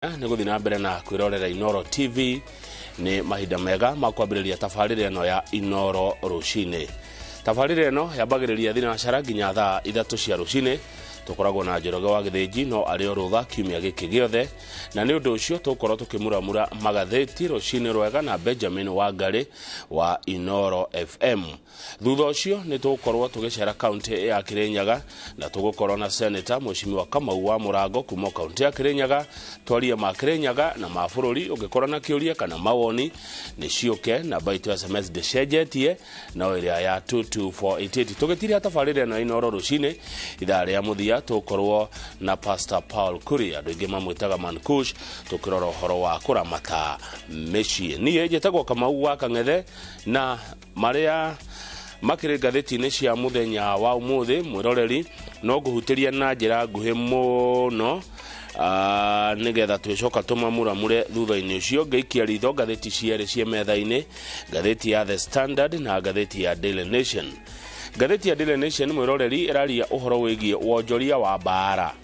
Nĩ gũthiĩ na mbere na kwĩrorera Inooro TV. Nĩ mahinda mega ma kwambĩrĩria tabarĩra ĩno ya Inooro rũcinĩ. Tabarĩra ĩno yambagĩrĩria thinacara nginya thaa 3 cia rũcinĩ. Tũkoragwo na Njoroge wa Gĩthĩnji, no arĩ o rũtha kiumia gĩkĩ gĩothe, na nĩ ũndũ ũcio tũgũkorwo tũkĩmuramura magathĩti rũcinĩ rwega na Benjamin Wangarĩ wa Inooro FM. Thutha ũcio nĩ tũgũkorwo tũgĩcera kaunti ya Kirinyaga, na tũgũkorwo na Senator Mheshimiwa Kamau wa Mũrango kuma kaunti ya Kirinyaga, twarie ma Kirinyaga na ma bũrũri. Ũngĩkorwo na kĩũria kana mawoni nĩ ciũke, namba itũ ya SMS ndĩcenjetie, no ĩrĩa ya 22488. Tũgĩtiria tabarĩra ĩno ya Inooro rũcinĩ, ithaa rĩa mũthia tũgũkorwo na Pastor Paul Kuria, andũ aingĩ mamwĩtaga Mankush, tũkĩrora ũhoro wa kũramata mĩciĩ. Niĩ njĩtagwo Kamau wa Kang'ethe, na marĩa makĩrĩ ngathĩti-inĩ cia mũthenya wa ũmũthĩ, mwĩroreri, no ngũhutĩria na njĩra nguhĩ mũno, nĩgetha twĩcoka tũmamuramure thutha-inĩ ũcio. Ngĩikia ritho ngathĩti cierĩ ciĩ metha-inĩ, ngathĩti ya The Standard na ngathĩti ya Daily Nation. Ngathĩti ya Daily Nation, mwĩroreri, ĩraria ũhoro wĩgiĩ wonjoria wa mbara.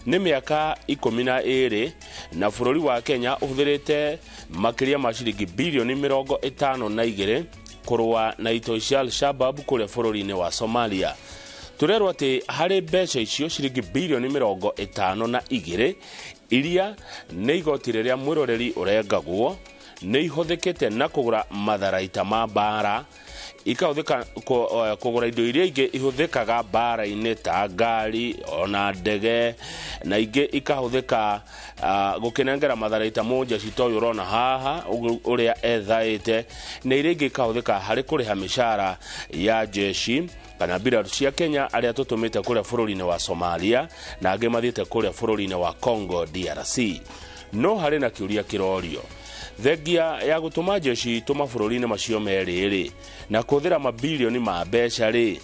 Nĩ mĩaka 12 na bũrũri wa Kenya ũhũthĩrĩte makĩria ma ciringi bilioni 52 kũrũa na itoi cia Al-Shabaab kũrĩa bũrũri-inĩ wa Somalia. Tũrerwo atĩ harĩ mbeca icio ciringi bilioni 52 iria nĩ igoti rĩrĩa mwĩroreri ũrengagwo, nĩ ihũthĩkĩte na kũgũra matharaita ma mbara, ikahũthĩka kũgũra indo iria ingĩ ihũthĩkaga mbara-inĩ ta ngari ona ndege, na ingĩ ikahũthĩka gũkĩnengera matharaita mũnjeci ta ũyũ ũrona haha ũrĩa ethaĩte, na iria ingĩ ikahũthĩka harĩ kũrĩha mĩcara ya jeshi kana mbirarũ cia Kenya arĩa tũtũmĩte kũrĩa bũrũri-inĩ wa Somalia na angĩ mathiĩte kũrĩa bũrũri-inĩ wa Congo DRC. No harĩ na kĩũria kĩrorio, thengia ya gũtũma jeshi itũ mabũrũri-inĩ macio merĩ rĩ, na kũhũthĩra mabilioni ma mbeca rĩ,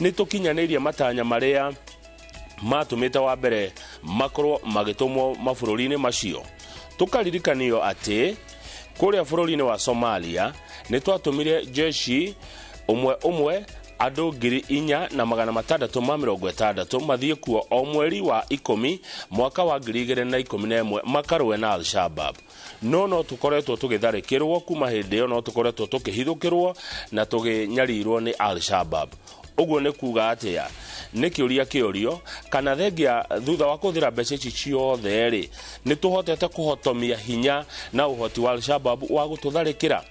nĩ tũkinyanĩirie matanya marĩa matũmĩte wa mbere makorwo magĩtũmwo mabũrũri-inĩ macio? Tũkaririkanio atĩ kũrĩa bũrũri-inĩ wa Somalia nĩ twatũmire jeshi ũmwe ũmwe andũ 4660 mathiĩ kuo o mweri wa 10 mwaka wa 2011 makarũe na Al-Shabaab. No tũkoretwo tũgĩtharĩkĩrwo kuma hĩndĩ ĩyo, no tũkoretwo tũkĩhithũkĩrwo na tũkĩnyarirwo nĩ Al-Shabaab. Ũguo nĩ kuga atĩa? Nĩ kĩũria kĩũrio, kana thengia thutha wa kũhũthĩra mbeca ici ciothe rĩ, nĩ tũhotete kũhotomia hinya na ũhoti wa Al-Shabaab wa gũtũtharĩkĩra?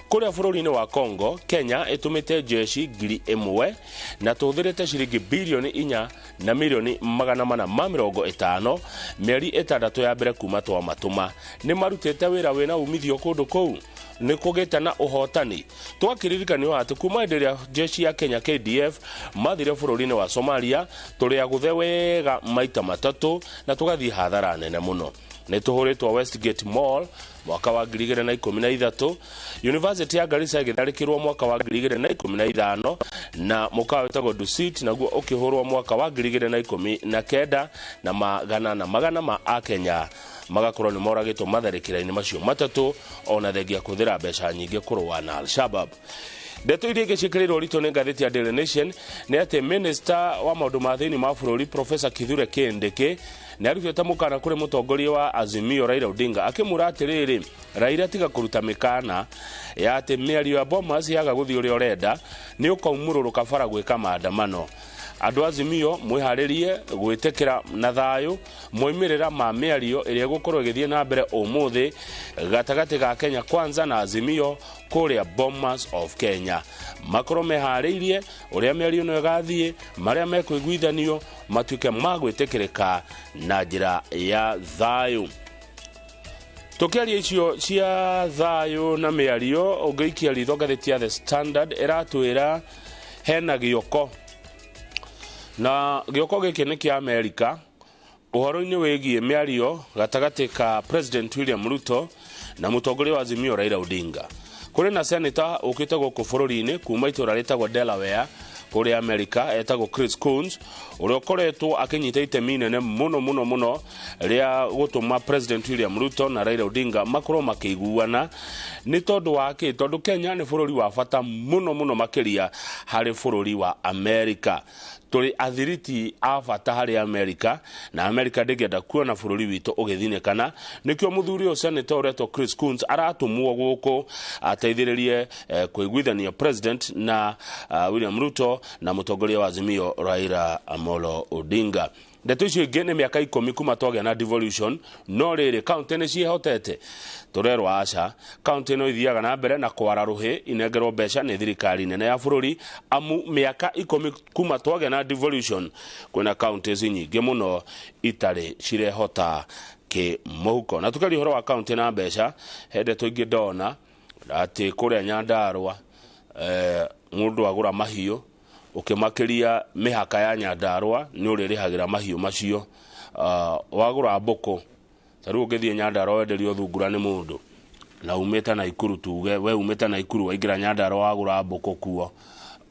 Kũrĩa bũrũri-inĩ wa Congo, Kenya ĩtũmĩte jeshi 1000 na tũhũthĩrĩte ciringi bilioni 4 na milioni 450 mĩeri 6 ya mbere kuma twamatũma. Nĩ marutĩte wĩra wĩna umithio kũndũ kũu, nĩ kũgĩte na ũhotani. Twakĩririkanio atĩ kuma hĩndĩ ĩrĩa jeshi ya Kenya KDF mathire bũrũri-inĩ wa Somalia, tũrĩ agũthe wega maita 3 na tũgathiĩ hathara nene mũno. Nĩ tũhũrĩtwo Westgate Mall mwaka wa 2013, University ya Garissa ĩgĩtharĩkĩrwo mwaka wa 2015, na mũkawa wĩtagwo Dusit naguo ũkĩhũrwo mwaka wa 2019, na magana na magana ma Akenya magakorwo nĩ moragĩtwo matharĩkĩra-inĩ macio 3, ona thengia kũhũthĩra mbeca nyingĩ kũrũa na Al-Shabaab. Ndeto iria ingĩ ciĩkĩrĩirwo ũritũ nĩ ngathĩti ya Daily Nation nĩ atĩ Minister wa maũndũ ma thĩinĩ ma bũrũri Professor Kithure Kindiki nĩ arutĩte mũkana kũrĩ mũtongoria wa Azimio Raila Odinga, akĩmwĩra atĩrĩrĩ, Raila, tiga kũruta mĩkana ya atĩ mĩario ya Bomas yaga gũthiĩ ũrĩa ũrenda nĩ ũkaumũrũrũka bara gwĩka maandamano. Andũ Azimio mwĩharĩrie gwĩtĩkĩra na thayũ moimĩrĩra ma mĩario ĩrĩa ĩgũkorwo ĩgĩthiĩ na mbere ũmũthĩ gatagatĩ ga Kenya Kwanza na Azimio kũrĩa Bomas of Kenya. Makorwo meharĩirie ũrĩa mĩario ĩno ĩgathiĩ, marĩa mekũiguithanio matuĩke ma gwĩtĩkĩrĩka na njĩra ya thayũ. Tũkĩaria icio cia thayũ na mĩario, ũngĩikia ritho ngathĩti ya The Standard ĩratwĩra hena gĩoko, na gĩoko gĩkĩ nĩ kĩa Amerika ũhoro-inĩ wĩgiĩ mĩario gatagatĩ ka President William Ruto na mũtongoria wa Azimio Raila Odinga. Kũrĩ na senator ũkĩte gũkũ bũrũri-inĩ kuma itũũra rĩtagwo Delaware kũrĩa Amerika, etagwo Chris Coons, ũrĩa ũkoretwo akĩnyita itemi inene mũno mũno mũno rĩa gũtũma President William Ruto na Raila Odinga makorwo makĩiguana. Nĩ tondũ wa kĩ? Tondũ Kenya nĩ bũrũri wa bata mũno mũno makĩria harĩ bũrũri wa Amerika. Tũrĩ athiriti a bata harĩ Amerika, na Amerika ndĩngĩenda kuona bũrũri witũ ũgĩthinĩkana. Nĩkĩo mũthuri ũyũ senator ũretwo Chris Coons aratũmwo gũkũ ateithĩrĩrie kũiguithania president na William Ruto na mũtongoria wa Azimio Raila Amolo Odinga. Ndeto icio ingĩ nĩ mĩaka 10 kuma twagĩa na devolution, no rĩrĩ kaunti nĩ ciĩhotete? Tũrerwo aca, kaunti no ithiaga na mbere na kwara rũhĩ inengerwo mbeca nĩ thirikari nene ya bũrũri, amu mĩaka 10 kuma twagĩa na devolution kwĩna kaunti nyingĩ mũno itarĩ cirehota kĩmũhuko. Na tũkaria ũhoro wa kaunti na mbeca, he ndeto ingĩ ndona atĩ kũrĩa Nyandarũa mũndũ agũra mahiũ ũkĩmakĩria mĩhaka ya Nyandarũa nĩ ũrĩrĩhagĩra mahiũ macio. Wagũra mbũkũ ta rĩu ũngĩthiĩ Nyandarũa wenderio thungura nĩ mũndũ na umĩte Naikuru, tuge we umĩte Naikuru waingĩra Nyandarũa wagũra mbũkũ kuo,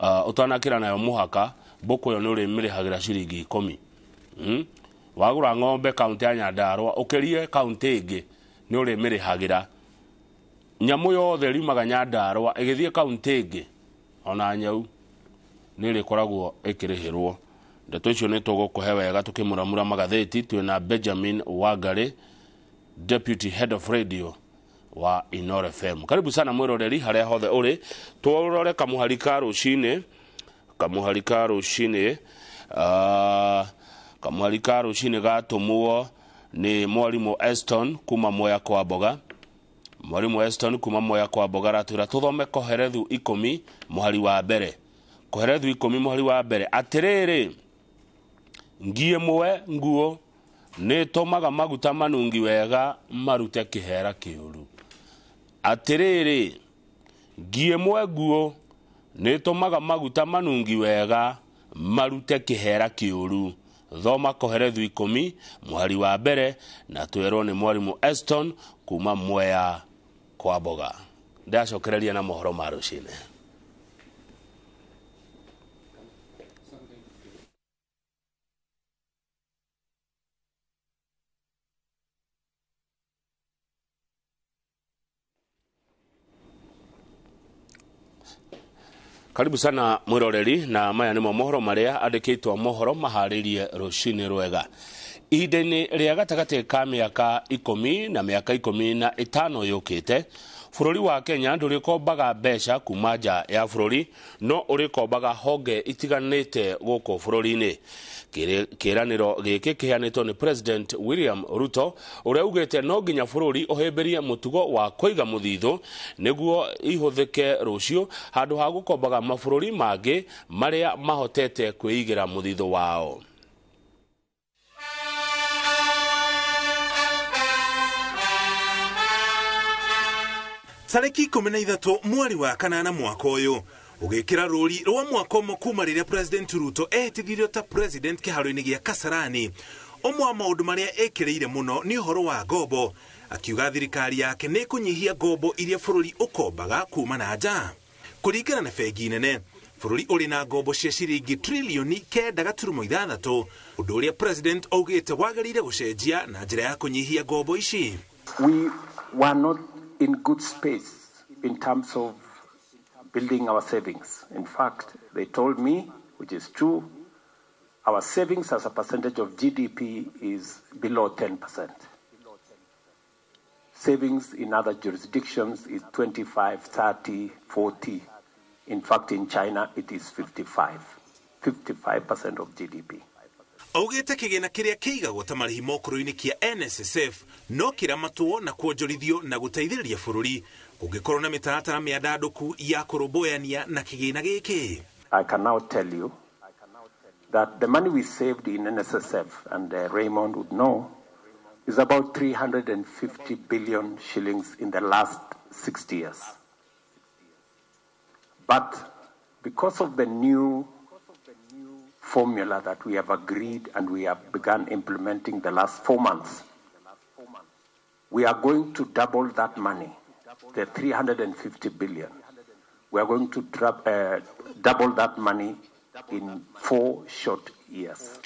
ũtanakĩra nayo mũhaka mbũkũ ĩyo nĩ ũrĩmĩrĩhagĩra ciringi 10. Wagũra ng'ombe kaunti ya Nyandarũa ũkĩrie kaunti ĩngĩ nĩ ũrĩmĩrĩhagĩra. Nyamũ yothe riumaga Nyandarũa ĩgĩthiĩ kaunti ĩngĩ ona nyau nĩ ĩrĩkoragwo ĩkĩrĩhĩrwo. Ndeto icio nĩ tũgũkũhe wega tũkĩmuramura magathĩti. Twĩna Benjamin Wangari, Deputy Head of Radio wa Inooro FM. Karibu sana mwĩroreri harĩa hothe ũrĩ. Tũrore kamũhari ka rũcinĩ, kamũhari ka rũcinĩ, kamũhari ka rũcinĩ gatũmwo nĩ mwarimũ Eston kuma Mwea kwa Mboga. Mwarimũ Eston kuma Mwea kwa Mboga aratwĩra tũthome Koherethu 10 mũhari wa mbere. Koherethu 10 mũhari wa mbere. Atĩrĩrĩ, ngi ĩmwe nguo nĩ ĩtũmaga maguta manungi wega marute kĩhera kĩũru. Atĩrĩrĩ, ngi ĩmwe nguo nĩ ĩtũmaga maguta manungi wega marute kĩhera kĩũru. Thoma Koherethu 10 mũhari wa mbere na twerwo nĩ mwarimũ Eston kuma Mwea kwa Mboga. Ndacokereria na mohoro ma rũcinĩ. Karibu sana mwiroreri, na maya nĩmo mohoro marĩa andĩkĩtwo mohoro maharĩrie rũcinĩ rwega. Ihinda-inĩ rĩa gatagatĩ ka mĩaka 10 na mĩaka 15 yũkĩte, bũrũri wa Kenya ndũrĩkombaga mbeca kuma nja ya bũrũri, no ũrĩkombaga honge itiganĩte gũkũ bũrũri-inĩ. Kĩĩranĩro gĩkĩ kĩheanĩtwo nĩ President William Ruto ũrĩa ugĩte no nginya bũrũri ũhĩmbĩrie mũtugo wa kũiga mũthithũ nĩguo ihũthĩke rũciũ handũ ha gũkombaga mabũrũri mangĩ marĩa mahotete kwĩigĩra mũthithũ wao. Tarĩki 13 mweri wa 8 mwaka ũyũ ũgĩkĩra rũri rwa mwaka ũmwe kuma rĩrĩa President Ruto ehĩtithirio ta president kĩharo-inĩ gĩa Kasarani. Ũmwe wa maũndũ marĩa ekĩrĩire mũno nĩ ũhoro wa ngombo, akiuga thirikari yake nĩ ĩkũnyihia ngombo iria bũrũri ũkombaga kuma na nja. Kũringana na bengi nene, bũrũri ũrĩ na ngombo cia ciringi trilioni 9.6, ũndũ ũrĩa president augĩte wagĩrĩire gũcenjia na njĩra ya kũnyihia ngombo ici. We were not in good space in terms of building our savings. In fact, they told me, which is true, our savings as a percentage of GDP is below 10%. Savings in other jurisdictions is 25, 30, 40. In fact, in China, it is 55% of GDP. Augĩte kĩgĩna kĩrĩa kĩigagwo ta marĩhi mokũrũ-inĩ kĩa NSSF no kĩramatwo na kuonjorithio na gũteithĩrĩria bũrũri kũngĩkorwo na mĩtaratara mĩandandũku ya kũrũmbũyania na kĩgĩna gĩkĩ. I can now tell you that the money we saved in NSSF, and Raymond would know, is about 350 billion shillings in the last 60 years. But because of the new formula that we have agreed and we have begun implementing the last 4 months, we are going to double that money, the 350 billion. We are going to double that money in 4 short years.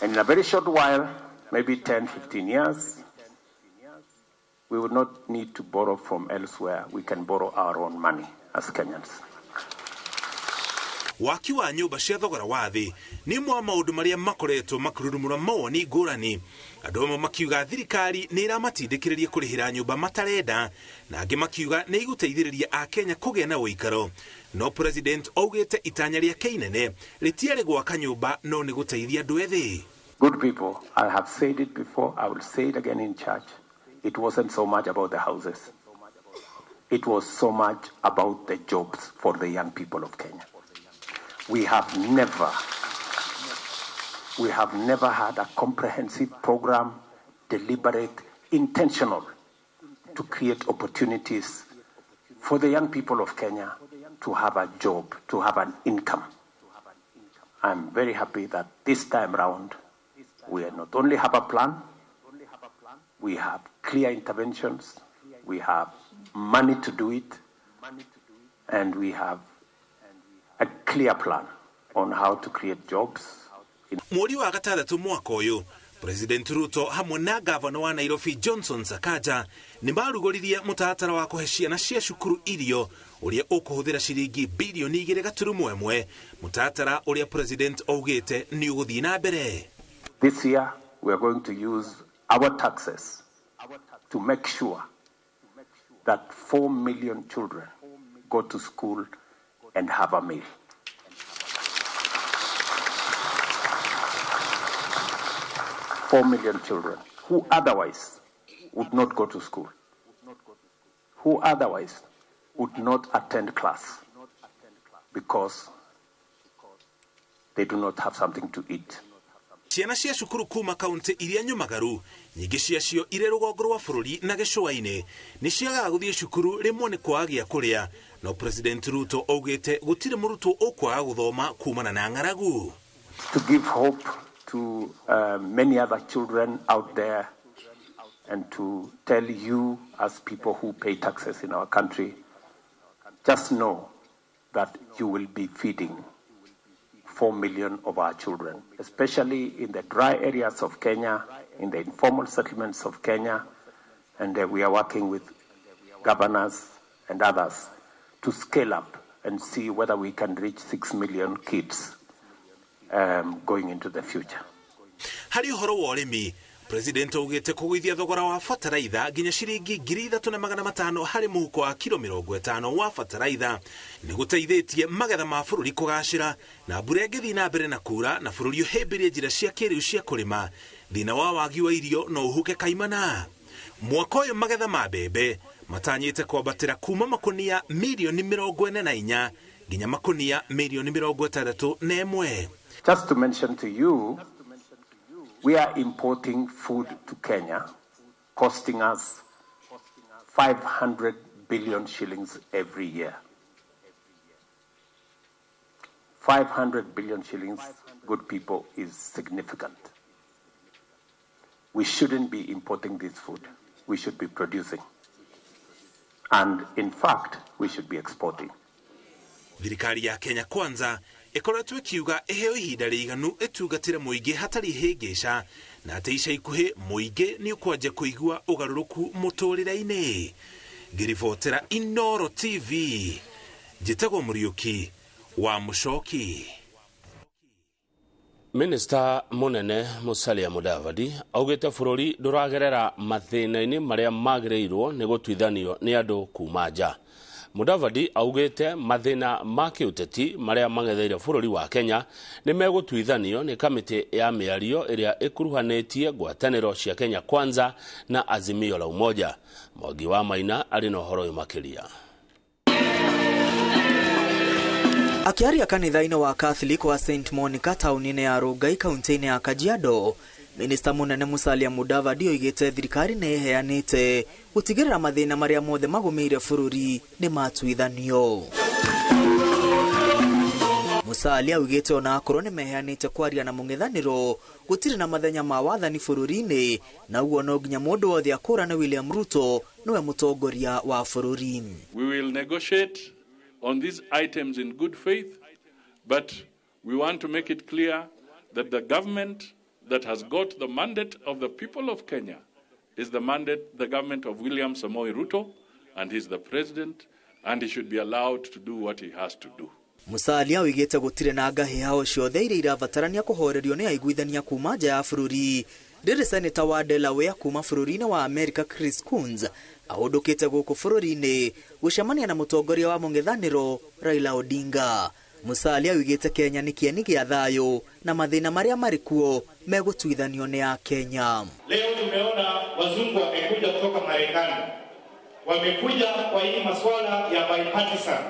And in a very short while, maybe 10, 15 years, we would not need to borrow from elsewhere. We can borrow our own money. as Kenyans. Waki wa nyũmba cia thogora wa thĩ nĩ ũmwe wa maũndũ marĩa makoretwo makĩrurumũra mawoni ngũrani. Andũ amwe makiuga thirikari nĩ ĩramatindĩkĩrĩria kũrĩhĩra nyũmba matarenda, na angĩ makiuga nĩ ĩgũteithĩrĩria Akenya kũgĩa na ũikaro. No president augĩte itanya rĩake inene rĩtiarĩ gwaka nyũmba no nĩ gũteithia andũ ethĩ. Good people, I have said it before, I will say it again in church. It wasn't so much about the houses. It was so much about the jobs for the young people of Kenya. We have never had a comprehensive program, deliberate, intentional, to create opportunities for the young people of Kenya to have a job, to have an income. I'm very happy that this time round, we not only have a plan, we have clear interventions, we have money to do it, and we have a clear plan on how to create jobs. Mweri wa gatandatũ mwaka ũyũ, President Ruto hamwe na gavana wa Nairobi Johnson Sakaja nĩ marugũririe mũtaratara wa kũhe ciana cia cukuru irio ũrĩa ũkũhũthĩra ciringi bilioni 2.1, mũtaratara ũrĩa President augĩte nĩ ũgũthiĩ na mbere. This year we are going to use our taxes to make sure that 4 million children go to school and have a meal. 4 million children who otherwise would not go to school, who otherwise would not attend class because they do not have something to eat. Ciana cia cukuru kuma kaunti iria nyumagaru nyingĩ ciacio irĩ rũgongo rwa bũrũri na gĩcũa-inĩ nĩ ciagaga gũthiĩ cukuru rĩmwe nĩ kwaga gĩa kũrĩa, no President Ruto augĩte gũtirĩ mũrutwo ũkwaga gũthoma kumana na ng'aragu. To give hope to many other children out there and to tell you as people who pay taxes in our country, just know that you will be feeding 4 million of our children, especially in the dry areas of Kenya, in the informal settlements of Kenya, and we are working with governors and others to scale up and see whether we can reach 6 million kids going into the future. Harĩ ũhoro wa ũrĩmi, President augĩte kũgũithia thogora wa bataraitha nginya ciringi 3,500 harĩ mũhuko wa kilo 50 wa bataraitha nĩ gũteithĩtie magetha ma bũrũri kũgacĩra, na mbura ĩngĩthiĩ na mbere na kura na bũrũri ũhĩmbĩrie njĩra cia kĩrĩu cia kũrĩma, thĩna wa wagi wa irio no ũhuke kaimana. Mwaka ũyũ magetha ma mbembe matanyĩte kwambatĩra kuma makunia milioni 44 nginya makunia milioni 61. Just to mention to you, we are importing food to Kenya, costing us 500 billion shillings every year. 500 billion shillings, good people, is significant. We shouldn't be importing this food. We should be producing. And in fact, we should be exporting. Thirikari ya Kenya Kwanza ĩkoretwo ĩkiuga ĩheo ihinda rĩiganu ĩtungatĩre mũingĩ hatarĩ hĩngĩca, na atĩ ica ikuhĩ mũingĩ nĩ ũkwanjia kũigua ũgarũrũku mũtũrĩre-inĩ. Ngĩribotera Inooro TV, njĩtagwo Mũriũki wa Mũcoki. Minista munene Musalia Mudavadi augĩte bũrũri ndũragerera mathĩna-inĩ marĩa magĩrĩirwo nĩ gũtuithanio nĩ andũ kuma nja. Mudavadi augĩte mathĩna ma kĩũteti marĩa mang'etheire bũrũri wa Kenya nĩ megũtuithanio nĩ kamĩtĩ ya mĩario ĩrĩa ĩkuruhanĩtie ngwatanĩro cia Kenya Kwanza na Azimio la Umoja. Mwangi wa Maina arĩ na ũhoro ũyũ makĩria. Akiaria kanitha-inĩ wa Catholic wa St Monica taũni-inĩ ya Rongai kaunti-inĩ ya Kajiado, Minista munene Musalia Mudavadi oigĩte thirikari nĩ ĩheanĩte gũtigĩrĩra mathĩna marĩa mothe magũmĩire bũrũri nĩ matuithanio. Musalia augĩte ona akorwo nĩ meheanĩte kwaria na mũng'ethanĩro gũtirĩ na mathenya ma wathani bũrũri-inĩ, na ũguo no nginya mũndũ wothe akũrane William Ruto nĩwe mũtongoria wa bũrũri. We will negotiate on these items in good faith, but we want to make it clear that the government that has got the mandate of the people of Kenya is the mandate, the government of William Samoei Ruto, and he's the president, and he should be allowed to do what he has to do. Musalia oigĩte gũtirĩ na ngahĩha o ciothe iria irabatarania kũhorerio nĩ aiguithania kuma nja ya bũrũri. Rĩrĩ seneta wa Delaware kuma bũrũri-inĩ wa America Chris Coons ahũndũkĩte gũkũ bũrũri-inĩ gũcemania na mũtongoria wa mũng'ethanĩro Raila Odinga. Musalia oigĩte Kenya nĩ kĩeni gĩa thayũ na mathĩna marĩa marĩ kuo megũtuithanio nĩ Akenya. Leo tumeona wazungu wamekuja kutoka Marekani, wamekuja kwa hii masuala ya bipartisan.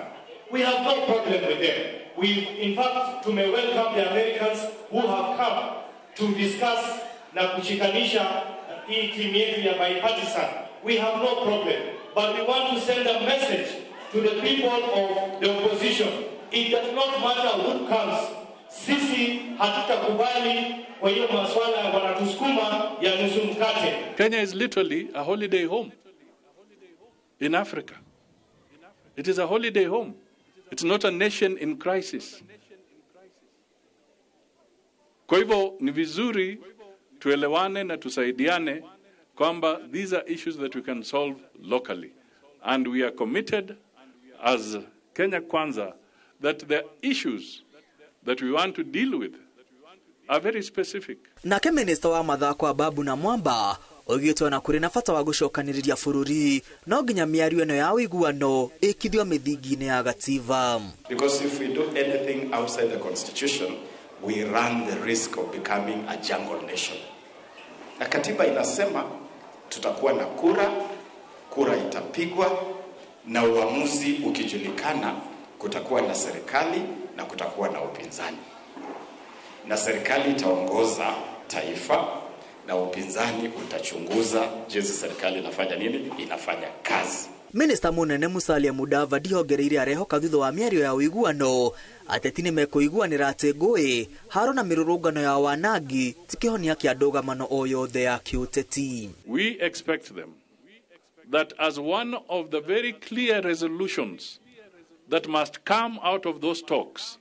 We have no problem with them. We, in fact, tume welcome the Americans who have come to discuss na kushikanisha hii timu yetu ya bipartisan. We have no problem, but we want to send a message to the people of the opposition. It does not matter who comes. Sisi hatutakubali kwa hiyo masuala wanatusukuma ya nusu mkate. Kenya is literally a holiday home in Africa. It is a holiday home. It's not a nation in crisis. Kwa hivyo ni vizuri tuelewane na tusaidiane kwamba these are issues that we can solve locally. And we are committed as Kenya Kwanza that the issues that we want to deal with are very specific. Nake minista wa mathako Ababu na Mwamba oigĩte ona kũrĩ na bata wa gũcokanĩrĩria bũrũri no nginya mĩario ĩno ya ũiguano ĩkithio mĩthingi-inĩ ya gatiba. Because if we do anything outside the constitution, we run the risk of becoming a jungle nation. Na katiba inasema tutakuwa na kura, kura itapigwa na uamuzi ukijulikana, kutakuwa na serikali na kutakuwa na upinzani. Na serikali itaongoza taifa na upinzani utachunguza jinsi serikali inafanya nini, inafanya kazi. Minista munene Musalia Mudavadi ongereire arehoka thutha wa mĩario ya ũiguano ateti nĩmekũiguanĩra atĩ ngũĩ haro na mĩrũrũngano ya wanangi ti kĩhonia kĩa ndũgamano o yothe ya kĩũteti. We expect them that as one of the very clear resolutions that must come out of those talks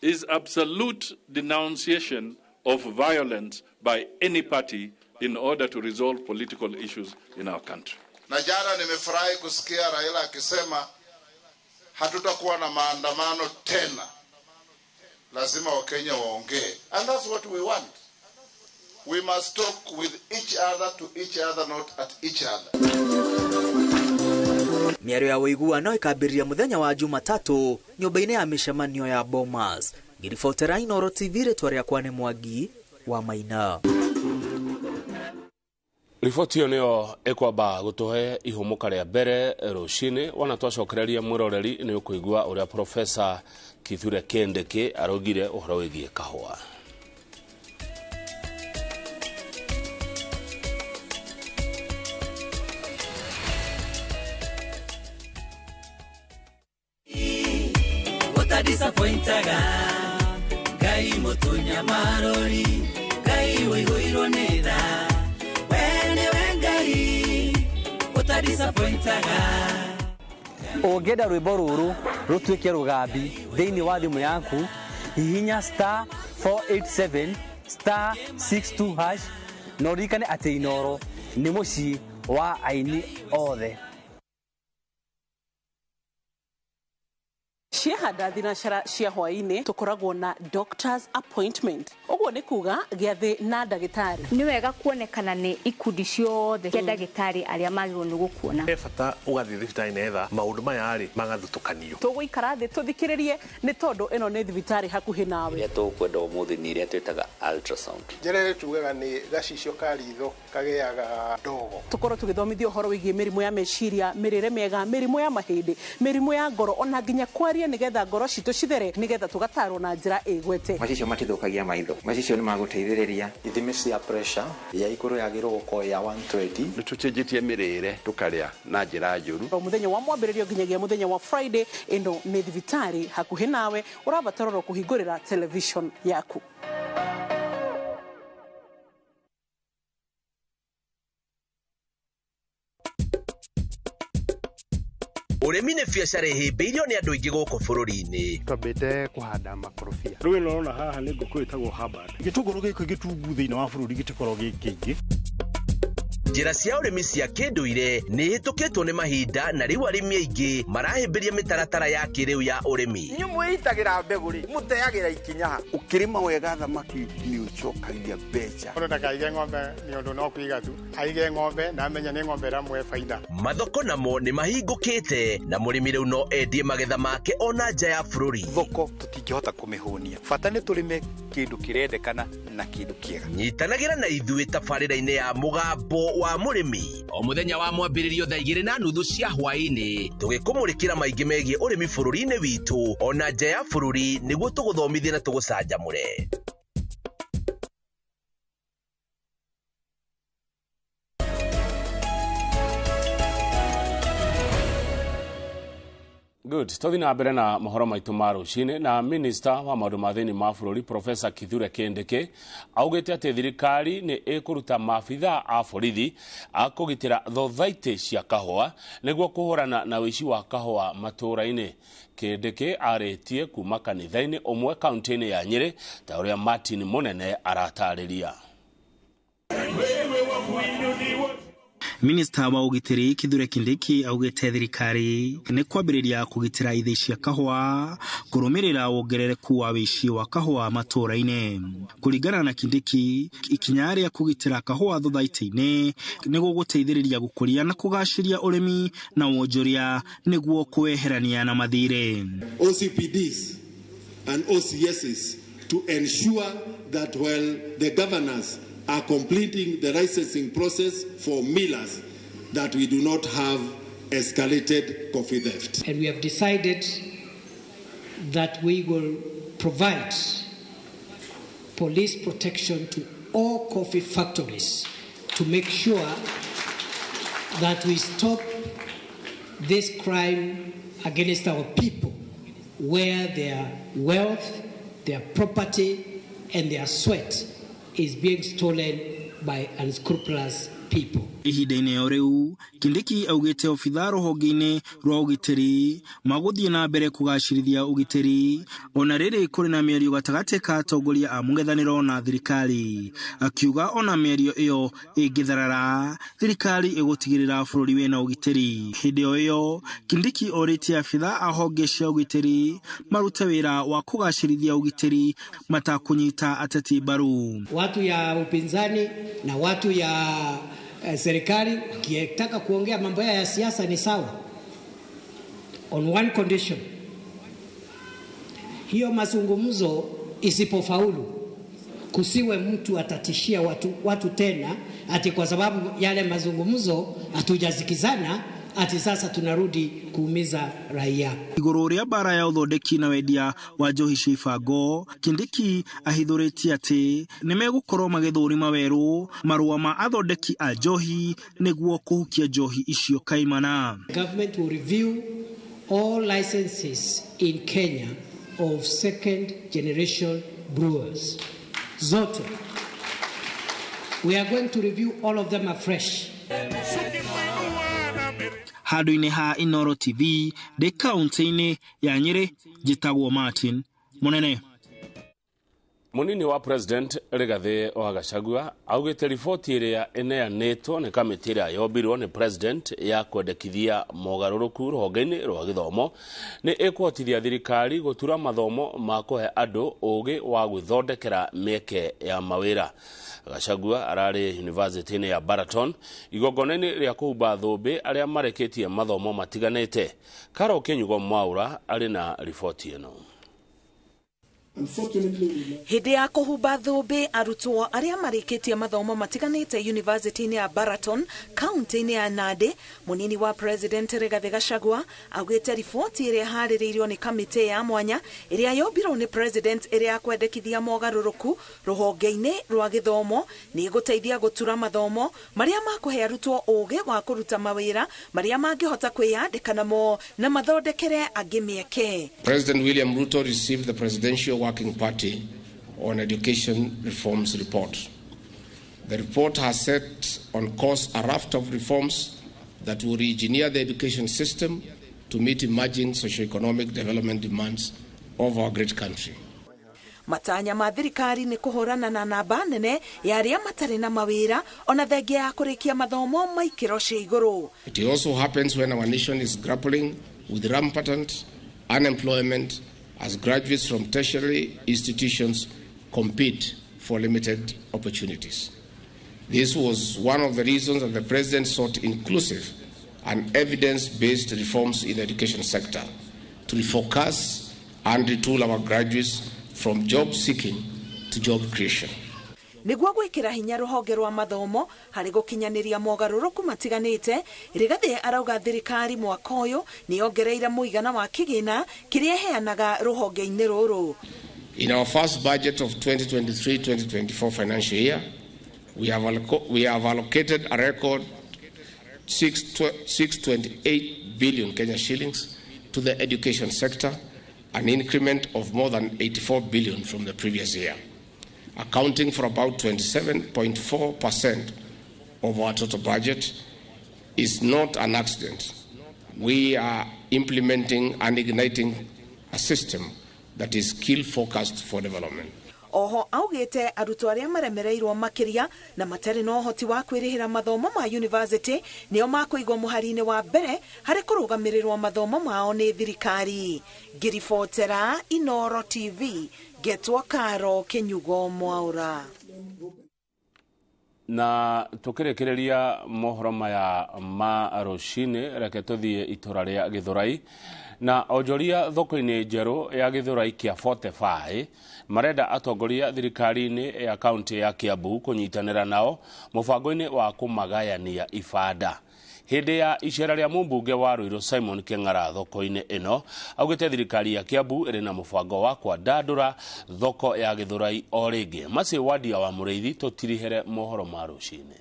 is absolute denunciation of violence by any party in order to resolve political issues in our country. Na jana nimefurahi kusikia Raila akisema hatutakuwa na maandamano tena. Lazima Wakenya waongee. And that's what we want. We must talk with each other, to each other, not at each other. Mĩario ya ũiguano ĩkambĩrĩria mũthenya wa Jumatatu nyũmba-inĩ ya mĩcemanio ya Bomas. Ngĩribotera Inooro TV, rĩtwa rĩakwa nĩ Mwangi wa Maina. Riboti ĩyo nĩyo ĩkwamba gũtũhe ihũmũka rĩa mbere rũcinĩ. Wona twacokereria mwĩroreri nĩ ũkũigua ũrĩa Profesa Kithure Kindiki araugire ũhoro wĩgiĩ kahũa. Disappointaga Ngai mutunya marori Ngai ũihũirwo nĩ tha we nĩwe Ngai ũtadisappointaga. Ũngĩenda rwĩmbo rũrũ rũtuĩke rũgambi thĩinĩ wa thimũ yaku, hihinya star 487 star 62 hash na ũririkane atĩ Inooro nĩ mũciĩ wa aini othe. Ciahanda thinacara cia hwaĩ-inĩ tũkoragwo na doctor's appointment. Ũguo nĩ kuga gĩathĩ na ndagĩtarĩ. Nĩ wega kuonekana nĩ ikundi ciothe cia ndagĩtarĩ arĩa magĩrĩirwo nĩ gũkuona. He bata ũgathiĩ thibitarĩ netha maũndũ maya rĩ magathutũkanio. Tũgũikara thĩ tũthikĩrĩrie nĩ tondũ ĩno nĩ thibitarĩ hakuhĩ nawe. Iria tũkwenda ũmũthĩ nĩ iria twĩtaga ultrasound. Njĩra ĩrĩa tugaga nĩ gacicio ka ritho kagĩaga ndogo. Tũkorwo tũgĩthomithio ũhoro wĩgiĩ mĩrimũ ya meciria, mĩrĩre mĩega, mĩrimũ ya mahĩndĩ, mĩrimũ ya ngoro ona nginya kwaria nigetha ngoro citũ cithere nigetha tugatarwo na njĩra ĩgwete. Macicio matithũkagia maitho, macicio nĩ magũteithĩrĩria. Ithimi cia pressure ya igũrũ yagĩrĩirwo gũkorwo ya 120. Nĩ tũcenjetie mĩrĩre tũkarĩa na njĩra njũru. O mũthenya wa mwambĩrĩrio nginyagia mũthenya wa Friday, ĩno nĩ thibitarĩ hakuhĩ nawe, ũrabatara oro kũhingũrĩra television yaku. Ũrĩmi nĩ biacara ĩhĩmbĩirio nĩ andũ aingĩ gũkũ bũrũri-inĩ. Twambĩte kũhanda makorobia. Rĩu ĩno ũrona haha nĩ ngũkũ ĩtagwo Hubbard. Gĩtũngũrũ gĩkĩ gĩtungu thĩinĩ wa bũrũri gĩtikoragwo gĩ kĩingĩ. Njĩra cia ũrĩmi cia kĩndũire nĩ ihĩtũkĩtwo nĩ mahinda na rĩu arĩmi aingĩ marahĩmbĩria mĩtaratara ya kĩrĩu ya ũrĩmi. Inyuĩ mwĩitagĩra mbegũ rĩ, mũteagĩra ikinya ha? Ũkĩrĩma wega thamaki nĩ ũcokagia mbeca. Mũndũ ndakaige ng'ombe nĩ ũndũ no kũiga tu, aige ng'ombe na amenye nĩ ng'ombe ĩramũhe baida. Mathoko namo nĩ mahingũkĩte na mũrĩmi rĩu no endie magetha make ona nja ya bũrũri. Thoko tũtingĩhota kũmĩhũnia, bata nĩ tũrĩme kĩndũ kĩrendekana na kĩndũ kĩega. Nyitanagĩra na ithuĩ tabarĩra-inĩ ya Mũgambo wa Mũrĩmi o mũthenya wa mwambĩrĩrio thaa 2:30 cia hwaĩ-inĩ, tũgĩkũmũrĩkĩra maingĩ megiĩ ũrĩmi bũrũri-inĩ witũ ona nja ya bũrũri nĩguo tũgũthomithie na tũgũcanjamũre. Good. Tũthiĩ na mbere na mohoro maitũ ma rũcinĩ na minista wa maũndũ ma thĩinĩ ma bũrũri Professor Kithure Kindiki augĩte atĩ thirikari nĩ ĩkũruta maabithaa a borithi a kũgitĩra thothaitĩ cia kahũa nĩguo kũhũrana na ũici wa kahũa matũũra-inĩ. Kindiki arĩtie kuma kanitha-inĩ ũmwe kaunti-inĩ ya Nyĩrĩ ta ũrĩa Martin Mũnene aratarĩria. Minista wa ũgitĩri Kithure Kindiki augĩte thirikari nĩ kwambĩrĩria kũgitĩra ithĩi cia kahũa kũrũmĩrĩra wongerereku wa wĩici wa kahũa matũũra-inĩ. Kũringana na Kindiki, ikinya rĩa kũgitĩra kahũa thothaitĩ-inĩ nĩ gũgũteithĩrĩria gũkũria na kũgacĩria ũrĩmi na wonjoria nĩguo kweherania na mathirĩ. OCPDs and OCSs to ensure that while the governors are completing the licensing process for millers, that we do not have escalated coffee theft. And we have decided that we will provide police protection to all coffee factories to make sure that we stop this crime against our people, where their wealth, their property, and their sweat is being stolen by unscrupulous people. Ihinda-inĩ o rĩu, Kindiki augĩte obithaa rũhonge-inĩ rwa ũgitĩri magũthiĩ na mbere kũgacĩrithia ũgitĩri ona rĩrĩ kũrĩ na mĩario gatagatĩ ka atongoria a mũng'ethanĩro na thirikari, akiuga ona mĩario ĩyo ĩngĩtharara thirikari ĩgũtigĩrĩra bũrũri wĩna ũgitĩri. Hĩndĩ o ĩyo, Kindiki orĩtie abithaa a honge cia ũgitĩri marute wĩra wa kũgacĩrithia ũgitĩri matakũnyita ateti mbaru. Watu ya upinzani na watu ya serikali wakitaka kuongea mambo ya siasa ni sawa, on one condition: hiyo mazungumzo isipofaulu, kusiwe mtu atatishia watu tena ati kwa sababu yale mazungumzo hatujasikizana ati sasa tunarudi kuumiza raia. Igũrũ rĩa mbara ya ũthondeki na wendia wa njohi cia ibango, Kindiki ahithũrĩtie atĩ nĩmegũkorwo magĩthũrima werũ marũa ma athondeki a njohi nĩguo kũhukia njohi icio kaimana. Government will review all licenses in Kenya of second generation brewers. Zote. We are going to review all of them afresh. Handũ-inĩ ha Inooro TV ndĩ kaunti-inĩ ya Nyĩrĩ, njĩtagwo Martin Mũnene. Munini wa President Rigathi wa Gachagua augĩte riboti ĩrĩa ĩneanĩtwo nĩ kamĩtĩ ĩrĩa yombirwo nĩ President ya kwendekithia mogarũrũku rũhonge-inĩ rwa gĩthomo nĩ ĩkũhotithia thirikari gũtura mathomo ma kũhe andũ ũgĩ wa gwĩthondekera mĩeke ya mawĩra. Gachagua ararĩ University-inĩ ya Baraton igongona-inĩ rĩa kũhumba thũmbĩ arĩa marĩkĩtie mathomo matiganĩte. Carol Kĩnyugo Mwaura arĩ na riboti ĩno. Hĩndĩ ya kũhumba thũmbĩ arutwo arĩa marĩkĩtie mathomo matiganĩte University-inĩ ya Baraton kaunti-inĩ ya Nandi, munini wa President Rigathi Gachagua augĩte riboti ĩrĩa ĩharĩrĩirio nĩ kamĩtĩ ya mwanya ĩrĩa yombirwo nĩ President ĩrĩa ya kwendekithia mogarũrũku rũhonge-inĩ rwa gĩthomo nĩ ĩgũteithia gũtura mathomo marĩa makũhe arutwo ũgĩ wa kũruta mawĩra marĩa mangĩhota kwĩyandĩka namo na mathondekere angĩ mĩeke. President William Ruto received the presidential Working Party on Education Reforms report. The report has set on course a raft of reforms that will re-engineer the education system to meet emerging socioeconomic development demands of our great country. Matanya ma thirikari nĩ kũhũrana na namba nene ya arĩa matarĩ na mawĩra ona thengia ya kũrĩkia mathomo ma ikĩro cia igũrũ. It also happens when our nation is grappling with rampant unemployment as graduates from tertiary institutions compete for limited opportunities. This was one of the reasons that the President sought inclusive and evidence-based reforms in the education sector to refocus and retool our graduates from job seeking to job creation. Nĩguo gwĩkĩra hinya rũhonge rwa mathomo harĩ gũkinyanĩria mogarũrũku matiganĩte, Rigathĩ arauga thirikari mwaka ũyũ nĩ yongereire mũigana wa kĩgĩna kĩrĩa ĩheanaga rũhonge-inĩ rũrũ. In our first budget of 2023-2024 financial year, we have allocated a record 628 billion Kenya shillings to the education sector, an increment of more than 84 billion from the previous year, accounting for about 27.4% of our total budget. Is not an accident. We are implementing and igniting a system that is skill-focused for development. Oho augite arutwo arĩa maremereirwo makĩria na matarĩ na ũhoti wa kwĩrĩhĩra mathomo ma university nĩo makũigwo mũhari-inĩ wa mbere harĩ kũrũgamĩrĩrwo mathomo mao nĩ thirikari. Ngĩribotera Inoro TV, ngetwo Karo Kĩnyugo Mwaura. Na tukĩrĩkĩrĩria mohoro maya ma rũcinĩ, reke tũthiĩ itũra rĩa Gĩthũrai na onjoria thoko-inĩ njerũ ya Gĩthũrai kĩa 45 marenda atongoria thirikari-inĩ ya kaunti ya Kiambu kũnyitanĩra nao mũbango-inĩ wa kũmagayania ibanda. Hĩndĩ ya icera rĩa mũmbunge wa Ruiru Simon Kĩng'ara thoko-inĩ ĩno, augĩte thirikari ya Kiambu ĩrĩ na mũbango wa kwandandũra thoko ya Gĩthũrai o rĩngĩ. Maci Wadia wa Mũrĩithi tũtirihere mohoro ma rũcinĩ.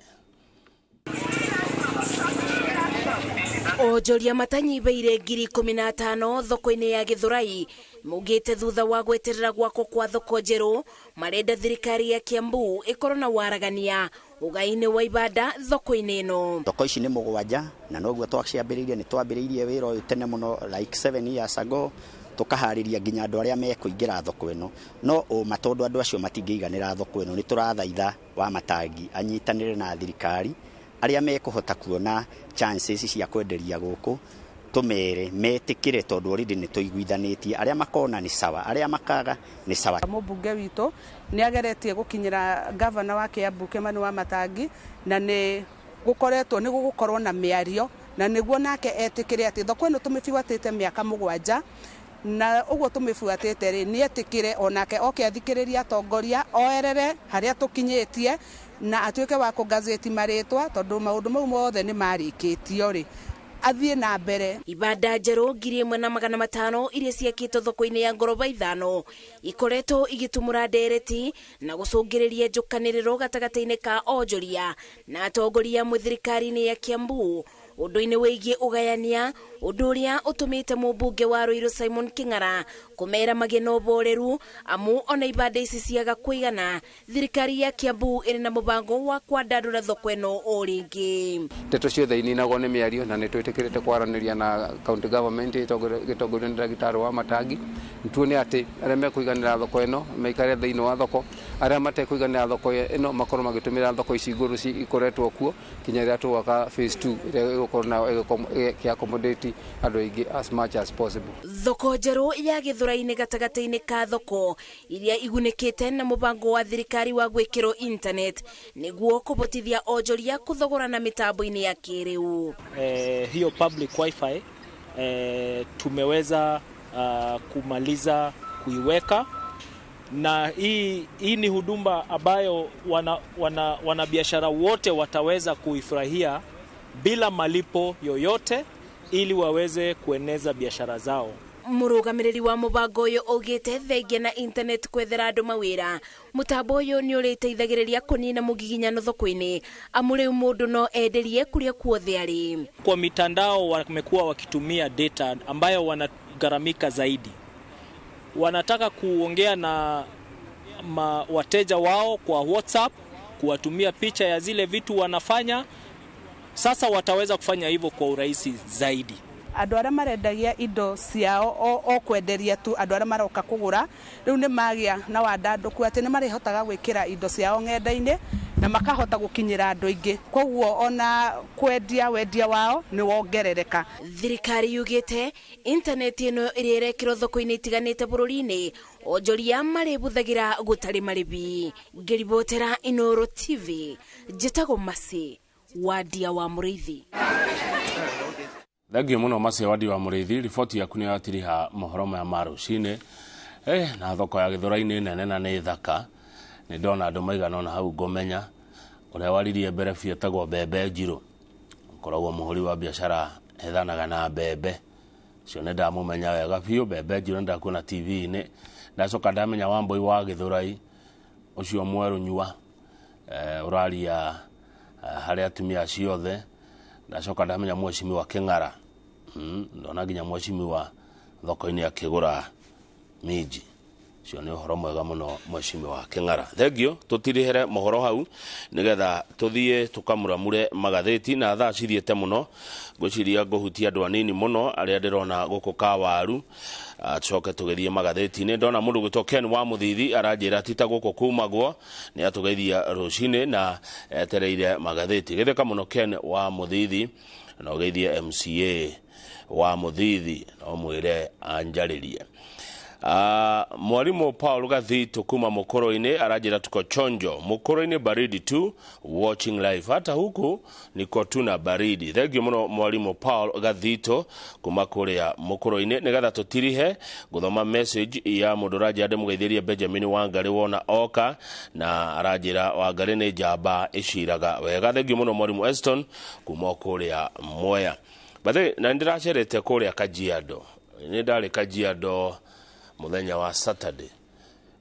Onjoria matanyihĩire 15,000 thoko-inĩ ya Gĩthũrai maugĩte thutha wa gweterera gwakwo kwa thoko njerũ marenda thirikari ya Kiambu ĩkorwo na waragania ũgai-inĩ wa ibanda thoko-inĩ ĩno. Thoko ici nĩ 7 na noguo twaciambĩrĩirie, nĩ twambĩrĩirie wĩra ũyũ tene mũno like 7 years ago, tũkaharĩria nginya andũ arĩa mekũingĩra thoko ĩno, no ũma tondũ andũ acio matingĩiganĩra thoko ĩno, nĩ tũrathaitha wa matangi anyitanĩre na thirikari arĩa mekũhota kuona chances cia kwenderia gũkũ tũmere metĩkĩre tondũ already nĩ tũiguithanĩtie, arĩa makona nĩ sawa, arĩa makaga nĩ sawa. Mũmbunge witũ nĩ ageretie gũkinyĩra gavana wa Kiambu Kimani wa Matangi na nĩ gũkoretwo nĩ gũgũkorwo na mĩario na nĩguo nake etĩkĩre atĩ thoko ĩno tũmĩbuatĩte mĩaka 7 na ũguo tũmĩbuatĩte rĩ nĩ etĩkĩre onake oke athikĩrĩrie atongoria oerere harĩa tũkinyĩtie na atuĩke wa kũgazeti marĩtwa tondũ maũndũ mau mothe nĩ marĩkĩtio rĩ athiĩ na mbere. Ibanda njerũ 1500 iria ciakĩtwo thoko-inĩ ya ngoroba 5 ikoretwo igĩtumũra ndereti na gũcũngĩrĩria njũkanĩrĩro gatagatĩ-inĩ ka onjoria na atongoria amwe thirikari-inĩ ya Kiambu ũndũ-inĩ wĩgiĩ ũgayania, ũndũ ũrĩa ũtũmĩte mũmbunge wa Ruiru Simon Kĩng'ara kũmera magĩe na ũboreru amu ona ibanda ici ciaga kũigana thirikari ya Kiambu ĩrĩ na mũbango wa kwandandũra thoko ĩno o rĩngĩ. Ndeto ciothe ininagwo nĩ mĩario na nĩ twĩtĩkĩrĩte kwaranĩria na county government ĩtongorio nĩ ndagĩtarĩ wa Matangi. Tuone atĩ arĩa mekũiganĩra thoko ĩno maikare thĩinĩ wa thoko, arĩa matekũiganĩra thoko ĩno makorwo magĩtũmĩra thoko ici ngũrũ ikoretwo kuo kinya rĩrĩa tũgwaka phase 2 ĩrĩa ĩgũkorwo nayo ĩgĩaccommodate andũ aingĩ as much as possible. Thoko njerũ ya Gĩthũrai-inĩ gatagatĩ-inĩ ka thoko iria igunĩkĩte na mũbango wa thirikari wa gwĩkĩrwo internet nĩguo kũbotithia onjoria kũthogorana mĩtambo-inĩ ya kĩrĩu. Hiyo public wifi tumeweza kumaliza kuiweka, na hii ni huduma ambayo wanabiashara wote wataweza kuifurahia bila malipo yoyote ili waweze kueneza biashara zao. Mũrũgamĩrĩri wa mũbango ũyũ augĩte thengia na internet kwethera andũ mawĩra, mũtambo ũyũ nĩ ũrĩteithagĩrĩria kũnina mũgiginyano thoko-inĩ amu rĩu mũndũ no enderie kũrĩa kuothe arĩ. Kwa mitandao wamekuwa wakitumia data ambayo wanagharamika zaidi. Wanataka kuongea na wateja wao kwa WhatsApp, kuwatumia picha ya zile vitu wanafanya. Sasa wataweza kufanya hivyo kwa urahisi zaidi. Andũ arĩa marendagia indo ciao o kwenderia tu andũ arĩa maroka kũgũra rĩu nĩ magĩa na wandandũku atĩ nĩ marĩhotaga gwĩkĩra indo ciao ng'enda-inĩ na makahota gũkinyĩra andũ aingĩ, koguo ona kwendia wendia wao nĩ wongerereka. Thirikari yugĩte intaneti ĩno ĩrĩa ĩrekĩrwo thoko-inĩ itiganĩte bũrũri-inĩ onjoria marĩbũthagĩra gũtarĩ marĩbi. Ngĩribotera Inooro TV, njĩtagwo Masi Wadia wa Mũrĩithi. Thengiũ mũno Masi Wadia wa Mũrĩithi, riboti yaku nĩ yatiriha mohoro maya ma rũcinĩ. Na thoko ya Gĩthũrai-inĩ nene na nĩ thaka, nĩ ndona andũ maigana ũna hau ngũmenya. Ũrĩa waririe mbere biũ etagwo Mbembe Njirũ, ũkoragwo mũhũri wa biacara ethanaga na mbembe. Ũcio nĩ ndamũmenya wega biũ. Mbembe Njirũ nĩ ndakuona TV-inĩ. Ndacoka ndamenya Wambũi wa Gĩthũrai, ũcio mwerũ nyua, ũraria harĩ atumia acio othe. Ndacoka ndamenya Mheshimiwa Kĩng'ara, ndona nginya Mheshimiwa thoko-inĩ akĩgũra minji. Ũcio nĩ ũhoro mwega mũno Mheshimiwa Kĩng'ara. Thengiũ, tũtirĩhere mohoro hau nĩgetha tũthiĩ tũkamuramure magathĩti, na thaa cithiĩte mũno. Ngwĩciria ngũhutia andũ anini mũno arĩa ndĩrona gũkũ Kawaru, tucoke tũgĩthiĩ magathĩti-inĩ. Ndona mũndũ gwĩtwo Ken wa Mũthithi aranjĩra ti ta gũkũ kumagwo, nĩ atũgeithia rũcinĩ na etereire magathĩti. Gĩtheka mũno Ken wa Mũthithi, na ũgeithie MCA wa Mũthithi, na ũmwĩre anjarĩrie. Mwalimu Paul Gathito kuma Mukoro-inĩ aranjĩra tuko chonjo Mukoro-inĩ baridi tu watching live, hata huku niko tuna baridi. Thank you muno Mwalimu Paul Gathito kuma kuria Mukoro-inĩ. Nigetha tutirihe guthoma message ya mundu ũranjĩra ndĩmũgeithĩrie Benjamin Wangari wona oka, na aranjĩra Wangari nĩ njamba ĩciraga wega. Thank you muno Mwalimu Eston kuma kuria Mwea. Bathe na ndĩracerete kuria Kajiado, nĩ ndarĩ Kajiado muthenya wa Saturday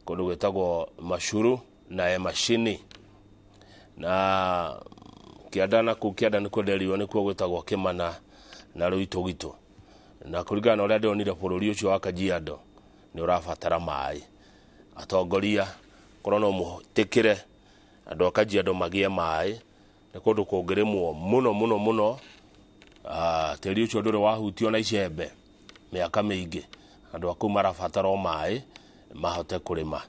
kundu gwitagwo Mashuru na Emashini, na kianda na kuu kianda nikuo nderirwo nikuo gwitagwo Kimana na Ruitugito, na kuringana na uria ndĩronire bũrũri ũcio wa Kajiado nĩ ũrabatara maĩ. Atongoria korwo no mũtĩkĩre andũ a Kajiado magĩe maĩ, nĩ kũndũ kũngĩrĩmwo mũno mũno mũno. Tĩri ũcio ndũrĩ wahutio na icembe mĩaka mĩingĩ, andũ a kũu marabatara o maĩ mahote kũrĩma.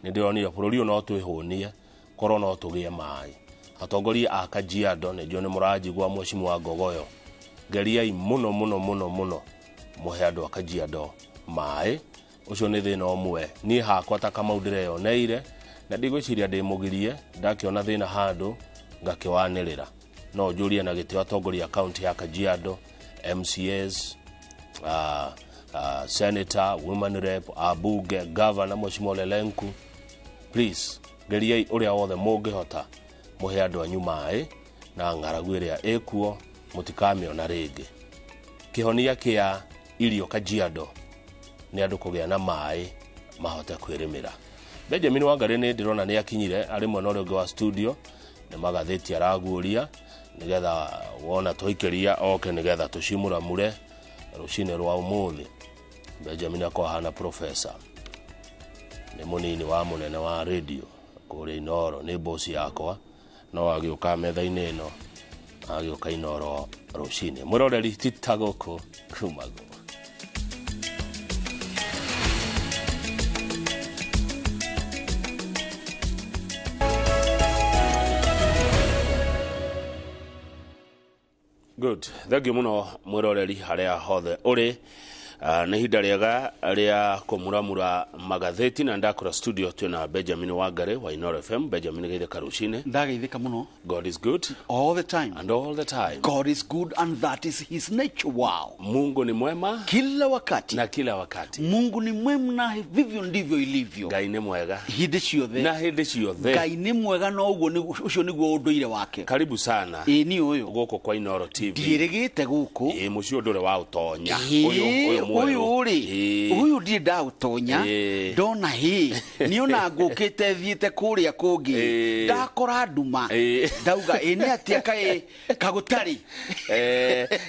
Nĩ ndĩronire bũrũri ũyũ no twĩhũnie korwo no tũgĩe maĩ. Atongoria a Kajiado nĩ njũĩ nĩ mũranjigua Mheshimiwa Ngogoyo, geriai mũno mũno mũno mũno mũhe andũ a Kajiado maĩ. Ũcio nĩ thĩna ũmwe niĩ hakwa ta Kamau ndĩreyoneire, na ndigwĩciria ndĩmũgirie, ndakĩona thĩna handũ ngakĩwanĩrĩra. No njũrie na gĩtĩo atongoria a kaunti ya Kajiado, MCAs, senator, women rep, abunge, governor Mheshimiwa Lelenku, please geriai uria wothe mũngĩhota mũhe andũ anyu maĩ, na ng'aragu ĩrĩa ĩkuo mũtikamĩona rĩngĩ. Kĩhonia kĩa irio Kajiado nĩ andũ kũgĩa na maĩ mahote kwĩrĩmĩra. Benjamin Wangari nĩ ndĩrona nĩ akinyire arĩ mwena ũrĩa ũngĩ wa studio, nĩ magathĩti araguũria nĩgetha wona tũikĩria oke nĩgetha tũcimuramure rũcinĩ rwa ũmũthĩ. Benjamin akorwo ahana professor, nĩ mũnini wa mũnene wa radio kũrĩa Inooro, nĩ boss yakwa, no agĩũka metha-inĩ ĩno, agĩũka Inooro rũcinĩ. Mwĩroreri ti ta gũkũ kumagwo. Good. Thank you muno mwĩroreri harĩa hothe ũrĩ. Nĩ ihinda rĩega rĩa kũmuramura magathĩti, na ndakora studio twĩna Benjamin Wangari wa Inooro FM. Benjamin, geithĩka rũcinĩ. Ndageithĩka mũno. God is good all the time and all the time. God is good and that is his nature. Wow. Mungu ni mwema kila wakati na kila wakati. Mungu ni mwema na vivyo ndivyo ilivyo. Ngai nĩ mwega hĩndĩ ciothe na hĩndĩ ciothe. Ngai nĩ mwega na ũguo ũcio nĩguo ũndũire wake. Karibu sana. Ĩĩ ni ũyũ gũkũ kwa Inooro TV. Ndiĩrĩgĩte gũkũ. Ĩĩ mũciĩ ũndũ ũrĩ wa ũtonya. Ũyũ mwerũ. Ũyũ rĩ, ũyũ ndirĩ ndaũtonya. Ndona hĩ niona ngũkĩte thiĩte kũrĩa kũngĩ, ndakora nduma, ndauga ĩ nĩ atĩa kaĩ kagũtarĩ.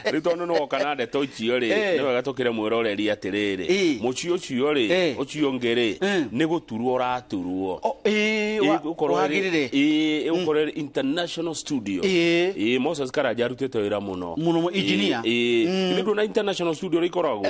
Rĩu tondũ nĩ woka na ndeto icio rĩ, nĩ wega tũkĩre mwĩroreri atĩrĩrĩ, mũciĩ ũcio rĩ, ũcio ũngĩ rĩ, nĩ gũturwo ũraturwo. Ĩgũkorwo Wagĩrĩre. Ĩgũkorwo ĩrĩ international studio. Moses Karanja arutĩte wĩra mũno. Mũno, engineer. Ĩĩ, ndũna international studio rĩkoragwo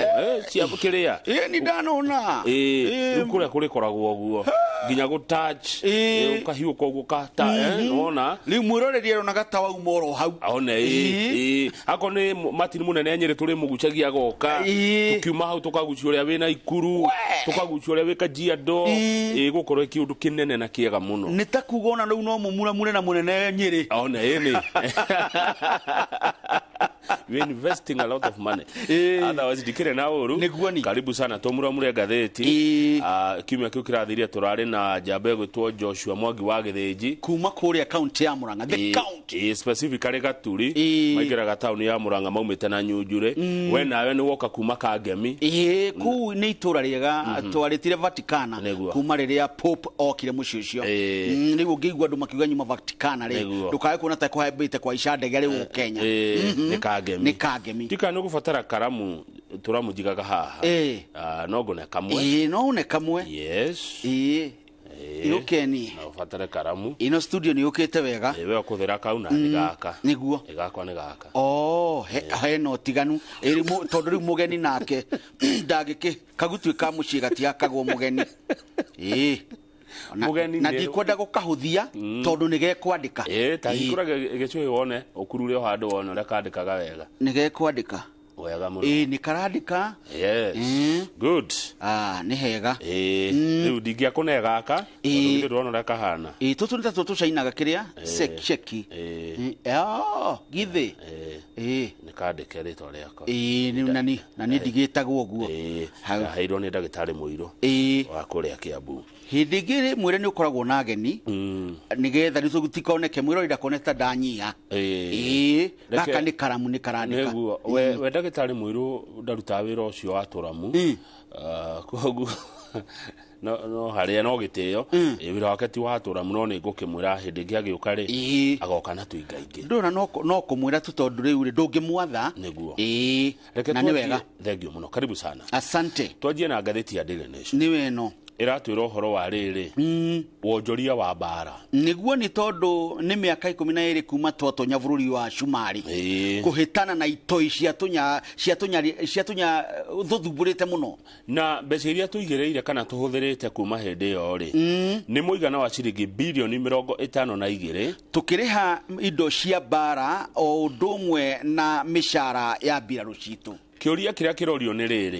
cia kĩrĩa. Ĩ nĩ ndanona. Rĩu kũrĩa kũrĩkoragwo ũguo nginya gũ touch, ũkahiũka ũguo kata, nĩwona. Rĩu mwĩroreri aronaga ta wauma oro hau. One ĩ akorwo nĩ Martin Munene Nyĩrĩ tũrĩmũgucagia agoka, tũkiuma hau tũkagucia ũrĩa wĩna Ikuru, tũkagucia ũrĩa wĩ Kajiado. Ĩgũkorwo kĩũndũ kĩnene na kĩega mũno. Nĩ ta kuga ona rĩu no mũmuramure na Munene Nyĩrĩ. One ĩni we're investing a lot of money, otherwise ndikĩrĩ na ũru. Karibu sana tũmuramure ngathĩti. Kiumia kĩu kĩrathirire tũrarĩ na njamba ĩgwĩtwo Joshua Mwangi wa Gĩthĩnji kuma kũrĩa kaunti ya Murang'a, the county. Specifically Gaturi. Maingĩraga taũni ya Murang'a maumĩte na Nyunjure. We nawe nĩ woka kuma Kangemi. Ĩĩ, kũu nĩ itũra rĩega twarĩtire Vaticana kuma rĩrĩa Pope okire mũciĩ ũcio. Rĩu ũngĩigua andũ makiuga nyuma Vaticana rĩ, ndũkae kuona ta kũhambĩte kwaica ndege rĩu Kenya. Nĩ Kangemi. Nĩ Kangemi. Tika nĩ ũgũbatara karamu tũramũnjigaga haha. No ngũne kamwe. Ĩĩ, no une kamwe. Yes. Ĩĩ. Yũkeni. No ũbatare karamu. Ĩno studio nĩ yũkĩte wega. Ĩĩ, we ũkũthĩra kau na nĩ gaka. Nĩguo. Ĩ gakwa nĩ gaka. Oh, hena ũtiganu. Ĩrĩ tondũ rĩu mũgeni nake ndangĩkĩ kagutuĩka ka mũciĩ gatiakagwo mũgeni. Ĩĩ. Mũgeni Na ndikwenda gũkahũthia tondũ nĩ gekwandĩka. Ĩĩ, ta hingũra gĩcũhĩ wone ũkurure o handũ wone ũrĩa kandĩkaga wega. Nĩ gekwandĩka. Wega mũno. Ĩĩ, nĩ karandĩka. Yes. Good. Nĩ hega. Ĩĩ, rĩu ndingĩakũne gaka tondũ githĩ ndũrona ũrĩa kahana. Ĩĩ, tũtũ nĩ tatuo tũcainaga kĩrĩa ceki. Githĩ. Ĩĩ. Nĩ kandĩke rĩtwa rĩakwa. Ĩĩ, nĩ nani na niĩ ndigĩtagwo ũguo. Ĩĩ, ndaheirwo nĩ ndagĩtarĩ mũirũ. Wa kũrĩa Kiambu. Hĩndĩ ĩngĩ rĩ, mwĩre nĩ ũkoragwo na ageni nĩgetha rĩu tũtikoneke mwĩrori ndakone ta ndanyiha. Ĩĩ, gaka nĩ karamu nĩ karandĩka. Nĩguo we ndagĩtarĩ mũirũ ndarutaga wĩra ũcio wa tũramu. Koguo no harĩa no gĩtĩo. Wĩra wake ti wa tũramu no nĩ ngũkĩmwĩra hĩndĩ ĩngĩ agĩũka rĩ agoka na tũingaingĩ. Ndũrona no kũmwĩra tu tondũ rĩu rĩ ndũngĩmwatha. Nĩguo. Ĩĩ, Reke na nĩ wega. Thengiũ mũno, karibu sana. Asante. Twanjie na ngathĩti ya Daily Nation. Nĩ weno. Ĩratwĩra ũhoro wa rĩrĩ wonjoria wa mbara. Nĩguo nĩ tondũ nĩ mĩaka 12 kuma twatonya bũrũri wa Cumarĩ kũhĩtana na itoi cia tũnya cia tũnya cia tũnya thũthumbũrĩte mũno. Na mbeca iria tũigĩrĩire kana tũhũthĩrĩte kuma hĩndĩ ĩyo rĩ nĩ mũigana wa ciringi birioni 52 tũkĩrĩha indo cia mbara o ũndũ ũmwe na mĩcara ya mbirarũ citũ. Kĩũria kĩrĩa kĩrorio nĩ rĩrĩ,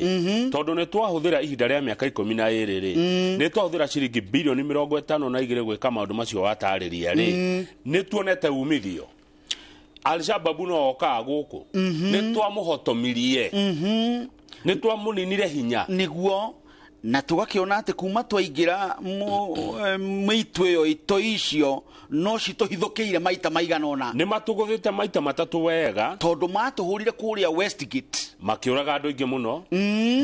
tondũ nĩ twahũthĩra ihinda rĩa mĩaka 12 rĩ, nĩ twahũthĩra ciringi birioni 52 gwĩka maũndũ macio watarĩria rĩ, nĩ tuonete umithio. Al-Shabaab no okaga gũkũ, nĩ twamũhotomirie, nĩ twamũninire hinya. Nĩguo. Na tũgakĩona atĩ kuma twaingĩra mĩitũ ĩyo itoi icio no citũhithũkĩire maita maigana ũna. Nĩ matũgũthĩte maita matatũ wega tondũ matũhũrire kũrĩa Westgate makĩũraga andũ aingĩ mũno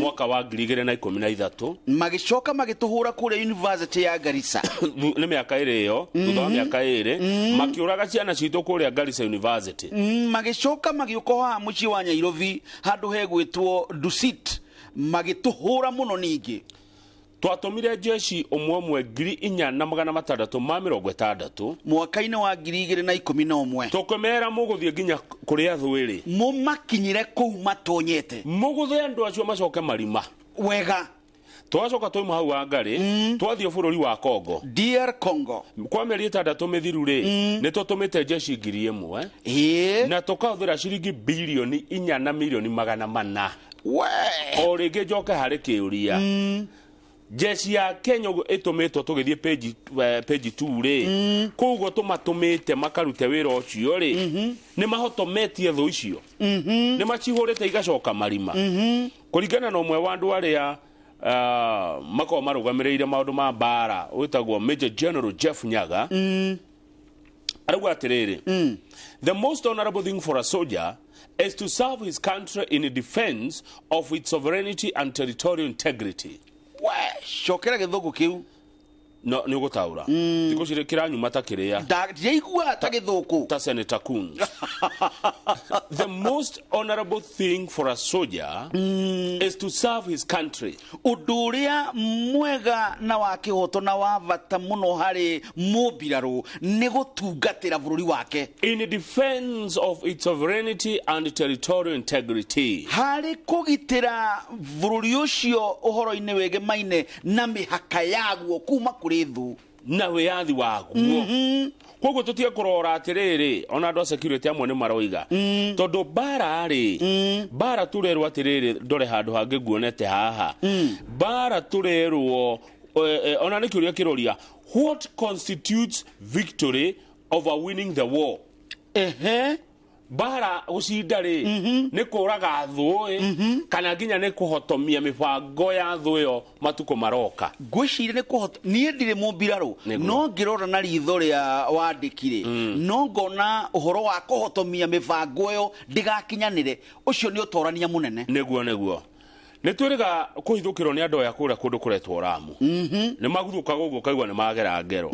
mwaka wa 2013, magĩcoka magĩtũhũra kũrĩa University ya Garissa. Nĩ mĩaka ĩrĩ ĩyo, thutha wa mĩaka ĩrĩ makĩũraga ciana citũ kũrĩa Garissa University. Magĩcoka magĩũka haha mũciĩ wa Nairobi handũ hegwĩtwo Dusit magĩtũhũra mũno ningĩ. Twatũmire jeshi ũmwe ũmwe 4660 mwaka-inĩ wa 2011 tũkĩmera mũgũthiĩ nginya kũrĩa thwĩrĩ, mũmakinyire kũu matonyete, mũgũthe andũ acio macoke marima wega. Twacoka twauma hau Wangarĩ, twathiĩ bũrũri wa Congo, DR Congo, kwa mĩeri 6 mĩthiru rĩ, nĩ tũtũmĩte jeshi 1000 na tũkahũthĩra ciringi birioni 4 na milioni 400. O rĩngĩ njoke harĩ kĩũria, jeshi ya Kenya ũguo ĩtũmĩtwo tũgĩthiĩ page 2 rĩ, koguo tũmatũmĩte makarute wĩra ũcio rĩ, nĩ mahotometie thũ icio, nĩ macihũrĩte igacoka marima. Kũringana na ũmwe wa andũ arĩa makoragwo marũgamĩrĩire maũndũ ma mbara wĩtagwo Major General Jeff Nyaga, Arauga atĩrĩrĩ, the most honorable thing for a soldier is to serve his country in defense of its sovereignty and territorial integrity. We cokera gĩthũngũ kĩu. No nĩ ũgũtaũra thikũ cirĩ kĩranyuma ta kĩrĩa. Ndiaigua ta gĩthũkũ. Ta Senator Coons. The most honorable thing for a soldier is to serve his country. Ũndũ ũrĩa mwega na wa kĩhoto na wa bata mũno harĩ mũmbirarũ nĩ gũtungatĩra bũrũri wake. In defense of its sovereignty and territorial integrity. Harĩ kũgitĩra bũrũri ũcio ũhoro-inĩ wĩgemaine na mĩhaka yaguo kuma kũrĩ thũ na wĩyathi waguo. Koguo tũtige kũrora atĩrĩrĩ, ona andũ a security amwe nĩ maroiga tondũ mbara rĩ, mbara tũrerwo atĩrĩrĩ, ndore handũ hangĩ nguonete haha, mbara tũrerwo ona nĩ kĩũria kĩroria, what constitutes victory over winning the war? Ehe. Mbara gũcinda rĩ, nĩ kũraga thũ kana nginya nĩ kũhotomia mĩbango ya thũ ĩyo matukũ maroka? Ngwĩciria nĩ kũhota. Niĩ ndirĩ mũmbirarũ, no ngĩrora na ritho rĩa wandĩki rĩ, no ngona ũhoro wa kũhotomia mĩbango ĩyo ndĩgakinyanĩre, ũcio nĩ ũtorania mũnene. Nĩguo nĩguo. Nĩ twĩrĩga kũhithũkĩrwo nĩ andũ aya kũrĩa kũndũ kũretwo Ramu. Nĩ maguthũkaga ũguo ũkaigua nĩ magera ngero.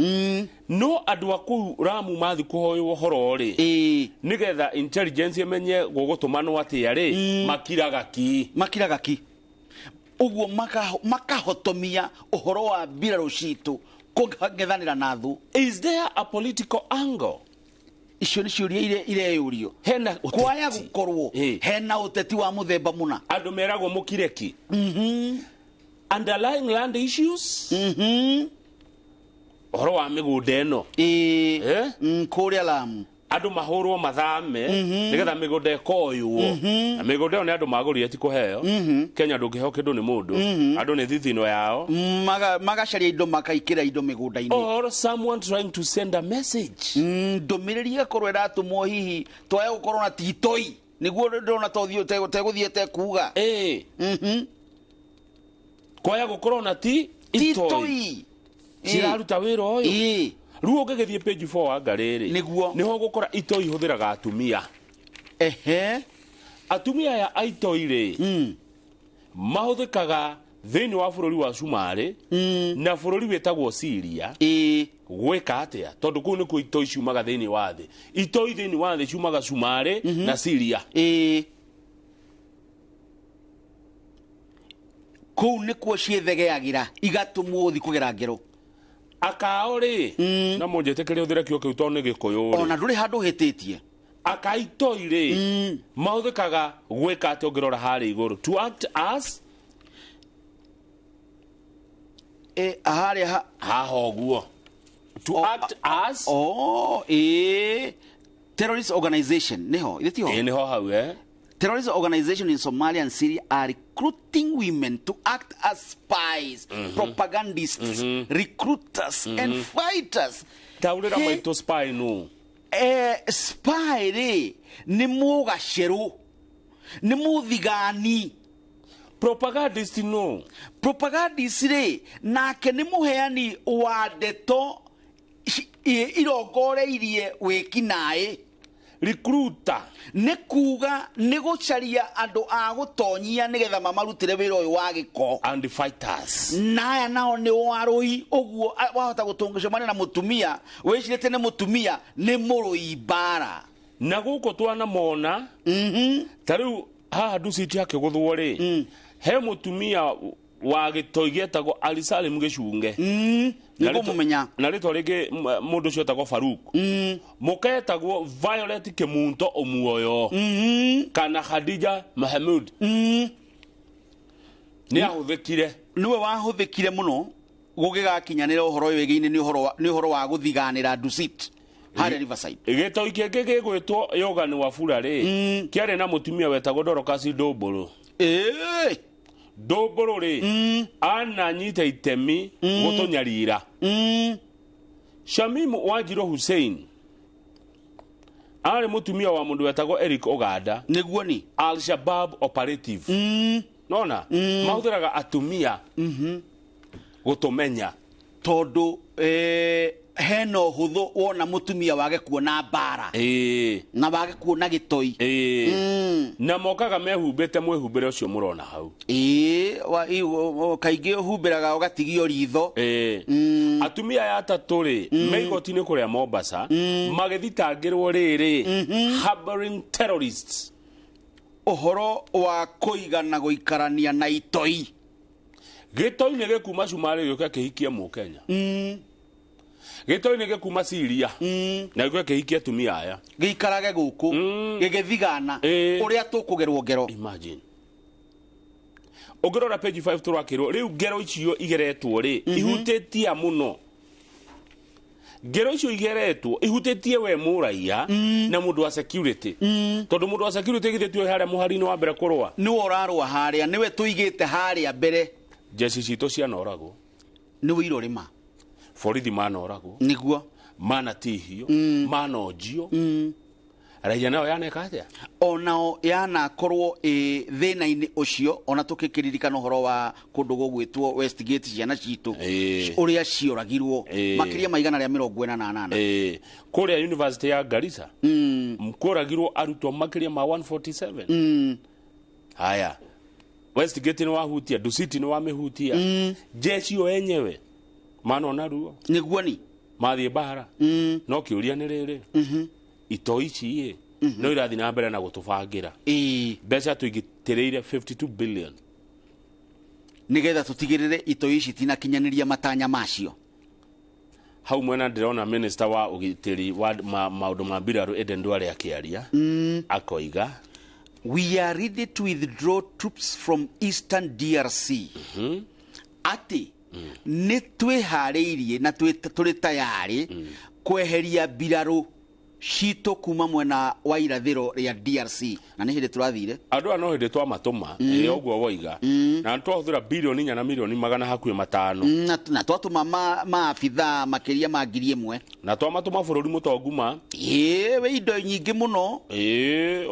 No andũ a kũu Ramu mathi kũhoywo ũhoro rĩ, nĩgetha intelligence ĩmenye gũgũtũmanwo atĩa rĩ, makiraga ki. Makiraga ki. Ũguo makahotomia ũhoro wa mbirarũ citũ kũng'ethanĩra na thũ. Is there a political angle? Icio nĩ ciũria ireyũrio. Hena ũteti. Kwaya gũkorwo hena ũteti wa mũthemba mũna. Andũ meragwo mũkireki. Underlying land issues. Ũhoro wa mĩgũnda ĩno. Kũrĩa Lamu. Andũ mahũrwo mathame nĩgetha mĩgũnda ĩkoywo. Na mĩgũnda ĩyo nĩ andũ magũrire ti kũheo. Kenya ndũngĩheo kĩndũ nĩ mũndũ. Andũ nĩ thithino yao. Magacaria indo makaikĩra indo mĩgũnda-inĩ. Or someone trying to send a message. Ndũmĩrĩri ĩgakorwo ĩratũmwo hihi twaya gũkorwo na titoi. Nĩguo ndĩrona ta ũthiũ tegũthiĩte kuga. Kwaya gũkorwo na ti itoi. Ciraruta wĩra ũyũ. Rĩu ũngĩgĩthiĩ page 4 anga rĩrĩ, nĩguo nĩho ũgũkora itoi ihũthĩraga atumia. Ehe. Atumia aya a itoi rĩ, mahũthĩkaga thĩinĩ wa bũrũri wa Cumarĩ na bũrũri wĩtagwo Syria. Gwĩka atĩa? Tondũ kũu nĩkuo itoi ciumaga thĩinĩ wa thĩ. Itoi thĩinĩ wa thĩ ciumaga Cumarĩ na Syria. Kũu nĩkuo ciĩthegeagĩra igatũmwo gũthiĩ kũgera ngero. Akao rĩ, na mũnjĩtĩkĩre ũthĩre kĩo kĩu tondũ nĩ gĩkũyũ rĩ. Ona ndũrĩ handũ ũhĩtĩtie. Akaitoi rĩ, mahũthĩkaga gwĩka atĩa ũngĩrora harĩa igũrũ? To act as harĩa haha ũguo. To act as terrorist organization nĩho, ithe tiho? Nĩho hau. Terrorist organizations in Somalia and Syria are recruiting women to act as spies, propagandists, recruiters, and fighters. Taurĩra maitũ spy no. Spy rĩ, nĩ mũgacerũ, nĩ mũthigani. Propagandist no. Propagandist rĩ, nake nĩ mũheani wa ndeto irongoreirie wĩkinaĩ. Recruiter nĩ kuga nĩ gũcaria andũ a gũtonyia nĩgetha mamarutĩre wĩra ũyũ wa gĩko. And fighters. Na aya nao nĩ warũi, ũguo wahota gũtũngĩcemania na mũtumia wĩcirĩte nĩ mũtumia nĩ mũrũi mbara. Na gũkũ twanamona ta rĩu haha Dusit hakĩgũthwo rĩ, he mũtumia wa gĩtoi gĩetagwo Alisalim Gĩcunge. Nĩngũmũmenya. Na rĩtwa rĩngĩ mũndũ ũcio etagwo Faruk. Mũketagwo Violet Kĩmunto Omuoyo. Kana Khadija Mahamud. Nĩ ahũthĩkire. Nĩwe wahũthĩkire mũno gũgĩgakinyanĩra ũhoro ũyũ wĩgiĩ nĩ ũhoro wa gũthiganĩra Dusit harĩa Riverside. Gĩtoi kĩngĩ gĩgwĩtwo Yogan Wafula rĩ, kĩarĩ na mũtumia wetagwo Dorcas Ndũmbũrũ. Ndũmbũrũ rĩ, ananyita itemi gũtũnyarira. Shamim Wanjirũ Hussein arĩ mũtumia wa mũndũ wetagwo Eric Oganda. Nĩguo ni Al Shabab operative. Nona mahũthĩraga atumia gũtũmenya tondũ Hena ũhũthũ wona mũtumia wage kuona mbara na wage kuona gĩtoi. Na mokaga mehumbĩte mwĩhumbĩre ũcio mũrona hau. Kaingĩ ũhumbĩraga ũgatigio ritho. Atumia aya atatũ rĩ me igoti-inĩ kũrĩa Mombasa magĩthitangĩrwo rĩrĩ harboring terrorists. Ũhoro wa kũigana gũikarania na itoi. Gĩtoi nĩ gĩkuma Cumarĩ gĩũke kĩhikie Mũkenya. Gĩtoi nĩ gĩkuma Syria na gĩũke kĩhikie atumia aya. Gĩikarage gũkũ gĩgĩthigana ũrĩa tũkũgerwo ngero. Imagine. Ũngĩrora page 5 tũrakĩrwo rĩu ngero icio igeretwo rĩ ihutĩtie mũno. Ngero icio igeretwo ihutĩtie we mũraiya na mũndũ wa security. Tondũ mũndũ wa security githĩ tuoe harĩa mũhari-inĩ wa mbere kũrũa. Nĩwe ũrarũa harĩa, nĩwe tũigĩte harĩa mbere. Jeshi citũ cianoragwo. Nĩwe irorĩma. Borithi manoragwo. Nĩguo. Manatihio, manonjio. Raia nao yaneka atĩa? Onao yanakorwo thĩna-inĩ ũcio, ona tũkĩkĩririkana ũhoro wa kũndũ gũgwĩtwo Westgate ciana citũ ũrĩa cioragirwo makĩria ma 148. Kũrĩa University ya Garissa kũragirwo arutwo makĩria ma 147. Haya, Westgate nĩ wahutia, Dusit nĩ wamĩhutia. Jeshi o enyewe manona ruo. Nĩguo ni mathiĩ mbara. No kĩũria nĩ rĩrĩ, itoi ici ĩ no irathiĩ na mbere na gũtũbangĩra. Mbeca tũigĩtĩrĩire 52 billion nĩgetha tũtigĩrĩre itoi ici tinakinyanĩria matanya macio. Hau mwena ndĩrona minister wa ũgitĩri wa maũndũ ma mbirarũ Eden Duale akĩaria akoiga we are ready to withdraw troops from Eastern DRC. Atĩ nĩ twĩharĩirie na tũrĩ tayarĩ kweheria mbirarũ citũ kuma mwena wa irathĩro rĩa DRC. Na nĩ hĩndĩ tũrathire andũ aya no hĩndĩ twamatũma ĩ ũguo woiga, na twahũthĩra bilioni 4 na milioni 500 na twatũma maabithaa makĩria ma 1,000 na twamatũma bũrũri mũtongu ma wĩ indo nyingĩ mũno.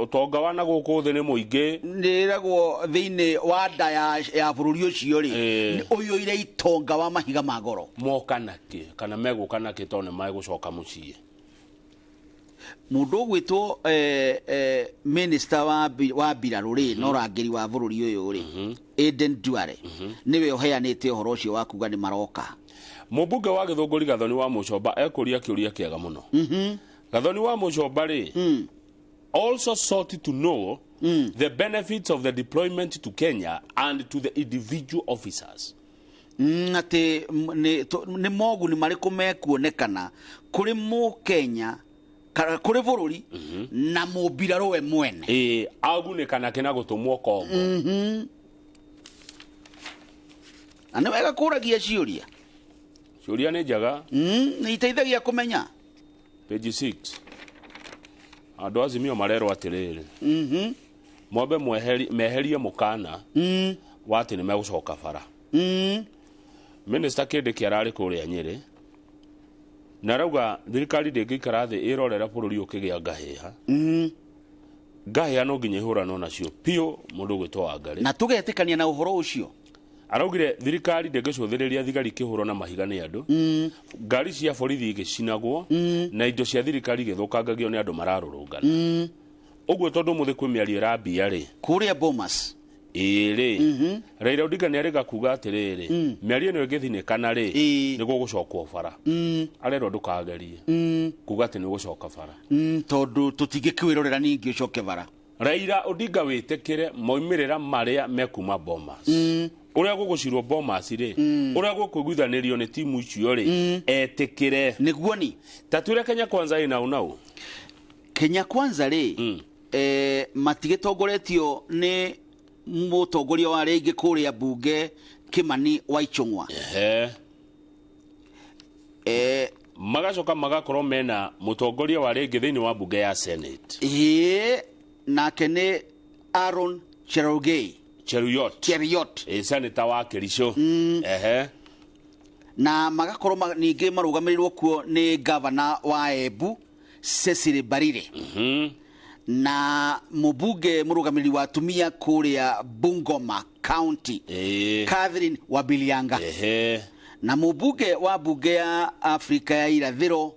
Ũtonga wa na gũkũ thĩ nĩ mũingĩ. Nĩragwo thĩinĩ wa nda ya bũrũri ũcio rĩ ũiyũire itonga wa mahiga ma goro. Moka nakĩ kana megũka nakĩ tondũ nĩ megũcoka mũciĩ. Mũndũ ũgwĩtwo minister wa mbirarũ rĩ na ũrangĩri wa bũrũri ũyũ rĩ Eden Duale nĩwe ũheanĩte ũhoro ũcio wa kuga nĩ maroka. Mũmbunge wa Gĩthũngũri Gathoni wa Mũcomba ekũria kĩũria kĩega mũno. Gathoni wa Mũcomba rĩ also sought to know the benefits of the deployment to Kenya and to the individual officers. Atĩ nĩ moguni marĩkũ mekuonekana kũrĩ Mũkenya kũrĩ bũrũri na mũmbirarũ we mwene. Agunĩka nake na gũtũmwo Kongo. Na nĩ wega kũragia ciũria. Ciũria nĩ njega. Nĩ iteithagia kũmenya. Page 6. Andũ a Azimio marerwo atĩrĩrĩ, mwambe meherie mũkana wa atĩ nĩ megũcoka bara. Minister Kindiki ararĩ kũrĩa Nyĩrĩ na rauga thirikari ndĩngĩikara thĩ ĩrorera bũrũri ũkĩgĩa ngahĩha. Ngahĩha no nginya ihũranwo nacio piũ mũndũ ũgwĩtwo Wangari. Na tũgetĩkania na ũhoro ũcio. Araugire thirikari ndĩngĩcũthĩrĩria thigari ikĩhũrwo na mahiga nĩ andũ, ngari cia borithi igĩcinagwo, na indo cia thirikari igĩthũkangagio nĩ andũ mararũrũngana. Ũguo tondũ ũmũthĩ kwĩ mĩario ĩrambia rĩ kũrĩa Bomas ĩrĩ Raila Odinga nĩ arĩga kuga atĩrĩrĩ, mĩario ĩno ĩngĩthinĩkana rĩ nĩ gũgũcokwo bara. Arerwo ndũkagerie kuga atĩ nĩ ũgũcoka bara tondũ tũtingĩkwĩrorera ningĩ ũcoke bara. Raila Odinga wĩtĩkĩre moimĩrĩra marĩa mekuma Bomas. Ũrĩa gũgũcirwo Bomas rĩ, ũrĩa gũkũiguithanĩrio nĩ timu icio rĩ, etĩkĩre. Nĩguo ni ta twĩre Kenya Kwanza ĩna ũnau. Kenya Kwanza rĩ matigĩtongoretio nĩ mũtongoria wa rĩngĩ kũrĩa mbunge Kimani wa Ichung'wa. Magacoka magakorwo mena mũtongoria wa rĩngĩ thĩinĩ wa mbunge ya Senate. Nake nĩ Aaron Cherogei. Cheruiyot. Senator wa Kericho. Na magakorwo ningĩ marũgamĩrĩirwo kuo nĩ governor wa Embu Cecily Mbarire. Na mũbunge mũrũgamĩrĩri wa atumia kũrĩa Bungoma County Catherine Wabilianga. Na mũmbunge wa bunge ya Afrika ya irathĩro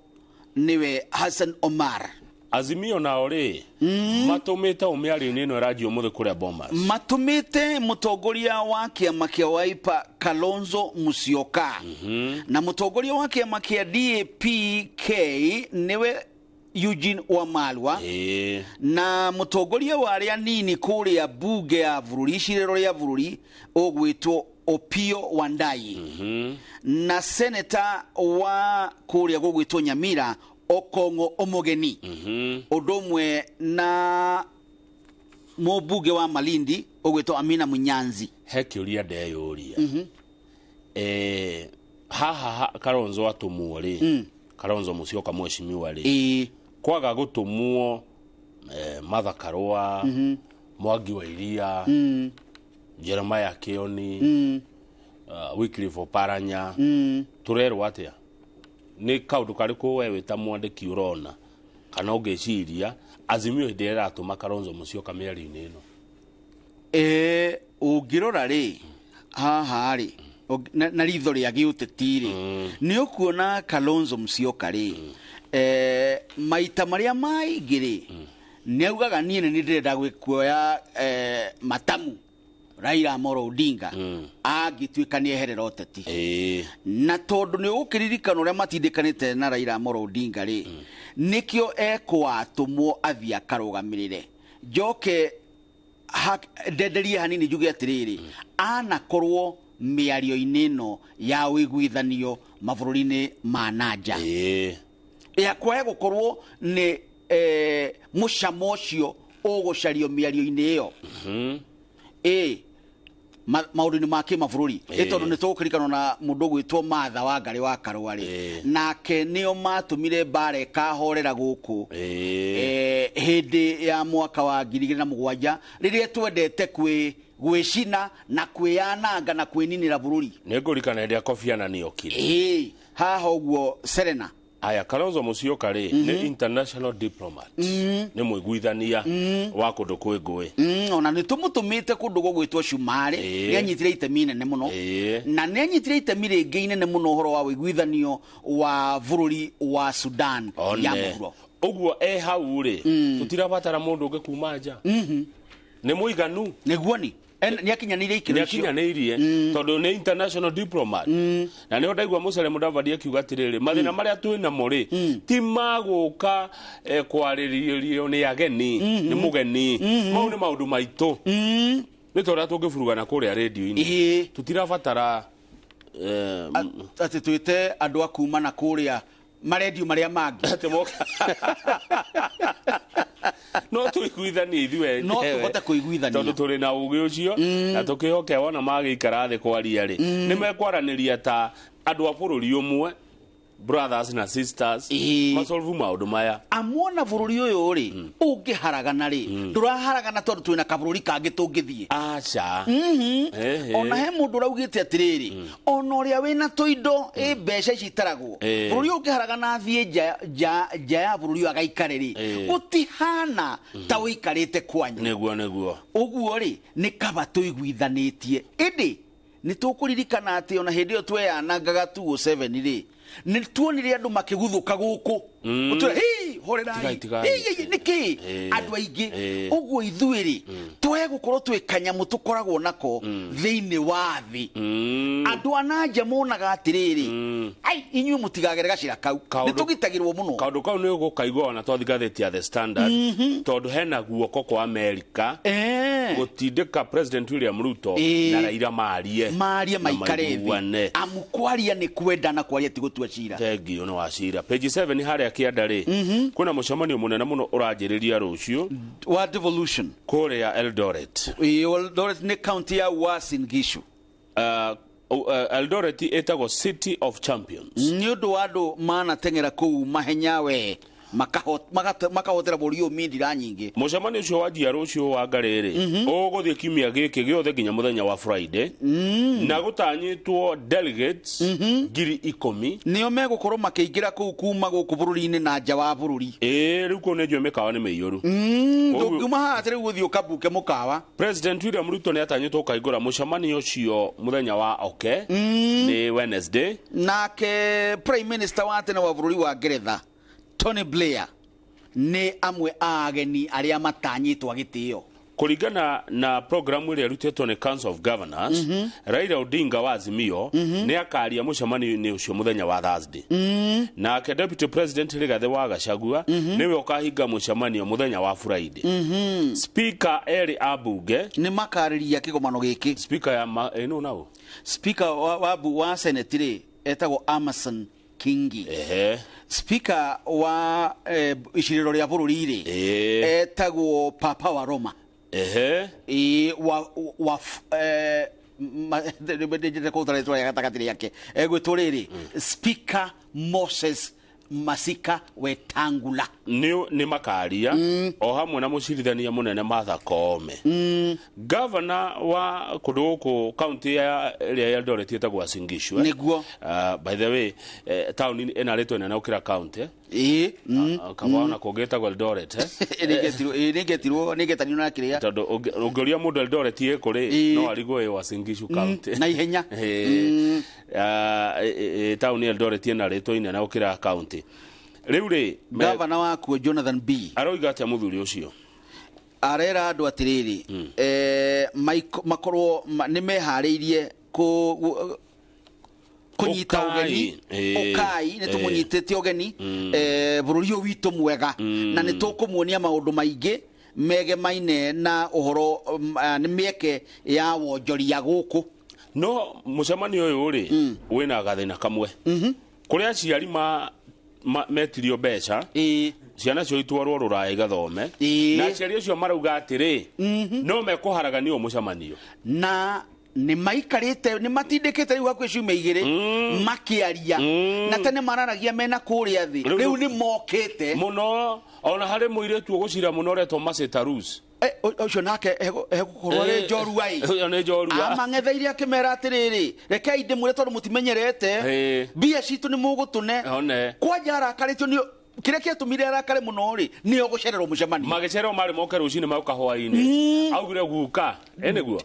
nĩwe Hassan Omar. Azimio nao rĩ, matũmĩte mĩario-inĩ ĩno ĩranjia ũmũthĩ kũrĩa Bomas? Matũmĩte mũtongoria wa kĩama kĩa Wiper Kalonzo Musyoka, na mũtongoria wa kĩama kĩa DAP-K nĩwe Eugene Wamalwa, na mũtongoria wa arĩa nini kũrĩa bunge ya bũrũri, icirĩro rĩa bũrũri, ũgwĩtwo Opiyo Wandayi, na seneta wa kũrĩa gũgwĩtwo Nyamira Okong'o Omogeni, ũndũ ũmwe na mũmbunge wa Malindi ũgwĩtwo Amina Munyanzi. He kĩũria ndeyũria. Haha Kalonzo atũmwo rĩ, Kalonzo Musyoka mheshimiwa rĩ, kwaga gũtũmwo Martha Karua, Mwangi wa Iria, Jeremiah Kioni, Wycliffe Oparanya, tũrerwo atĩa? Nĩ kaũndũ karĩkũ we wĩ ta mwandĩki ũrona kana ũngĩciria Azimio hĩndĩ ĩrĩa ĩratũma Kalonzo Musyoka mĩario-inĩ ĩno? Ũngĩrora rĩ haha rĩ, na ritho rĩa gĩũteti rĩ, nĩ ũkuona Kalonzo Musyoka rĩ, maita marĩa maingĩ rĩ, nĩ augaga niĩ nĩ ndĩrenda kuoya matamu Raila Amolo Odinga angĩtuĩka nĩ eherera ũteti. Na tondũ nĩ ũgũkĩririkana ũrĩa matindĩkanĩte na Raila Amolo Odinga rĩ, nĩkĩo ekwatũmwo athiĩ akarũgamĩrĩre. Njoke ndenderie hanini njuge atĩrĩrĩ, anakorwo mĩario-inĩ ĩno ya ũiguithanio mabũrũri-inĩ ma nanja, ya kwaga gũkorwo nĩ mũcamo ũcio ũgũcario mĩario-inĩ ĩyo maũndũ-inĩ ma kĩmabũrũri. Tondũ nĩ tũgũkĩririkana na mũndũ ũgwĩtwo Martha Wangari wa Karũa rĩ, nake nĩo matũmire mbara ĩkahorera gũkũ hĩndĩ ya mwaka wa 2007 rĩrĩa twendete gwĩcina na kwĩyananga na kwĩninĩra bũrũri. Nĩ ngũririkana hĩndĩ ya Kofi Annan okire. Haha ũguo Serena. Aya, Kalonzo Musyoka rĩ, nĩ international diplomat, nĩ mũiguithania wa kũndũ kwĩ ngũĩ. Ona nĩ tũmũtũmĩte kũndũ gũgwĩtwo Cumarĩ, nĩ anyitire itemi inene mũno, na nĩ anyitire itemi rĩngĩ inene mũno ũhoro wa ũiguithanio wa bũrũri wa Sudan ya mũhuro. Ũguo hau rĩ, tũtirabatara mũndũ ũngĩ kuma nja. Nĩ mũiganu. Nĩguo ni nĩ akinyanĩirie ikĩro icio. Nĩ akinyanĩirie tondũ nĩ international diplomat. Na nĩho ndaigua Musalia Mudavadi akiuga atĩrĩrĩ, mathĩna marĩa twĩ namo rĩ, ti magũka kwarĩrĩrio nĩ ageni, nĩ mũgeni. Mau nĩ maũndũ maitũ. Nĩ ta ũrĩa tũngĩburugana kũrĩa rĩndiũ-inĩ. Tũtirabatara atĩ twĩte andũ a kuma na kũrĩa marendio marĩa mangĩ. No tũiguithanie ithuĩ, no tũhote kũiguithania tondũ tũrĩ na ũgĩ ũcio, na tũkĩhoke wona magĩikara thĩ kwaria rĩ, nĩ mekwaranĩria ta andũ a bũrũri ũmwe, brothers na sisters, masolve maũndũ maya. Amuona bũrũri ũyũ rĩ, ũngĩharagana rĩ, ndũraharagana tondũ twĩna kabũrũri kangĩ tũngĩthiĩ. Aca. Ona he mũndũ ũraugĩte atĩrĩrĩ, ona ũrĩa wĩna tũindo mbeca ici itaragwo, bũrũri ũyũ ũngĩharagana athiĩ nja ya bũrũri ũyũ agaikare rĩ, gũtihana ta ũikarĩte kwanyu. Nĩguo, nĩguo. Ũguo rĩ, nĩ kaba tũiguithanĩtie. Ĩndĩ nĩ tũkũririkana atĩ ona hĩndĩ ĩyo tweyanangaga 2007 rĩ, nĩ tuonire andũ makĩguthũka gũkũ. Ũtwĩra, hii, horerai. Hii, nĩkĩ? Andũ aingĩ. Ũguo ithuĩ rĩ, twae gũkorwo twĩ kanyamũ tũkoragwo nako thĩinĩ wa thĩ. Andũ a nanja monaga atĩrĩrĩ, ai, inyuĩ mũtigagere gacĩra kau. Nĩ tũgitagĩrwo mũno. Kaũndũ kau nĩ ũgũkaigua ona twathi ngathĩti ya The Standard, tondũ hena guoko kwa Amerika gũtindĩka President William Ruto na Raila marie. Marie maikare thĩ. Amu kwaria nĩ kwendana, kwaria ti gũtua cira. Thengiũ nĩ wa cira. Page 7 harĩa kĩanda rĩ, kwĩna mũcemanio mũnene mũno ũranjĩrĩria rũciũ wa devolution kũrĩa Eldoret. Eldoret nĩ county ya Uasin Gishu. Eldoret ĩtagwo City of Champions. Nĩ ũndũ wa andũ manateng'era kũu mahenya we. Makahotera bũrũri ũyũ mindira nyingĩ. Mũcemanio ũcio wanjia rũciũ wa ngarĩrĩ, ũgũthiĩ kiumia gĩkĩ gĩothe nginya mũthenya wa Friday, na gũtanyĩtwo delegates 10,000 nĩo megũkorwo makĩingĩra kũu kuma gũkũ bũrũri-inĩ na nja wa bũrũri. Ĩĩ, rĩu kũu nĩ njũĩ mĩkawa nĩ mĩiyũru. Ndũngiuma haha atĩ rĩu ũthiĩ ũkabuke mũkawa. President William Ruto nĩ atanyĩtwo kũhingũra mũcemanio ũcio mũthenya wa oke, nĩ Wednesday. Nake prime minister wa tene wa bũrũri wa Ngeretha Tony Blair nĩ amwe a ageni arĩa matanyĩtwo gĩtĩo. Kũringana na programu ĩrĩa ĩrutĩtwo nĩ Council of Governors, Raila Odinga wa Azimio nĩ akaria mũcemanio-inĩ ũcio mũthenya wa Thursday. Nake Deputy President Rigathi wa Gachagua nĩwe ũkahinga mũcemanio mũthenya wa Friday. Speaker erĩ a bunge nĩ makarĩria kĩgomano gĩkĩ. Speaker ya ma, ĩno nao Speaker wa Senate rĩ etagwo Amason Kingi. Speaker wa icirĩro rĩa bũrũri rĩ etagwo Papa wa Roma. Wa wa ndĩrenda kũruta rĩtwa rĩa gatagatĩ rĩake, egwĩtwo rĩrĩ Speaker Moses Masika Wetangula. Nĩ makaria o hamwe na mũcirithania mũnene Martha Koome. Governor wa kũndũ gũkũ kaunti ya ĩrĩa ya Eldoret ĩtagwo Uasin Gishu. Nĩguo. By the way, taũni ĩna rĩtwa inene gũkĩra kaunti. Ĩĩ. Kaba ona kũngĩ ĩtagwo Eldoret. Nĩngetirwo nĩngetanio na kĩrĩa. Tondũ ũngĩũria mũndũ Eldoret ĩkũ rĩ, no arigwo ĩ Uasin Gishu kaunti. Na ihenya. Taũni Eldoret ĩna rĩtwa inene gũkĩra kaunti. Rĩu rĩ, Gavana wakuo Jonathan B aroiga atĩa mũthuri ũcio? Arera andũ atĩrĩrĩ, makorwo nĩ meharĩirie kũnyita ũgeni. Ũkai, nĩ tũmũnyitĩte ũgeni bũrũri ũyũ witũ mwega, na nĩ tũkũmuonia maũndũ maingĩ megemaine na ũhoro nĩ mĩeke ya wonjoria gũkũ. No mũcemanio ũyũ rĩ, wĩna gathĩna kamwe. Kũrĩ aciari metirio mbeca ciana cio itwarwo rũraya igathome, na aciari acio marauga atĩrĩ, no mekũharaganio mũcemanio. Na nĩ maikarĩte, nĩ matindĩkĩte rĩu hakuhĩ ciumia igĩrĩ makĩaria, na tene mararagia mena kũrĩa thĩ, rĩu nĩ mokĩte mũno. Ona harĩ mũirĩtu ũgũcira mũno ũretwo Masita Rus. Ũcio nake egũkorwo arĩ njorua ĩ. Ũcio nĩ njorua. Amang'etheire akĩmera atĩrĩrĩ, rekei ndĩmwĩre tondũ mũtimenyerete mbia citũ nĩ mũgũtũne. Kwanja arakarĩtio nĩ kĩrĩa kĩatũmire arakare mũno rĩ, nĩo gũcererwo mũcemanio. Magĩcererwo marĩ moke rũcinĩ maũka hwaĩ-inĩ. Augire guka, nĩguo?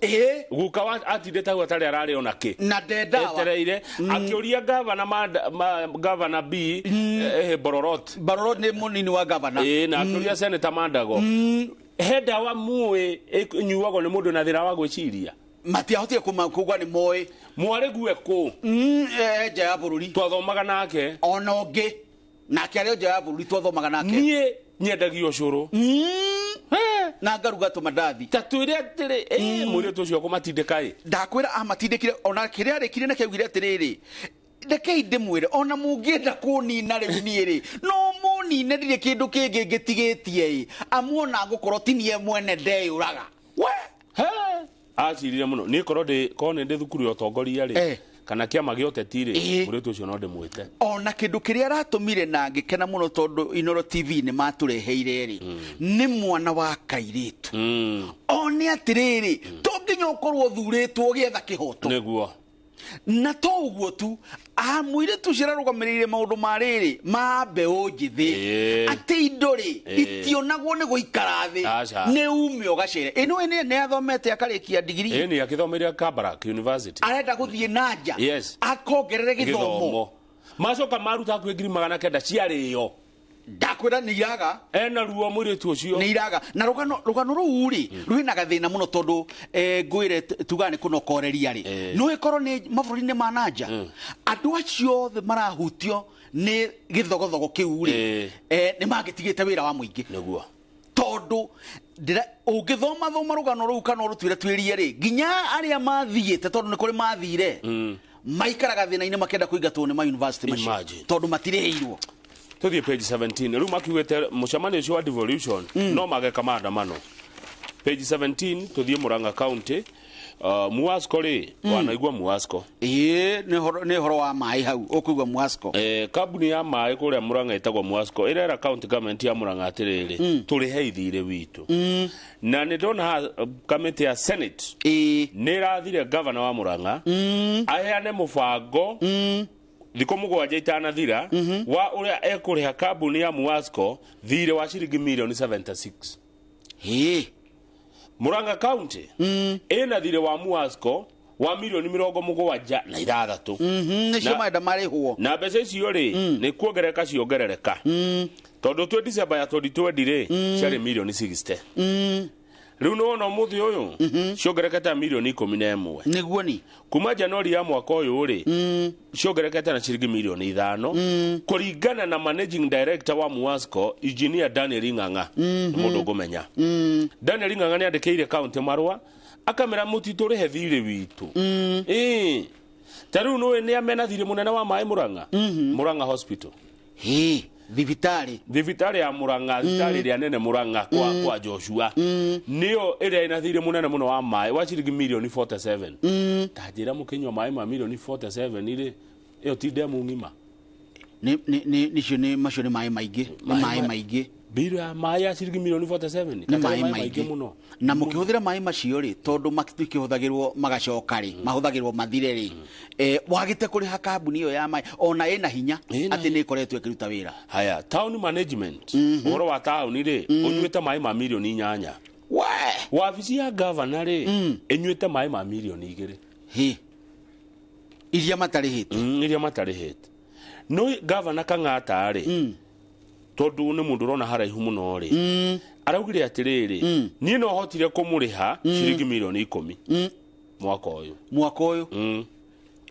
Guka atindĩte hau atarĩ ararĩ ona kĩ. Na ndendawa. Etereire, akĩũria gavana gavana B, Bororot. Bororot nĩ mũnini wa gavana. Na akĩũria Senator Mandago. He ndawa muĩ ĩnyuagwo nĩ mũndũ na thĩna wa gwĩciria. Matiahotire kũgwa nĩ moĩ. Mwarĩ gue kũ? Nja ya bũrũri. Twathomaga nake. Ona ũngĩ. Nake arĩ nja ya bũrũri twathomaga nake. Niĩ nyendagio ũcũrũ. Na ngaruga tũmandathi. Ta twĩre atĩrĩ, mũirĩtu ũcio akũmatindĩka ĩ. Ndakwĩra amatindĩkire, ona kĩrĩa arĩkirie na kĩaugire atĩrĩrĩ, rekei ndĩmwĩre, ona mũngĩenda kũnina rĩu niĩ rĩ, no mũnine, ndirĩ kĩndũ kĩngĩ ngĩtigĩtie ĩ, amuona ngũkorwo ti niĩ mwene ndeyũraga. We! Acirire mũno. Niĩ korwo nĩ ndĩ thukuru ya ũtongoria rĩ, kana kĩama gĩa ũteti rĩ, mũirĩtu ũcio no ndĩmwĩte. Ona kĩndũ kĩrĩa aratũmire na ngĩkena mũno tondũ Inoro TV nĩ matũreheire rĩ, nĩ mwana wa kairĩtu. One atĩrĩrĩ, to nginya ũkorwo ũthurĩtwo ũgĩetha kĩhoto. Nĩguo. Na to ũguo tu, mũirĩtu ũcio ararũgamĩrĩire maũndũ ma rĩrĩ ma mbeũ njĩthĩ, atĩ indo rĩ itionagwo nĩ gũikara thĩ, nĩ ume ũgacere. Ĩno nĩ athomete akarĩkia digiri. Nĩ akĩthomeire Kabarak University. Arenda gũthiĩ na nja akongerere gĩthomo. Macoka maruta hakuhĩ 900,000 ciarĩo. Ndakwĩra nĩ iraga. Ena ruo mũirĩtu ũcio. Nĩ iraga. Na rũgano rũu rĩ, rwĩna gathĩna mũno tondũ ngwĩre tugaga nĩ kũnokoreria rĩ. No ĩkorwo nĩ mabũrũri-inĩ ma na nja. Andũ acio othe marahutio nĩ gĩthogothogo kĩu rĩ, nĩ mangĩtigĩte wĩra wa mũingĩ. Nĩguo. Tondũ ũngĩthoma thoma rũgano rũu kana ũrũtuĩre tuĩrie rĩ, nginya arĩa mathiĩte, tondũ nĩ kũrĩ mathire, maikaraga thĩna-inĩ makĩenda kũingatwo nĩ ma university macio tondũ matirĩhĩirwo. Tuthiĩ page 17. Rĩu makiugĩte mũcemanio ũcio wa devolution no mageka maandamano. Page 17 tuthiĩ Murang'a County. Muasco rĩ, wanaigua Muasco? Ĩĩ, nĩ ũhoro wa maĩ hau ũkũigua Muasco. Kambuni ya maĩ kũrĩa Murang'a ĩtagwo Muasco ĩrera county government ya Murang'a atĩrĩrĩ, tũrĩhe ithirĩ witũ. Na nĩ ndona haha kamĩtĩ ya Senate nĩ ĩrathire governor wa Murang'a aheane mũbango thikũ 7 itanathira wa ũrĩa ekũrĩha kambuni ya Muasco thirĩ wa ciringi mirioni 76. Murang'a County ĩna thirĩ wa Muasco wa mirioni 76. Nĩcio marenda marĩhwo. Na mbeca icio rĩ, nĩ kuongerereka ciongerereka, tondũ twĩ December ya 2020 rĩ, ciarĩ mirioni 60. Rĩu nĩ wona ũmũthĩ ũyũ ciongerekete mirioni 11. Nĩguo ni kuma Januari ya mwaka ũyũ rĩ, ciongerekete na ciringi mirioni 5, kũringana na managing director wa Muasco, engineer Daniel Ng'ang'a. Nĩ mũndũ ngũmenya. Daniel Ng'ang'a nĩ andĩkĩire county marũa akamera mũtitũrĩhe thirĩ witũ. Ĩĩ, ta rĩu nĩũĩ nĩ amena thirĩ mũnene wa maĩ Murang'a? Murang'a Hospital. Thibitarĩ. Thibitarĩ ya Murang'a, thibitarĩ ĩrĩa nene Murang'a kwa Joshua, nĩyo ĩrĩa ĩna thirĩ mũnene mũno wa maĩ wa ciringi mirioni 47. Ta njĩra, mũkĩnyua maĩ ma mirioni 47 rĩ, ĩyo ti ndemu ng'ima? Nĩcio nĩ macio nĩ maĩ maingĩ, nĩ maĩ maingĩ. Mbirũ ya maĩ ya ciringi mirioni 47. Nĩ maĩ maingĩ mũno. Na mũkĩhũthĩra maĩ macio rĩ, tondũ matikĩhũthagĩrwo magacoka rĩ, mahũthagĩrwo mathire rĩ, wagĩte kũrĩha kambuni ĩyo ya maĩ ona ĩna hinya atĩ nĩ ĩkoretwo ĩkĩruta wĩra. Haya, town management, ũhoro wa taũni rĩ, ũnyuĩte maĩ ma mirioni 8. Wabici ya gavana rĩ, ĩnyuĩte maĩ ma mirioni 2. Iria matarĩhĩte. Iria matarĩhĩte. No gavana Kang'ata rĩ, tondũ nĩ mũndũ ũrona haraihu mũno rĩ, araugire atĩrĩrĩ, niĩ no hotire kũmũrĩha ciringi mirioni 10 mwaka ũyũ. Mwaka ũyũ.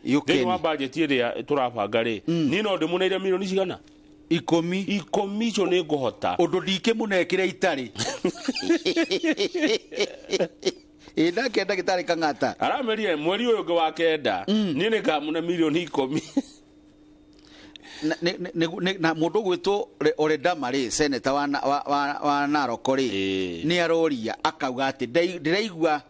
Thĩinĩ wa bajeti ĩrĩa tũrabanga rĩ, niĩ no ndĩmũneire mirioni cigana? 10. 10 icio nĩ ngũhota. Ũndũ ndikĩmũnekĩre itarĩ. Ĩ nake ndagĩtarĩ Kang'ata aramerire mweri ũyũ ũngĩ wa 9 niĩ nĩ ngamũne mirioni 10. Na mũndũ ũgwĩtwo Oredama rĩ, seneta wa Narok rĩ, nĩ aroria akauga atĩ ndĩraigua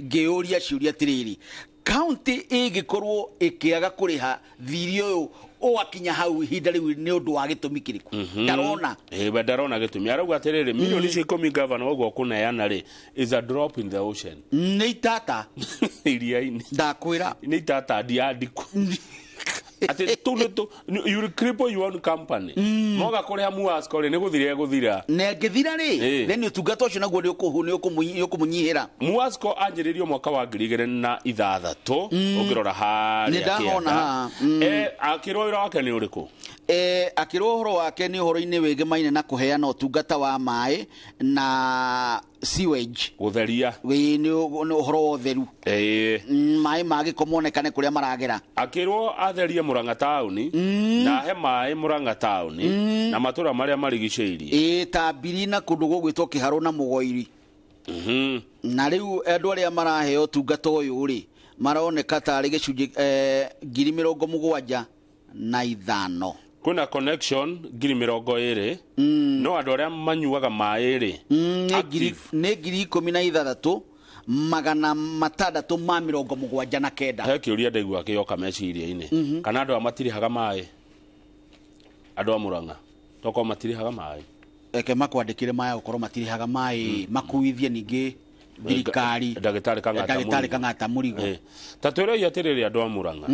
ngĩũria ciũria atĩrĩrĩ, kaunti ĩngĩkorwo ĩkĩaga kũrĩha thirĩ ũyũ ũgakinya hau ihinda rĩu nĩ ũndũ wa gĩtũmi kĩrĩkũ? Ndarona. We ndarona gĩtũmi. Arauga atĩrĩrĩ, mirioni icio 10 gavana ũguo kũneana rĩ, is a drop in the ocean. Nĩ itata iria-inĩ. Ndakwĩra. Nĩ itata ndiandikũ. Atĩ tu nĩ tu you will cripple your own company. Moga kũrĩha Muasco rĩ, nĩ gũthira ĩgũthira. Na ĩngĩthira rĩ, then ũtungata ũcio naguo nĩ ũkũmũnyihĩra. Muasco anjĩrĩirio mwaka wa 2006, ũngĩrora harĩa Nĩ ndahona haha. Akĩrwo wĩra wake nĩ ũrĩkũ? Akĩrwo ũhoro wake nĩ ũhoro-inĩ wĩgemaine na kũheana ũtungata wa maĩ na sewage. Gũtheria. Nĩ ũhoro wa ũtheru. Maĩ ma gĩko monekane kũrĩa maragera. Akĩrwo atherie Murang'a taũni na ahe maĩ Murang'a taũni na matũra marĩa marigicĩirie. Ta Mbiri na kũndũ gũgwĩtwo Kĩharũ na Mũgoiri. Na rĩu andũ arĩa maraheo ũtungata ũyũ rĩ, maroneka tarĩ gĩcunjĩ 75,000. Kwĩna connection 20,000. No andũ arĩa manyuaga maĩ rĩ, nĩ 16,679. He kĩũria ndaigua kĩoka meciria-inĩ, kana andũ aya matirĩhaga maĩ? Andũ a Murang'a tokorwo matirĩhaga maĩ, eke makwandĩkĩre maya gũkorwo matirĩhaga maĩ, makuithie ningĩ thirikari. Ndagĩtarĩ Kang'ata Mũrigo. Ta twĩrei atĩrĩrĩ, andũ a Murang'a,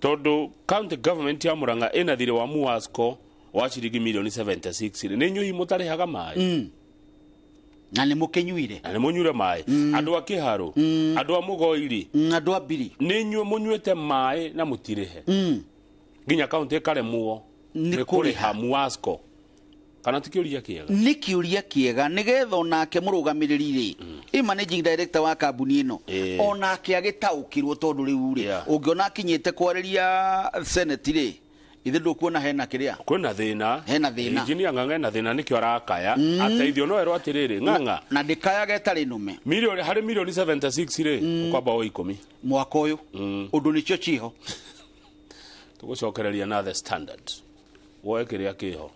tondũ county government ya Murang'a ĩna thirĩ wa Muasco wa ciringi mirioni 76 rĩ, nĩ inyuĩ mũtarĩhaga maĩ? Na nĩ mũkĩnyuire. Na nĩ mũnyuire maĩ. Andũ a Kĩharũ, andũ a Mũgoiri, andũ a Mbiri, nĩ inyuĩ mũnyuĩte maĩ na mũtirĩhe. Nginya county ĩkaremwo nĩ kũrĩha Muasco. Kana ti kĩũria kĩega? Nĩ kĩũria kĩega, nĩgetha onake mũrũgamĩrĩri rĩ, ĩ managing director wa kambuni ĩno, onake agĩtaũkĩrwo, tondũ rĩu rĩ, ũngĩona akinyĩte kwarĩria Senate rĩ, ithe ndũkuona hena kĩrĩa? Kwĩna thĩna. Hena thĩna. Engineer Ng'ang'a ena thĩna, nĩkĩo arakaya. Ateithio no erwo atĩrĩrĩ, Ng'ang'a. Na ndĩkayaga ĩtarĩ nũme. Mirioni, harĩ mirioni 76 rĩ, ũkwamba o 10. Mwaka ũyũ. Ũndũ nĩcio ciho. Tũgũcokereria na The Standard. Woe kĩrĩa kĩho.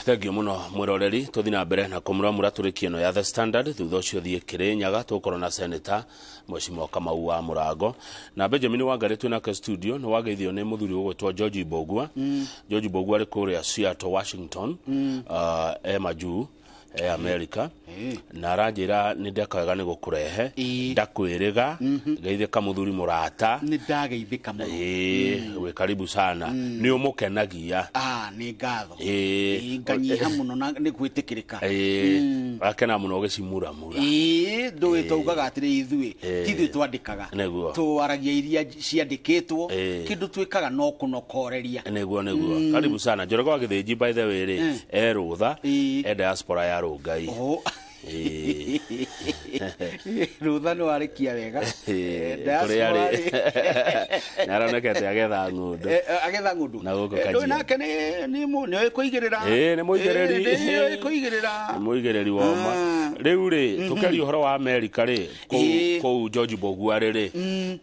Thengiũ mũno mwĩroreri, tũthiĩ na mbere na kũmuramura tũrĩkie ĩno ya The Standard. Thutha ũcio thiĩ Kĩrĩnyaga, tũgũkorwo na Senator Mheshimiwa Kamau wa Mũrango na Benjamin Wangari twĩ nake studio. Nĩ wageithio nĩ mũthuri ũgwĩtwo George Mbogua. George Mbogua arĩ kũrĩa Seattle, Washington, e majuu e America, na aranjĩra nĩ ndeka wega nĩ gũkũrehe. Ndakwĩrĩga, geithĩka mũthuri mũrata. Nĩ ndageithĩka mũno. Ĩĩ, wĩ karibu sana, nĩ ũmũkenagia. Ah, nĩ ngatho. Nganyiha mũno na nĩ gwĩtĩkĩrĩka. Ĩĩ, akena mũno ũgĩcimuramura. Ĩĩ, ndũĩ twaugaga atĩrĩ, ithuĩ ti ithuĩ twandĩkaga. Twaragia iria ciandĩkĩtwo. Kĩndũ twĩkaga no kũnokoreria. Nĩguo. Karibu sana Njoroge wa Gĩthĩnji. By the way rĩ, e rũtha e diaspora ya Rũngai. Ĩĩ. Rũtha nĩ warĩkia wega. Kũrĩa diaspora rĩ nĩ aronekete agetha ng'ũndũ. Agetha ng'ũndũ. Na gũkũ Ndũĩ Kajiado. nake nĩ oĩ kũigĩrĩra. Ĩĩ, nĩ mũigĩrĩri. Nĩ oĩ kũigĩrĩra. Nĩ mũigĩrĩri woma. Rĩu rĩ, tũkĩaria ũhoro wa Amerika rĩ, kũu George Mbogua rĩ,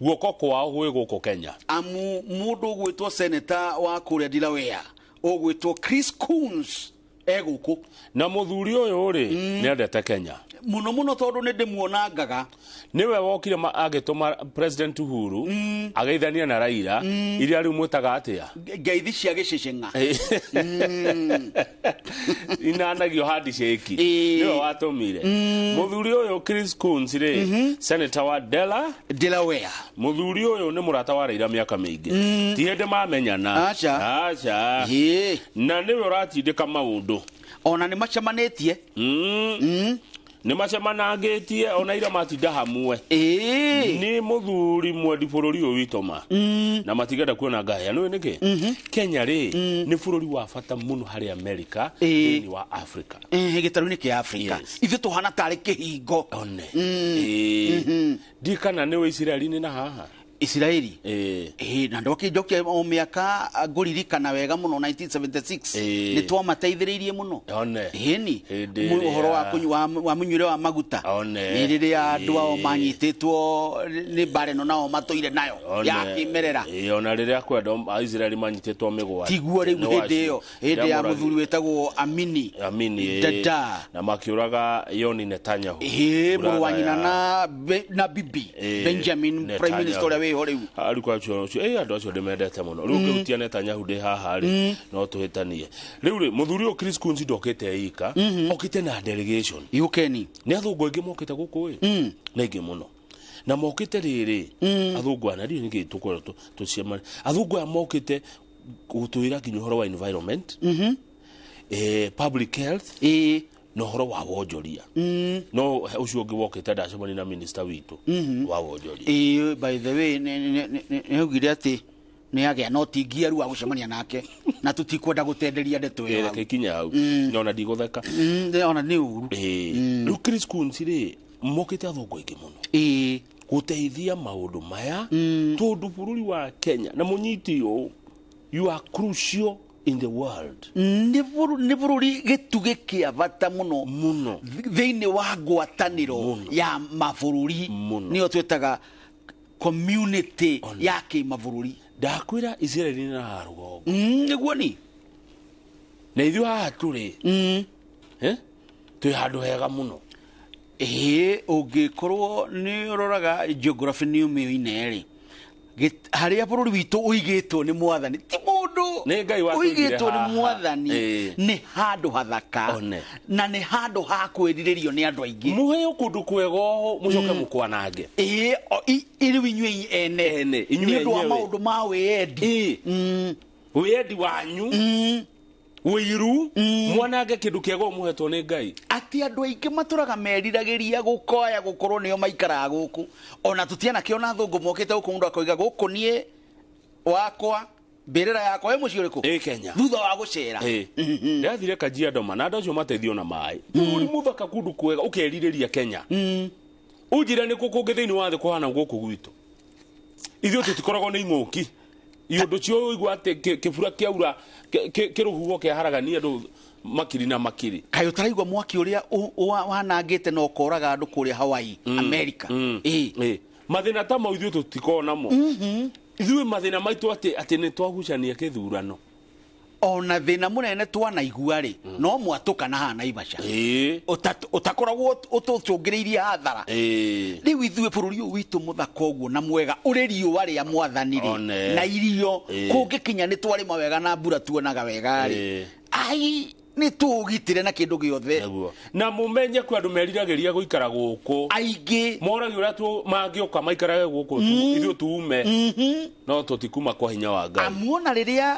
guoko kwao gwĩ gũkũ Kenya. Amu mũndũ ũgwĩtwo seneta wa kũrĩa Delaware ũgwĩtwo Chris Coons e gũkũ. Na mũthuri ũyũ rĩ, nĩ endete Kenya mũno mũno, tondũ nĩ ndĩmuonangaga. Nĩwe wokire agĩtũma President Uhuru ageithania na Raila, iria rĩu mwĩtaga atĩa? Ngeithi cia gĩcĩcĩng'a. Inanagio handshake. Nĩwe watũmire mũthuri ũyũ Chris Coons rĩ, senator wa Delaware. Mũthuri ũyũ nĩ mũrata wa Raila mĩaka mĩingĩ, ti hĩndĩ mamenyana. Aca. Aca. Na nĩwe ũratindĩka maũndũ. Ona nĩ macemanĩtie. Nĩ macemanangĩtie, ona ira matinda hamwe. Nĩ mũthuri mwendi bũrũri ũyũ witũ ma, na matigenda kuona ngahĩa. Nĩũĩ nĩkĩ? Kenya rĩ, nĩ bũrũri wa bata mũno harĩ Amerika thĩinĩ wa Africa. Gĩtarũ-inĩ kĩa Afrika ithuĩ tũhana tarĩ kĩhingo. One. Ĩĩ. Ndiĩ kana nĩ Isiraeli-inĩ na haha. Isiraeli. Ĩĩ. Ĩĩ, na ndokinjokia o mĩaka, ngũririkana wega mũno 1976 nĩ twamateithĩrĩirie mũno. One. Ĩni. Hĩndĩ Ũhoro wa ĩrĩa- wa mũnyuĩre wa maguta. One. Nĩ rĩrĩa andũ ao manyitĩtwo nĩ mbara ĩno nao matũire nayo ya kĩmerera. Ĩĩ, ona rĩrĩa kwenda Isiraeli manyitĩtwo mĩgwate. Tiguo rĩu Nĩ hĩndĩ wacio. ĩyo, hĩndĩ ya Ndamũragi- mũthuri wĩtagwo Amini. Amini, ĩĩ. Dada. Na makĩũraga Yoni Netanyahu. Ĩĩ, mũrũ wa Brother nyina na bibi Benjamin, prime minister ũrĩa wĩho rĩu. Ariko acio acio, andũ acio ndĩmendete mũno. Rĩu ngĩhutia Netanyahu ndĩ haha rĩ, no tũhĩtanie. Rĩu rĩ, mũthuri ũyũ Chris Coons ndokĩte ika, okĩte na delegation. Yukeni. Nĩ athũngũ aingĩ mokĩte gũkũ ĩ, na aingĩ mũno, na mokĩte rĩrĩ athũngũ aya, na ndiũĩ nĩkĩ tũkorwo tũcemania. Athũngũ aya mokĩte gũtwĩra nginya ũhoro wa environment, public health na ũhoro wa wonjoria. No ũcio ũngĩ wokĩte ndacemania na minister witũ wa wonjoria. Ĩĩ, by the way, nĩ augire atĩ nĩ agĩa no ti ngiaru wa gũcemania nake na tũtikwenda gũtenderia ndeto ĩyo hau. Reke ikinye hau, na ona ndigũtheka. Ona nĩ ũru. Ĩĩ. Rĩu Chris Coons rĩ, mokĩte athũngũ aingĩ mũno gũteithia maũndũ maya, tondũ bũrũri wa Kenya, na mũnyiti ũũ, you are crucial in the world. Nĩ bũrũri gĩtugĩ kĩa bata mũno mũno thĩinĩ wa ngwatanĩro ya mabũrũri, nĩyo twĩtaga community ya kĩmabũrũri. Ndakwĩra Israeli na haha rũgongo. Nĩguo ni. Na ithuĩ haha tũrĩ, twĩ handũ hega mũno. Ĩĩ, ũngĩkorwo nĩ ũroraga geography nĩ ũmĩoine rĩ, harĩa bũrũri witũ ũigĩtwo nĩ mwathani, ti mũndũ, Nĩ Ngai watũigire ũigĩtwo nĩ haha. mwathani, nĩ handũ hathaka One. na nĩ handũ ha kwĩrirĩrio nĩ andũ aingĩ. Mũheo kũndũ kwega ũũ, mũcoke mũkwanange. Ĩĩ, rĩu inyuĩ ene Ene, inyuĩ nĩ ũndũ wa enyewe. maũndũ ma wĩyendi. Wĩyendi wanyu, ũiru, mwanange kĩndũ kĩega ũũ mũhetwo nĩ Ngai. Atĩ andũ aingĩ matũraga meriragĩria gũkoya gũkorwo nĩo maikaraga gũkũ, ona tũtianakĩona athũngũ mokĩte gũkũ, mũndũ akoiga gũkũ niĩ wakwa mbĩrĩra yakwa ĩ mũciĩ ũrĩkũ? Ĩ Kenya. Thutha wa gũcera. Ĩ. Ndathire Kajiado ma, na andũ acio mateithio na maĩ, bũrũri mũthaka, kũndũ kwega, ũkerirĩria Kenya. Ũnjĩre nĩ kũ kũngĩ thĩinĩ wa thĩ kũhana gũkũ gwitũ? Ithuĩ tũtikoragwo nĩ ing'ũki iũndũ cio ũigua atĩ kĩbura kĩaura, kĩrũhuho kĩaharagania andũ makiri na makiri. Kaĩ ũtaraigua mwaki ũrĩa wanangĩte na ũkoraga andũ kũrĩa Hawaii, America? Ĩ. Mathĩna ta mau ithuĩ tũtikoragwo namo. Ithuĩ mathĩna maitũ atĩ nĩ twagucania kĩthurano. Ona thĩna mũnene twanaigua rĩ, no mwatũka na haha Naivasha ũtakoragwo ũtũcũngĩrĩirie hathara. Rĩu ithuĩ bũrũri ũyũ witũ mũthaka ũguo na mwega ũrĩ riũa rĩa mwathani rĩ, One. na irio kũngĩkinya nĩ twarĩma wega na mbura tuonaga wega rĩ, ai nĩ tũũgitĩre na kĩndũ gĩothe. Nĩguo. Na mumenye kwĩ andũ meriragĩria gũikara gũkũ aingĩ moragia ũrĩa mangĩũka maikarage gũkũ ithuĩ tuume, no tũtikuma kwa hinya wa Ngai. Amuona rĩrĩa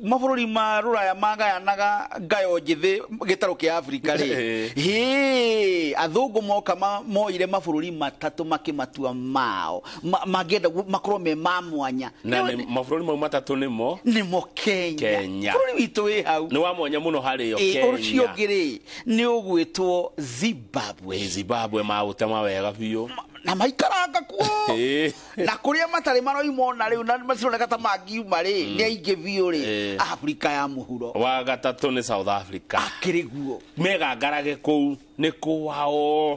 mabũrũri ma rũraya magayanaga ngayo njĩthĩ gĩtarũ kĩa Afrika rĩ, hĩ athũngũ moka moire mabũrũri matatũ makĩmatua mao, mangĩenda makorwo me ma mwanya. Na nĩ mabũrũri mau matatũ nĩmo nĩmo Kenya. Kenya. Bũrũri witũ wĩ hau nĩ wa mwanya mũno harĩ o. Ũcio Kenya ũngĩ rĩ nĩ ũgwĩtwo Zimbabwe. Zimbabwe maũtema wega biũ na maikaranga kuo na kũrĩa matarĩ maroima ona rĩu na macironeka ta mangiuma rĩ, nĩ aingĩ biũ rĩ, Afrika ya mũhuro. Wa gatatũ nĩ South Africa. Akĩrĩ guo megangarage kũu nĩ kwao.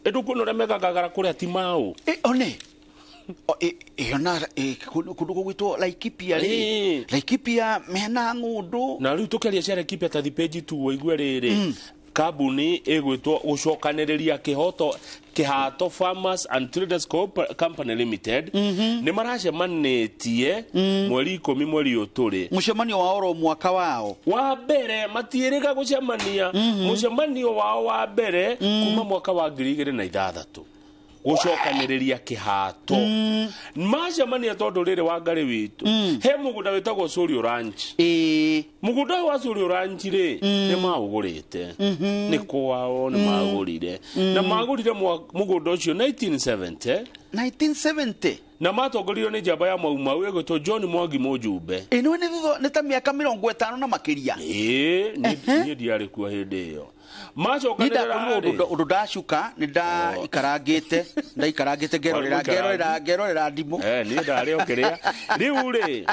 Ĩndũkuona ũrĩa megangagara kũrĩa ti mao. One ĩona kũndũ gũgwĩtwo Laikipia rĩ, Laikipia mena ng'ũndũ. Na rĩu tũkĩaria cia Laikipia ta thipĩnji tu waigue rĩrĩ, kambuni ĩgwĩtwo gũcokanĩrĩria kĩhoto Kĩhato Farmers and Traders Company Limited nĩ maracemanĩtie mweri 10 mweri ũyũ tũrĩ. Mũcemanio wa oro mwaka wao wa mbere, matiĩrĩga gũcemania mũcemanio wao wa mbere kuma mwaka wa 2006 gũcokanĩrĩria kĩhato. Macemania tondũ rĩrĩ wa ngarĩ witũ he mũgũnda wĩtagwo Surio Ranch. Mũgũnda ũyũ wa Surio Ranch rĩ, nĩ maũgũrĩte, nĩ kwao, nĩ magũrire na magũrire mũgũnda ũcio 1970. 1970. Na matongoririo nĩ njamba ya Mau Mau ĩgwĩtwo John Mwangi Mũjumbe. Ĩno nĩ thutha nĩ ta mĩaka 50 na makĩria. Ĩĩ, niĩ ndiarĩ kuo hĩndĩ ĩyo. Niĩ ndakorirwo ũndũ ndacuka nĩ ndaikarangĩte ndaikarangĩte ngerorera ngerorera ngerorera ndimũ. Niĩ ndarĩ o kĩrĩa rĩu rĩ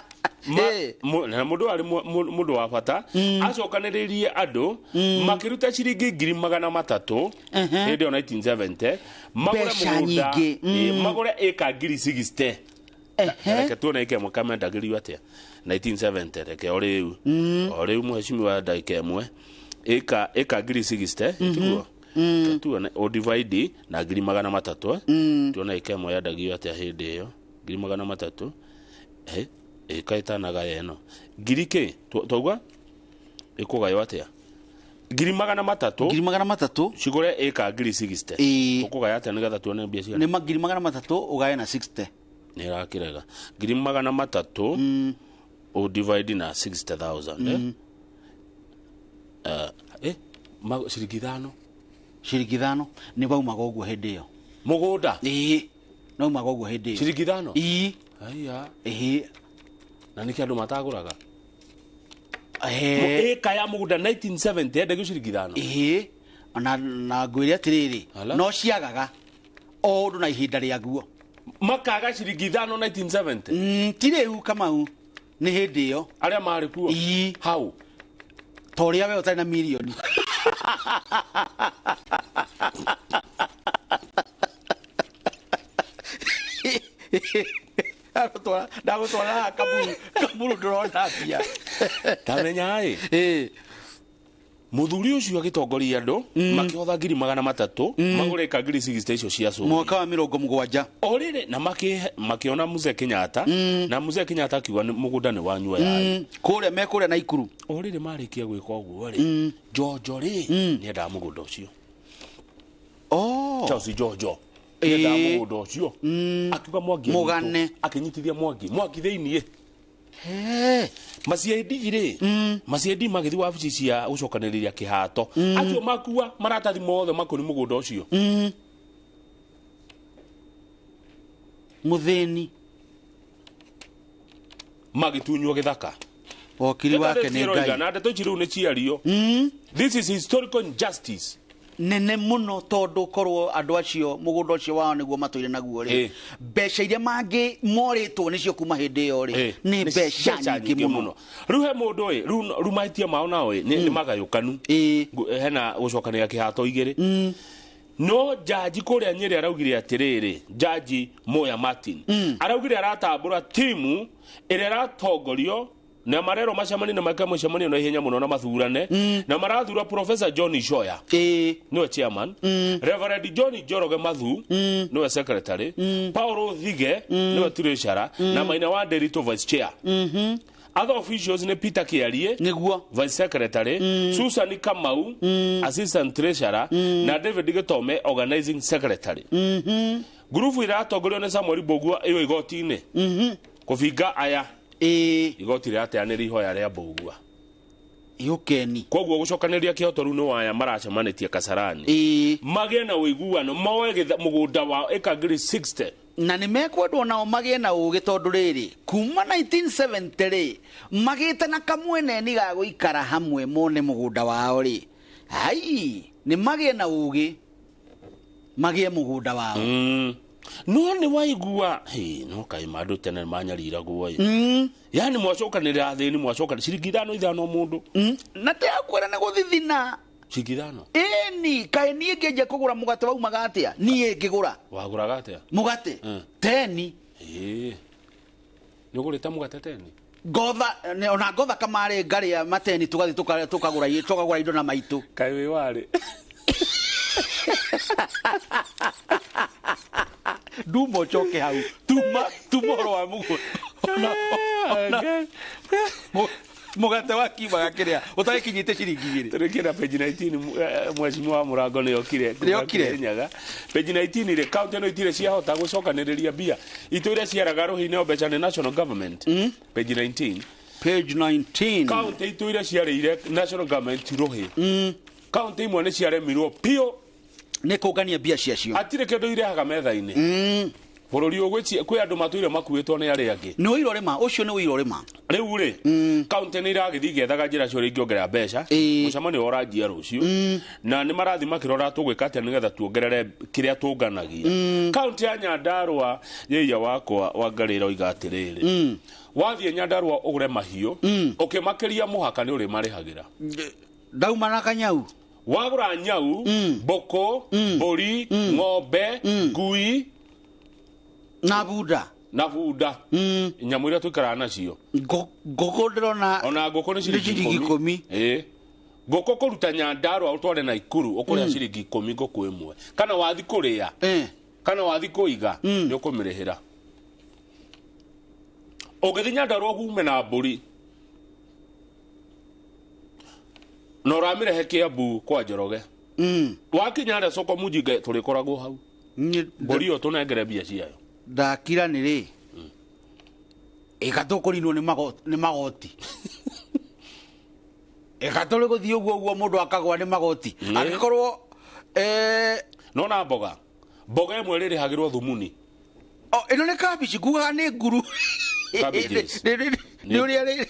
na mũndũ arĩ mũndũ wa bata acokanĩrĩirie andũ makĩruta ciringi 300,000 hĩndĩ ĩyo 1970 magũre Mbeca mũgũnda nyingĩ. Magũre ĩka 60,000. Reke tuone ĩka ĩmwe kamendagĩrio atĩa 1970. Reke o rĩu o rĩu mũhecimiwa ndagĩka ĩmwe ĩka 60,000 tiguo? Reke tuone o divide na 300,000, tuone ĩka ĩmwe yendagio atĩa hĩndĩ ĩyo 300,000. Ĩka ĩtanagaya ĩno ngiri kĩ twauga ĩkũgaywo atĩa 300,000 300,000 cigũre ĩka 60,000 ũkũgaya atĩa nĩgetha tuone mbia cigana? Nĩ 300,000 ũgaye na 60. Nĩ ĩrakĩrega 300,000 o divide na 60,000, ciringi 5. Ciringi 5 nĩ waumaga ũguo hĩndĩ ĩyo. Mũgũnda? Ĩĩ, naumaga ũguo hĩndĩ ĩyo. Ciringi 5? Ĩĩ. Aya. Ĩĩ. Na nĩkĩ andũ matagũraga ĩka ya mũgũnda 1970 yendagio ciringi 5? Ĩĩ, na ngwĩre atĩrĩrĩ, no ciagaga o ũndũ na ihinda rĩaguo. Makaga ciringi 5 1970? Ti rĩu Kamau, nĩ hĩndĩ ĩyo. Arĩa marĩ kuo? Ĩĩ. Hau ta ũrĩa we ũtarĩ na mirioni. Ndagũtwara haha Kaburu, Kaburu ndũrona mbia. Tamenya ĩ mũthuri ũcio agĩtongoria andũ makĩhotha 300,000 magũre ĩka 60,000 icio cia cũri mwaka wa 70. O rĩrĩ na makĩona Mzee Kenyatta, na Mzee Kenyatta akiuga mũgũnda nĩ wanyu aya. Kũrĩa me kũrĩa Naikuru. O rĩrĩ marĩkia gwĩka ũguo rĩ, Jojo rĩ nĩendaga mũgũnda ũcio. Charles Jojo nĩendaga mũgũnda ũcio, akiuga Mwangi anyitwo. Mũgane. Akĩnyitithia Mwangi Mwangi thĩiniĩ maciedi rĩ, maciedi magĩthiĩ wabici cia gũcokanĩrĩria kĩhato, acio makua maratathi mothe makoni mũgũnda ũcio. Mũthĩni magĩtunywo gĩthaka. Wakiri wake nĩ Ngai. Na ndeto ici rĩu nĩ ciario. This is historical injustice nene mũno, tondũ korwo andũ acio mũgũnda ũcio wao nĩguo matũire naguo rĩ, mbeca iria mangĩ morĩtwo nĩcio kuma hĩndĩ ĩyo rĩ, nĩ mbeca nyingĩ mũno. Rĩu he mũndũ ĩ rĩu mahĩtia mao nao ĩ nĩ magayũkanu. Hena gũcokanĩra kĩhato igĩrĩ. No jaji kũrĩa Nyĩrĩ araugire atĩrĩrĩ, jaji Moya Martin araugire aratambũra timu ĩrĩa ĩratongorio Na marerwo macemanie na meke mũcemanio na ihenya mũno na mathurane. Na marathura Professor John Shoya niwe chairman, Reverend John Njoroge Mathu niwe secretary, Paulo Thige niwe treasurer, na Maina wa Nderitu vice chair. Other officials ni Peter Kiarie niguo vice secretary, Susan Kamau assistant treasurer, na David Gitome organizing secretary. Ngurubu iratongorio nĩ Samuel Mbugua ĩyo igoti-inĩ kũbinga aya. Igoti rĩrateanĩria ihoya rĩa Mbugua yukeni. Koguo gũcokanĩria kĩhoto rĩu nĩ waya maracemanĩtie Kasarani magĩe na ũiguano moe mũgũnda wao ĩka 60,000. Na nĩ mekwendwo nao magĩe na ũgĩ tondũ rĩrĩ kuma 1970 rĩ magĩte na kamweneni ga gũikara hamwe mone mũgũnda wao rĩ, ai nĩ magĩe na ũgĩ magĩe mũgũnda wao. No nĩ waigua no kaĩ mandũ tene manyariragwo ĩ. Yani mwacokanĩrĩra athĩni mwacokanĩrĩra ciringi 5 mũndũ. Na ndĩrakwĩra nĩ gũthithina ciringi 5. Ĩni kaĩ niĩ ngĩanjia kũgũra mũgate waumaga atĩa? Niĩ ngĩgũra. Wagũraga atĩa? Mũgate 10. Nĩ ũgũrĩte mũgate 10? Ngotha ona ngotha kamarĩ ngarĩa mateni tũgathiĩ tũkagũra indo na maitũ. Kaĩ wĩ warĩ? Nduma ũcoke hau tuma ũhoro wa mũgũnda mũgate wa kiumaga kĩrĩa ũtagĩkinyĩte ciringi 2. Tũrĩkie na page 19. Mheshimiwa wa Mũrango nĩokire Nĩokire page 19 rĩ, kaunti ĩno itirĩ ciahota gũcokanĩrĩria mbia itũire ciaraga rũhĩ-inĩ mbeca nĩ national government. Page 19. Page 19. Kaunti itũire ciarĩire national government rũhĩ. Kaunti imwe nĩ ciaremirwo piũ nĩ kũngania mbia ciacio. Hatirĩ kĩndũ irehaga metha-inĩ. Bũrũri ũyũ kwĩ andũ matũire makuĩtwo nĩ arĩa angĩ. Nĩ ũira ũrĩma ũcio nĩ ũira ũrĩma. Rĩu rĩ kaunti nĩ iragĩthiĩ igĩethaga njĩra cia ũrĩa ingĩongerera mbeca. Mũcemanio ũranjia rũciũ na nĩ marathiĩ makĩrora tũgwĩka atĩa nĩgetha tuongerere kĩrĩa tũnganagia. Kaunti ya Nyandarua yĩia wakwa Wangarĩ ĩroiga atĩrĩrĩ, wathiĩ Nyandarua ũgũre mahiũ ũkĩmakĩria mũhaka nĩ ũrĩmarĩhagĩra. Ndauma na kanyau. Wagũra nyau, mbũkũ, mbũri, ng'ombe, ngui na bunda. Na bunda. Nyamũ iria tũikaraga nacio. Ngũkũ ndĩrona ona ngũkũ nĩ ciringi 10. Ĩĩ. Ngũkũ kũruta Nyandarua ũtware Naikuru ũkũrĩha ciringi 10 ngũkũ ĩmwe. Kana wathi kũrĩa. Kana wathi kũiga nĩ ũkũmĩrĩhĩra. Ũngĩthiĩ Nyandarua ũgume na mbũri na ũramĩrehe Kiambu kwa Njoroge. Wakinya harĩa soko Mujinga tũrĩkoragwo hau. Mbũri ĩyo tũnengere mbia ciayo. Ndakira nĩ rĩ ĩka tũkũninwo nĩ magoti. Ĩka tũrĩ gũthiĩ ũguo ũguo mũndũ akagwa nĩ magoti. Angĩkorwo no na mboga. Mboga ĩmwe rĩrĩhagĩrwo thumuni. Ĩno nĩ kabici ngugaga nĩ nguru. Nĩ ũrĩa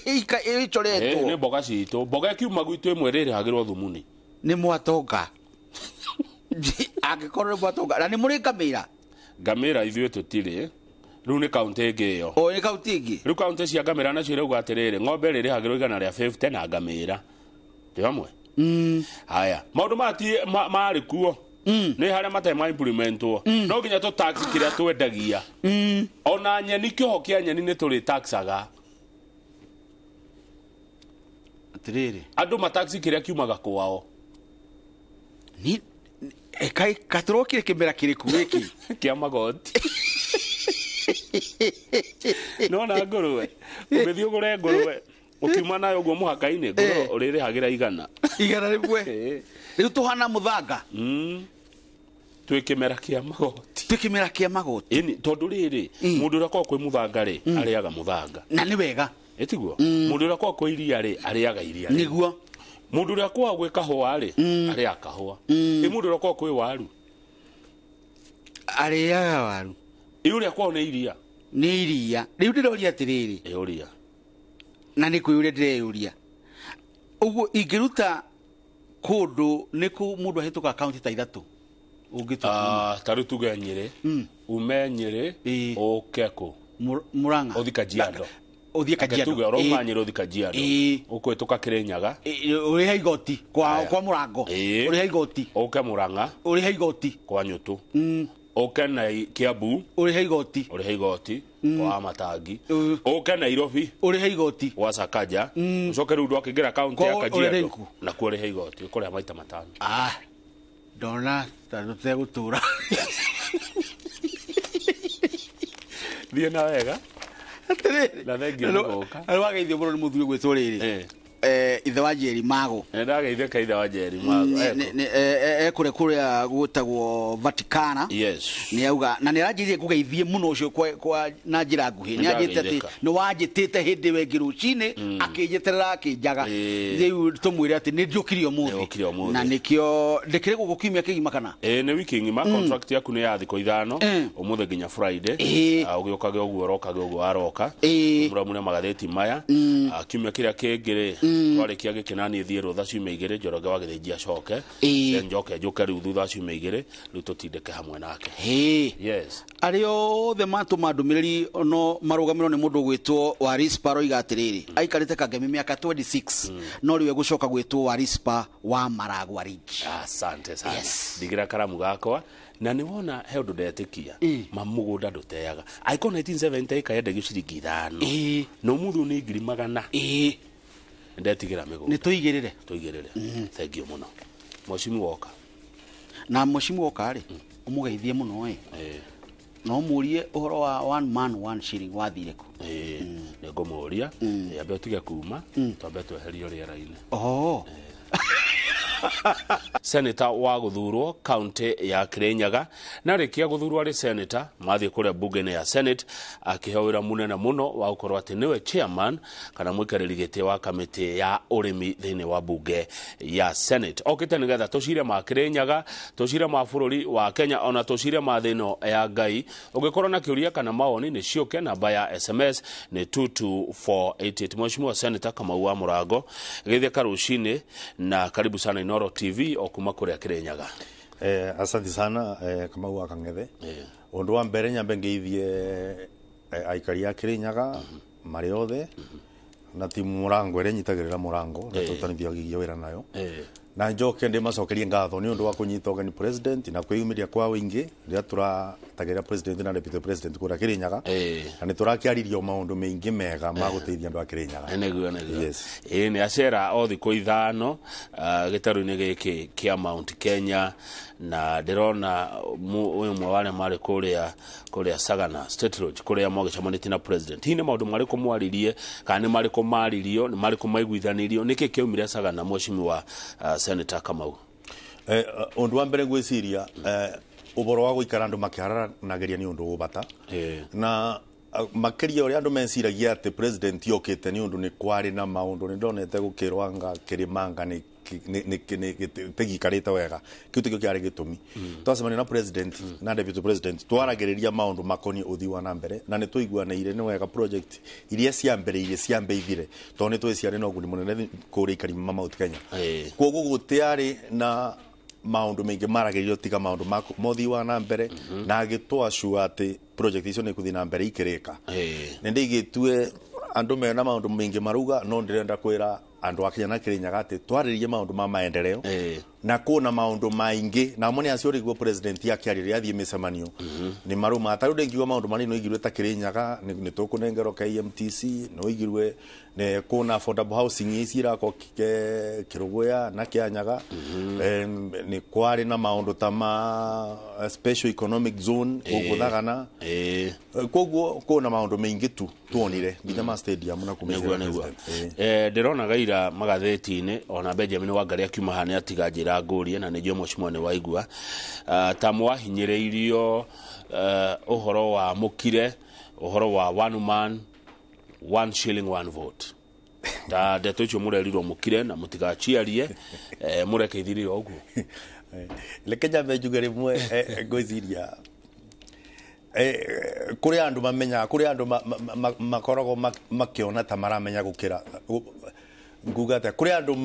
ĩcoretwo. Nĩ mboga citũ. Mboga ĩkiuma gwitũ ĩmwe rĩrĩhagĩrwo thumuni. Nĩ mwatonga. Angĩkorwo nĩ mwatonga. Na nĩ mũrĩ ngamĩra? Ngamĩra ithuĩ tũtirĩ. Rĩu nĩ kaunti ĩngĩ ĩyo. O nĩ kaunti ĩngĩ. Rĩu kaunti cia ngamĩra nacio irauga atĩrĩrĩ, ng'ombe rĩrĩhagĩrwo 150 na ngamĩra. Twĩ hamwe? Haya. Maũndũ maya ti marĩ kuo. Nĩ harĩa matarĩ ma implementwo. No nginya tũ tax kĩrĩa twendagia. Ona nyeni kĩoho kĩa nyeni nĩ tũrĩ taxaga. Atĩrĩrĩ. Andũ mataxi kĩrĩa kiumaga kwao. Ni kaĩ katũrokire kĩmera kĩrĩkũ gĩkĩ? Kĩa magoti. Nona ngũrwe. Ũngĩthiĩ ũgũre ngũrwe ũkiuma nayo ũguo mũhaka-inĩ ngũrwe ũrĩrĩhagĩra 100. 100 rĩmwe. Rĩu tũhana mũthanga. Twĩ kĩmera kĩa magoti. Twĩ kĩmera kĩa magoti. Ĩni tondũ rĩrĩ mũndũ ũrĩa akoragwo kwĩ mũthanga rĩ arĩaga mũthanga. Na nĩ wega. Ĩtiguo? Mũndũ ũrĩa akoragwo kwĩ iria rĩ arĩaga iria. Nĩguo. Mũndũ ũrĩa akoragwo gwĩ kahũa rĩ arĩaga kahũa. Ĩ mũndũ ũrĩa akoragwo kwĩ waru arĩaga waru. Ĩ ũrĩa akoragwo nĩ iria. Nĩ iria. Rĩu ndĩroria atĩrĩrĩ. Ĩ ũria. Na nĩ kwĩyũria ndĩreyũria. Ũguo ingĩruta kũndũ nĩ kũ mũndũ ahĩtũkaga kaunti ta 3 ũngĩtua. Ta rĩu tuge Nyĩrĩ. Ume Nyĩrĩ ũke kũ? Murang'a. Ũthiĩ Kajiado. Ũthiĩ Kajiado. Tuge ũrauma Nyĩrĩ ũthiĩ Kajiado. Ũkũhĩtũka Kĩrĩnyaga. Ũrĩhe igoti kwa Mũrango. Ũrĩhe igoti. Ũke Murang'a. Ũrĩhe igoti. Kwa Nyũtũ. Ũke na Kiambu ũrĩhe igoti. Ũrĩhe igoti kwa Matangi. Ũke Nairobi ũrĩhe igoti gwa Sakaja. Ũcoke rĩu ndwakĩingĩra kaunti ya Kwa ũrĩhe Kajiado iku. na kuo ũrĩhe igoti, ũkũrĩha maita 5. Ah, ndona ta tũtegũtũra. Thiĩ na wega. Atĩrĩrĩ. Na thengiũ nĩ gũka. Nĩ wageithio mũno nĩ mũthuri ũgwĩtwo rĩrĩ. Ithe wa Njeri Mago. Nĩ ndageithĩka ithe wa Njeri Mago. Ekũrĩa kũrĩa gwĩtagwo Vaticana. Yes. Nĩ auga na nĩ aranjĩrire ngũgeithie mũno ũcio kwa na njĩra nguhĩ. Nĩ anjĩte atĩ Nĩndageithĩka. nĩ wanjĩtĩte hĩndĩ ĩyo ĩngĩ rũcinĩ akĩnjeterera akĩnjaga. Rĩu tũmwĩre atĩ nĩ ndiũkire ũmũthĩ. Nĩũkire ũmũthĩ. Na nĩkĩo ndĩkĩrĩ gũkũ kiumia kĩgima kana? Ĩĩ nĩ wiki ng'ima, contract yaku nĩ ya thikũ 5 ũmũthĩ nginya Friday. Ũgĩũkage ũguo ũrokage ũguo waroka. Mũramure magathĩti maya. Kiumia kĩrĩa kĩngĩ rĩ, twarĩkia gĩkĩ naniĩ thiĩ rũtha ciumia 2 Njoroge wa Gĩthĩnji acoke. Then njoke njũke rĩu thutha wa ciumia 2 rĩu tũtindĩke hamwe nake. Yes. Arĩa othe matũma ndũmĩrĩri no marũgamĩrwo nĩ mũndũ ũgwĩtwo Warispa aroiga atĩrĩrĩ, aikarĩte Kangemi mĩaka 26 no rĩu egũcoka gwĩtwo Warispa wa Maragwa Ridge. Asante sana. Ndigĩra karamu gakwa na nĩ wona he ũndũ ndetĩkia ma mũgũnda ndũteaga. Angĩkorwo 1970 ĩka yendagio ciringi 5 na ũmũthĩ nĩ 100,000. Ndetigĩra mĩgũnda. Nĩ tũigĩrĩre. Tũigĩrĩre. Thengiũ mũno. Mheshimiwa woka. Na mheshimiwa woka rĩ, ũmũgeithie mũno ĩ. No mũrie ũhoro wa one man one shilling wathire kũ? Nĩ ngũmũria, ambe ũtige kuma, twambe tweherio rĩera-inĩ. Oh. Senator wa gũthurwo kaunti ya Kirinyaga na rĩkia gũthurwo arĩ senator mathiĩ kũrĩa bunge-inĩ ya Senate akĩheo wĩra mũnene mũno wa gũkorwo atĩ nĩwe chairman kana mũikarĩri gĩtĩ wa kamĩtĩ ya ũrĩmi thĩinĩ wa bunge ya Senate. Okĩte nĩgetha tũcire ma Kirinyaga, tũcire ma bũrũri wa Kenya ona tũcire ma thĩ ĩno ya Ngai. Ũngĩkorwo na kĩũria kana mawoni nĩ ciũke, namba ya SMS nĩ 22488. Mheshimiwa Senator Kamau wa Mũrango, gĩtheka rũcinĩ na karibu sana Inooro TV o kuma kũrĩa Kirinyaga. Asante sana Kamau wa Kang'ethe. Ũndũ wa mbere nyambe ngeithie aikari a Kirinyaga marĩ othe na timu Mũrango ĩrĩa ĩnyitagĩrĩra Mũrango na tũrutanithagia wĩra nayo. Na njoke ndĩmacokerie ngatho nĩ ũndũ wa kũnyita ũgeni president na kwĩyumĩria kwa wĩingĩ rĩrĩa tũratagĩrĩra president na deputy president kũrĩa Kirinyaga. Na nĩ tũrakĩaririo maũndũ maingĩ mega ma gũteithia andũ a Kirinyaga. Nĩguo nĩguo. Yes. Ĩĩ nĩ acera o thikũ 5 gĩtarũ-inĩ gĩkĩ kĩa Mount Kenya na ndĩrona ũyũ ũmwe wa arĩa marĩ kũrĩa Sagana State Lodge kũrĩa mwagĩcemanĩtie na president. Hihi nĩ maũndũ marĩkũ mwaririe kana nĩ marĩkũ maririo, nĩ marĩkũ maiguithanirio, nĩkĩ kĩaumire Sagana mheshimiwa Senator Kamau? Ũndũ wa mbere ngwĩciria ũhoro wa gũikara andũ makĩharanagĩria nĩ ũndũ wĩ bata. Na makĩria ũrĩa andũ meciragia atĩ president yokĩte nĩ ũndũ nĩ kwarĩ na maũndũ nĩ ndonete gũkĩrwo anga kĩrĩmanga nĩ tĩgikarĩte wega kĩu tikĩo kĩarĩ gĩtũmi. Twacemania na president na deputy president twaragĩrĩria maũndũ makoniĩ ũthii wa na mbere na nĩ tũiguanĩire nĩ wega project iria ciambĩrĩirie ciambe ithire tondũ nĩ tũĩ ciarĩ na ũguni mũnene kũrĩ aikari ma Mount Kenya. Koguo gũtiarĩ na maũndũ maingĩ maragĩrĩrio tiga maũndũ ma ũthii wa na mbere na agĩtwacua atĩ project icio nĩ ikũthiĩ na mbere ikĩrĩka. Nĩ ndĩigĩtue andũ mena maũndũ maingĩ marauga no ndĩrenda kwĩra andũ a Kenya na Kirinyaga atĩ twarĩrie maũndũ ma maendeleo na kũna maũndũ maingĩ na mo nĩ acio rĩguo president akĩarĩria athiĩ mĩcemanio nĩ marũma ta rĩu ndĩngiuga maũndũ manini no igirwe ta Kirinyaga nĩ tũkũnengerwo KMTC no igirwe nĩ kũna affordable housing ici irakwo Kĩrũgũya na Kĩanyaga. Nĩ kwarĩ na maũndũ ta ma special economic zone gũkũ Thagana. Koguo kũna maũndũ maingĩ tu tuonire nginya ma stadium na nĩguo kũmĩcera nĩguo. president. Ndĩrona gaira magathĩti-inĩ ona Benjamin Wangari akiuma haha nĩ atiga njĩra ngũrie na nĩnjũĩ mheshimiwa nĩ waigua ta mwahinyĩrĩirio ũhoro wa mũkire ũhoro wa one man one shilling one vote ta ndeto icio mũrerirwo mũkire na mũtigaciarie mũreke ithirire ũguo. Reke nyambe njuge rĩmwe ngwĩciria kũrĩ andũ mamenyaga kũrĩ andũ makoragwo makĩona ta maramenya gũkĩra nguga atĩa kũrĩ andũ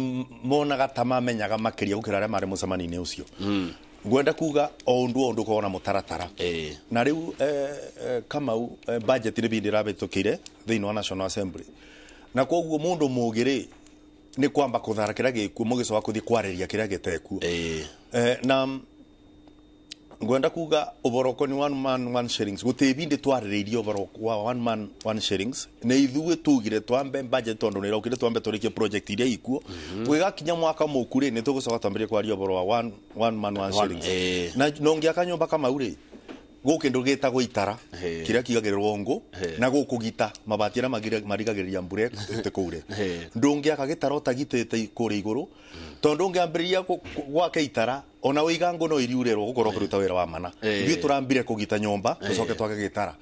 monaga ta mamenyaga makĩria gũkĩra arĩa marĩ mũcemanio-inĩ ũcio. Ngwenda kuga o ũndũ o ũndũ ũkoragwo na mũtaratara na rĩu Kamau budget nĩ bindi ĩrabĩtũkire thĩinĩ wa National Assembly na koguo mũndũ mũgĩ rĩ nĩ kwamba kũthara kĩrĩa gĩkuo mũgĩcoka kũthiĩ kwarĩria kĩrĩa gĩtekuo. Na Ngwenda kuga ũhoro ni one man one shillings gũtirĩ bindi twarĩrĩirie ũhoro wa one man one shillings nĩ ithuĩ tugire twambe budget tondũ nĩ ĩrokire twambe tũrĩkie project iria ikuo gwĩgakinya mwaka mũku rĩ nĩ tũgũcoka twambĩrĩrie kwaria ũhoro wa one man one shillings na nongĩaka nyũmba Kamau rĩ gũkũ kĩndũ gĩtagwo itara kĩrĩa kigagĩrĩrwo ngũ na gũkũ gita mabati arĩa marigagĩrĩria mbura ĩtĩkũure ndũngĩaka gĩtara ũtagitĩte kũrĩa igũrũ tondũ ũngĩambĩrĩria gwaka itara ona wĩiga ngũ no iriurĩrwo gũkorwo ũkĩruta wĩra wa mana. Ithuĩ tũrambire kũgita nyũmba tũcoke twake gĩtara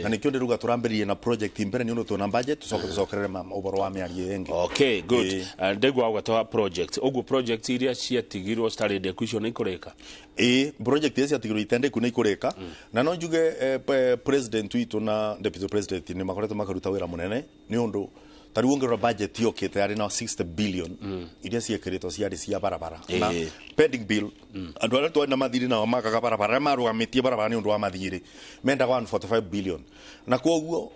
na nĩkĩo ndĩruga tũrambĩrĩrie na project mbere nĩ ũndũ twĩna budget tũcoke tũcokerere ũhoro wa mĩario ĩngĩ. Okay, good. Ndegwa wagweta project ũguo project iria ciatigirwo citarĩ ndeku icio nĩ ikũrĩka? Ĩĩ, project iria ciatigirwo itarĩ nĩ ikũrĩka na no njuge president witũ na deputy president nĩ makoretwo makaruta wĩra mũnene nĩ ũndũ ta rĩu ũngĩrora budget yokĩte yarĩ na 60 billion iria ciĩkĩrĩtwo ciarĩ cia barabara na pending bill andũ arĩa twarĩ na mathirĩ nao makaga barabara arĩa marũgamĩtie barabara nĩ ũndũ wa mathirĩ mendaga 145 billion na kwoguo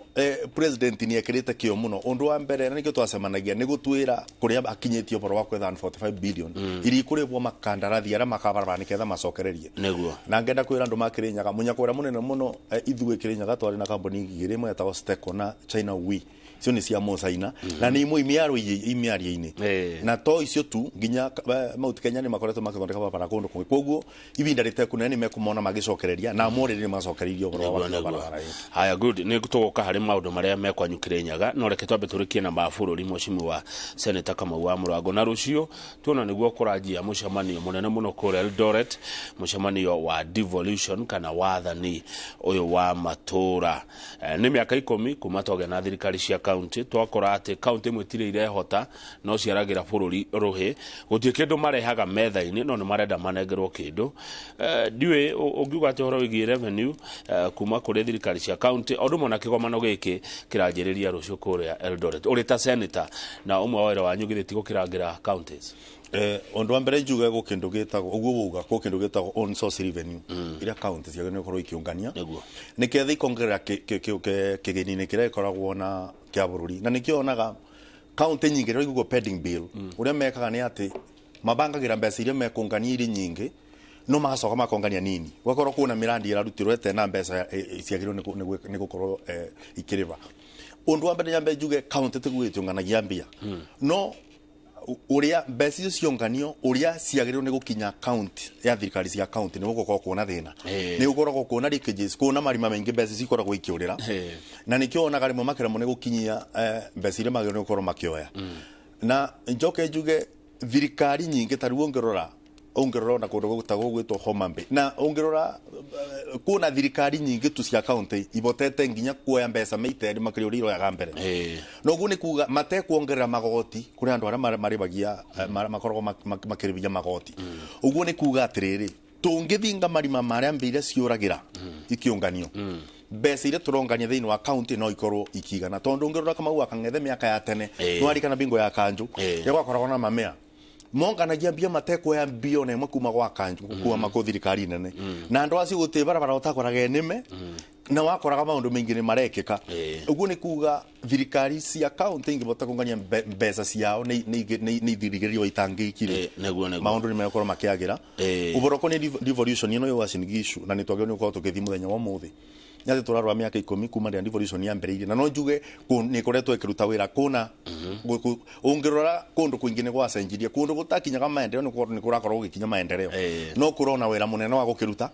president nĩ ekĩrĩte kĩo mũno. Ũndũ wa mbere na nĩkĩo twacemanagia nĩ gũtwĩra kũrĩa akinyĩtie ũhoro wa kwetha 145 billion iria ikũrĩhwo makandarathi arĩa makaga barabara nĩgetha macokererie. Nĩguo. Na ngenda kwĩra andũ ma Kĩrĩnyaga mũnyako ũrĩa mũnene mũno ithuĩ Kĩrĩnyaga twarĩ na kambuni igĩrĩ ĩmwe yetagwo Steco na China We icio nĩ cia Mũcaina na nĩ imwe imĩario-inĩ na to icio tu nginya Mount Kenya nĩ makoretwo makĩthondeka barabara kũndũ kũngĩ koguo ibinda rĩtekũnene nĩ mekumona magĩcokereria na morĩrĩ nĩ macokereirie ũhoro wa barabara. Haya, good. Nĩ tũgũka harĩ maũndũ marĩa mekwanyu Kĩrĩnyaga no reke twambe tũrĩkie na ma bũrũri. Mheshimiwa Senator Kamau wa Mũrango, na rũciũ tuona nĩguo kũranjia mũcemanio mũnene mũno kũrĩa Eldoret, mũcemanio wa devolution kana wathani ũyũ wa matũra. Nĩ mĩaka 10 kuma twagĩa na thirikari cia county twakora atĩ county imwe itirĩ irehota no ciaragĩra bũrũri rũhĩ gũtirĩ kĩndũ marehaga metha-inĩ no nĩ marenda manengerwo kĩndũ. Ndiũĩ ũngiuga atĩ ũhoro wĩgiĩ revenue kuma kũrĩ thirikari cia county o ũndũ ũmwe na kĩgomano gĩkĩ kĩranjĩrĩria rũciũ kũrĩa Eldoret ũrĩ ta senator na ũmwe wa wĩra wanyu githĩ ti gũkĩrangĩra counties? Ũndũ wa mbere njuge gũ kĩndũ gĩtagwo ũguo wauga gũ kĩndũ gĩtagwo own source revenue iria county ciagĩrĩirwo gũkorwo ikĩũngania nĩketha ikongerera kĩgĩni-inĩ kĩrĩa gĩkoragwo na kĩa bũrũri na nĩkĩo onaga county nyingĩ rĩrĩa iguo pending bill ũrĩa mekaga nĩ atĩ mabangagĩra mbeca iria mekũngania irĩ nyingĩ no magacoka makongania nini gwakorwo kwĩna mĩrandi ĩrarutirwo ĩtena mbeca ciagĩrĩirwo nĩ gũkorwo ikĩrĩba. Ũndũ wa mbere nyambe njuge county tiguo ĩtiũnganagia mbia no uria mbeca icio cionganio uria ciagĩrĩirwo nĩ gũkinya county ya thirikari cia county nĩ gũkorwo kuona thĩna nĩ gũkoragwo kuona leakages kuona marima maingĩ mbeca cikoragwo ikĩũrĩra na nĩkĩo onaga rĩmwe makĩremwo nĩ gũkinyia mbeca iria magĩrĩirwo nĩ gũkorwo makĩoya. Na njoke njuge thirikari nyingĩ ta rĩu ũngĩrora ona kũndũ gũtagwo gwĩtwo Homa Bay na ũngĩrora kuna thirikari nyingĩ tu cia county ibotete nginya kuoya mbeca meiteri makĩria ũrĩa iroyaga mbere no ũguo nĩ kuga matekuongerera magoti kũrĩ andũ arĩa marĩhagia makoragwo makĩrĩhia magoti. Ũguo nĩ kuga atĩrĩrĩ tũngĩthinga marima marĩa mbia iria ciũragĩra ikĩũnganio mbeca iria tũrongania thĩinĩ wa county no ikorwo ikigana tondũ ũngĩrora Kamau wa Kang'ethe mĩaka ya tene nĩwarikana bingo ya kanjũ rĩrĩa gwakoragwo na mamea monganagia mbia matekuoya mbia ona ĩmwe kuma gwa kanjũ kuma kũ thirikari nene na andũ acio gũtirĩ barabara ũtakoraga nĩme na wakoraga maũndũ maingĩ nĩ marekĩka. Ũguo nĩ kuga thirikari cia county ingĩbota kũngania mbeca ciao nĩ ithirigĩrĩrio itangĩikire maũndũ nĩ megũkorwo makĩagĩra. Ũhoro ũkoniĩ devolution ĩno ya Uasin Gishu na nĩ twagĩrĩirwo nĩ gũkorwo tũgĩthiĩ mũthenya wa ũmũthĩ nĩ atĩ tũrarora mĩaka 10 kuma rĩrĩa devolution yambĩrĩirie na no njuge nĩ ĩkoretwo ĩkĩruta wĩra kũna ũngĩrora kũndũ kũingĩ nĩ gwacenjirie kũndũ gũtakinyaga maendeleo nĩ kũrakorwo gũgĩkinya maendeleo no kũrona wĩra mũnene wa gũkĩruta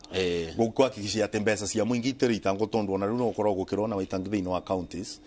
gũkũhakikishia atĩ mbeca cia mũingĩ itirĩ itangwo tondũ ona rĩu no ũkorwo gũkĩrona waitangi thĩinĩ wa counties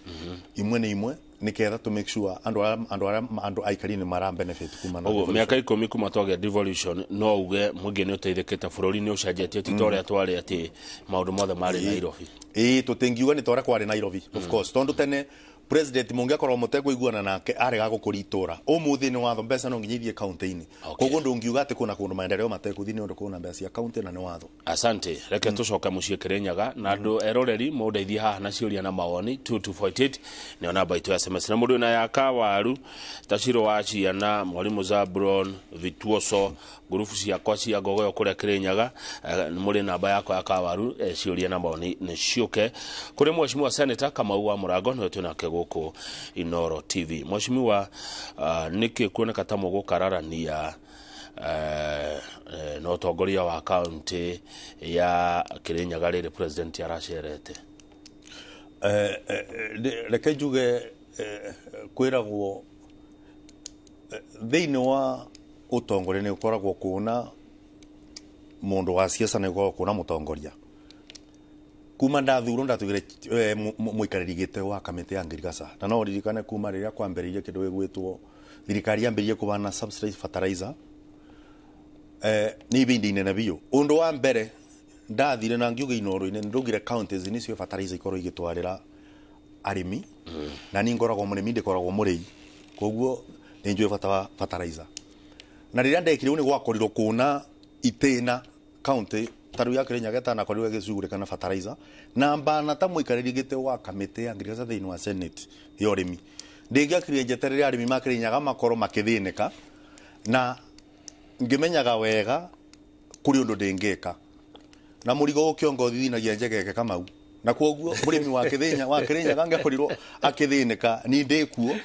imwe nĩ imwe nĩketha to make sure andũ aikari nĩ mara benefit kuma na ũguo mĩaka 10 kuma twagĩa devolution no uge mũingĩ nĩ ũteithĩkĩte bũrũri nĩ ũcenjetie ti ta ũrĩa twarĩ atĩ maũndũ mothe marĩ Nairobi. Ĩĩ tũtingiuga nĩ ta ũrĩa kwarĩ Nairobi of course tondũ tene president mũngĩakorwo mũtekũiguana nake arega gũkũria itũra ũmũthĩ nĩ watho mbeca no nginya ithiĩ county-inĩ koguo ndũngiuga atĩ kwĩna kũndũ maendeleo matekũthiĩ nĩ ũndũ kwĩna mbeca cia county na nĩ watho. Asante. Reke tũcoke mũciĩ Kĩrĩnyaga na andũ eroreri mũndeithie haha na ciũria na mawoni 2248 nĩyo namba itũ ya SMS na mũndũ wĩna ya Kawaru Taciro wa Ciana Mwarimũ Zabron Vituoso ngurubu ciakwa cia ngogoyo kũrĩa Kĩrĩnyaga mũrĩ namba yakwa ya Kawaru ciũria na mawoni nĩ ciũke kũrĩ Mheshimiwa Senator Kamau wa Mũrango nĩwe twĩnake gũkũ Inoro TV. Mheshimiwa nĩkĩ kuoneka ta mũgũkararania Na ũtongoria wa kaunti ya Kirinyaga rĩrĩ president aracerete. Reke njuge, kwĩragwo thĩinĩ wa ũtongoria nĩ ũkoragwo kuona mũndũ wa siasa, nĩ ũkoragwo kuona mũtongoria. Kuma ndathurwo ndatugire mũikarĩri gĩtĩ wa kamĩtĩ ya ngirigaca, na no ririkane kuma rĩrĩa kwambĩrĩirie kĩndũ gĩgwĩtwo thirikari yambĩrĩirie kũbana subsidized fertilizer, nĩ ibindi inene biũ. Ũndũ wa mbere ndathire na ngiuga inoro-inĩ, ndũngire counties nicio fertilizer ikorwo igĩtwarĩra arĩmi, na ni ngoragwo mũrĩmi, ndikoragwo mũrĩi, koguo nĩ njũĩ bata wa fertilizer. Na rĩrĩa ndekire ũũ, nĩ gwakorirwo kũna itĩna county ta rĩu ya Kirinyaga ĩtanakorirwo ĩgĩcugurĩka na fertilizer, na mbana ta mũikarĩri gĩtĩ wa kamĩtĩ ya ngirigaca thĩinĩ wa Senate ya ũrĩmi, ndĩngĩakire njeterere arĩmi ma Kirinyaga makorwo makĩthĩnĩka, na ngĩmenyaga wega kũrĩ ũndũ ndĩngĩka na mũrigo ũkĩongo thithinagia njegeke Kamau, na koguo mũrĩmi wa Kĩthĩnya wa Kirinyaga angĩakorirwo akĩthĩnĩka ni ndĩkuo,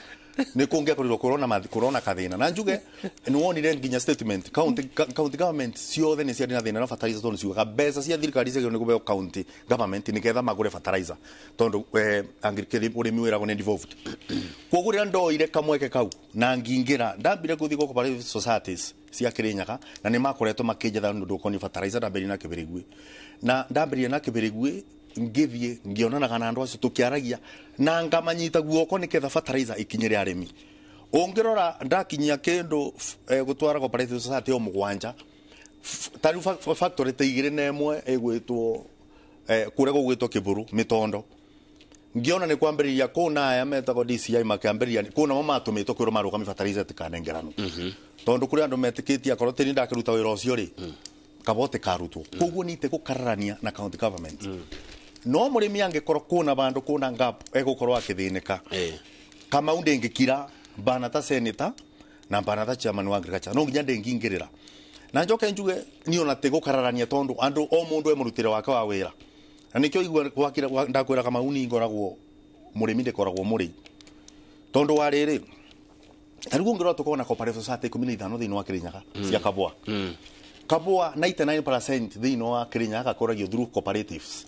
nĩ kũngĩakorirwo kũrona kathĩna. Na njuge nĩ wonire nginya statement county government ciothe nĩ ciarĩ na thĩna na fertilizer, tondũ ciugaga mbeca cia thirikari ciagĩrĩirwo nĩ kũheo county government nĩgetha magũre fertilizer, tondũ ũrĩmi wĩragwo nĩ devolved. Koguo rĩrĩa ndoire kamweke kau na ngingĩra, ndambire gũthiĩ gũkũ cooperative societies cia Kirinyaga, na nĩ makoretwo makĩnjetha nĩ ũndũ ũkoniĩ fertilizer. Ndambĩrĩria na Kĩbĩrĩgui, na ndambĩrĩria na Kĩbĩrĩgui, ngĩthiĩ ngĩonanaga na andũ acio, tũkĩaragia na ngamanyita guoko nĩgetha fertilizer ikinyĩre arĩmi. Ũngĩrora ndakinyia kĩndũ gũtwara cooperative society o 7, ta rĩu factory ta 21 ĩgwĩtwo kũrĩa gũgwĩtwo Kĩbũrũ Mĩtondo, ngĩona nĩ kwambĩrĩria kũu na aya metagwo DCI makĩambĩrĩria kũu, namo matũmĩtwo kwĩrwo marũgami fertilizer ĩtikanengeranwo, tondũ kũrĩ andũ metĩkĩtie akorwo tĩri ndakĩruta wĩra ũcio rĩ, kabote karutwo. Koguo nite gũkararania na county government, no mũrĩmi angĩkorwo kũna vandũ kũna gap egũkorwo akĩthĩnĩka, Kamau ndĩngĩkira mbana ta senator na mbana ta chairman wa agriculture, no nginya ndĩngingĩrĩra na njoke njuge niĩ ona ti gũkararania, tondũ andũ o mũndũ e mũrutĩre wake wa wĩra, na nĩkĩo igua ndakwĩra Kamau ni ngoragwo mũrĩmi, ndĩkoragwo mũrĩi, tondũ wa rĩrĩ, ta rĩu ũngĩrora tũkorwo na cooperative society 15 thĩinĩ wa Kirinyaga cia kabwa. Kabwa 99% thĩinĩ wa Kirinyaga gakũragio through cooperatives.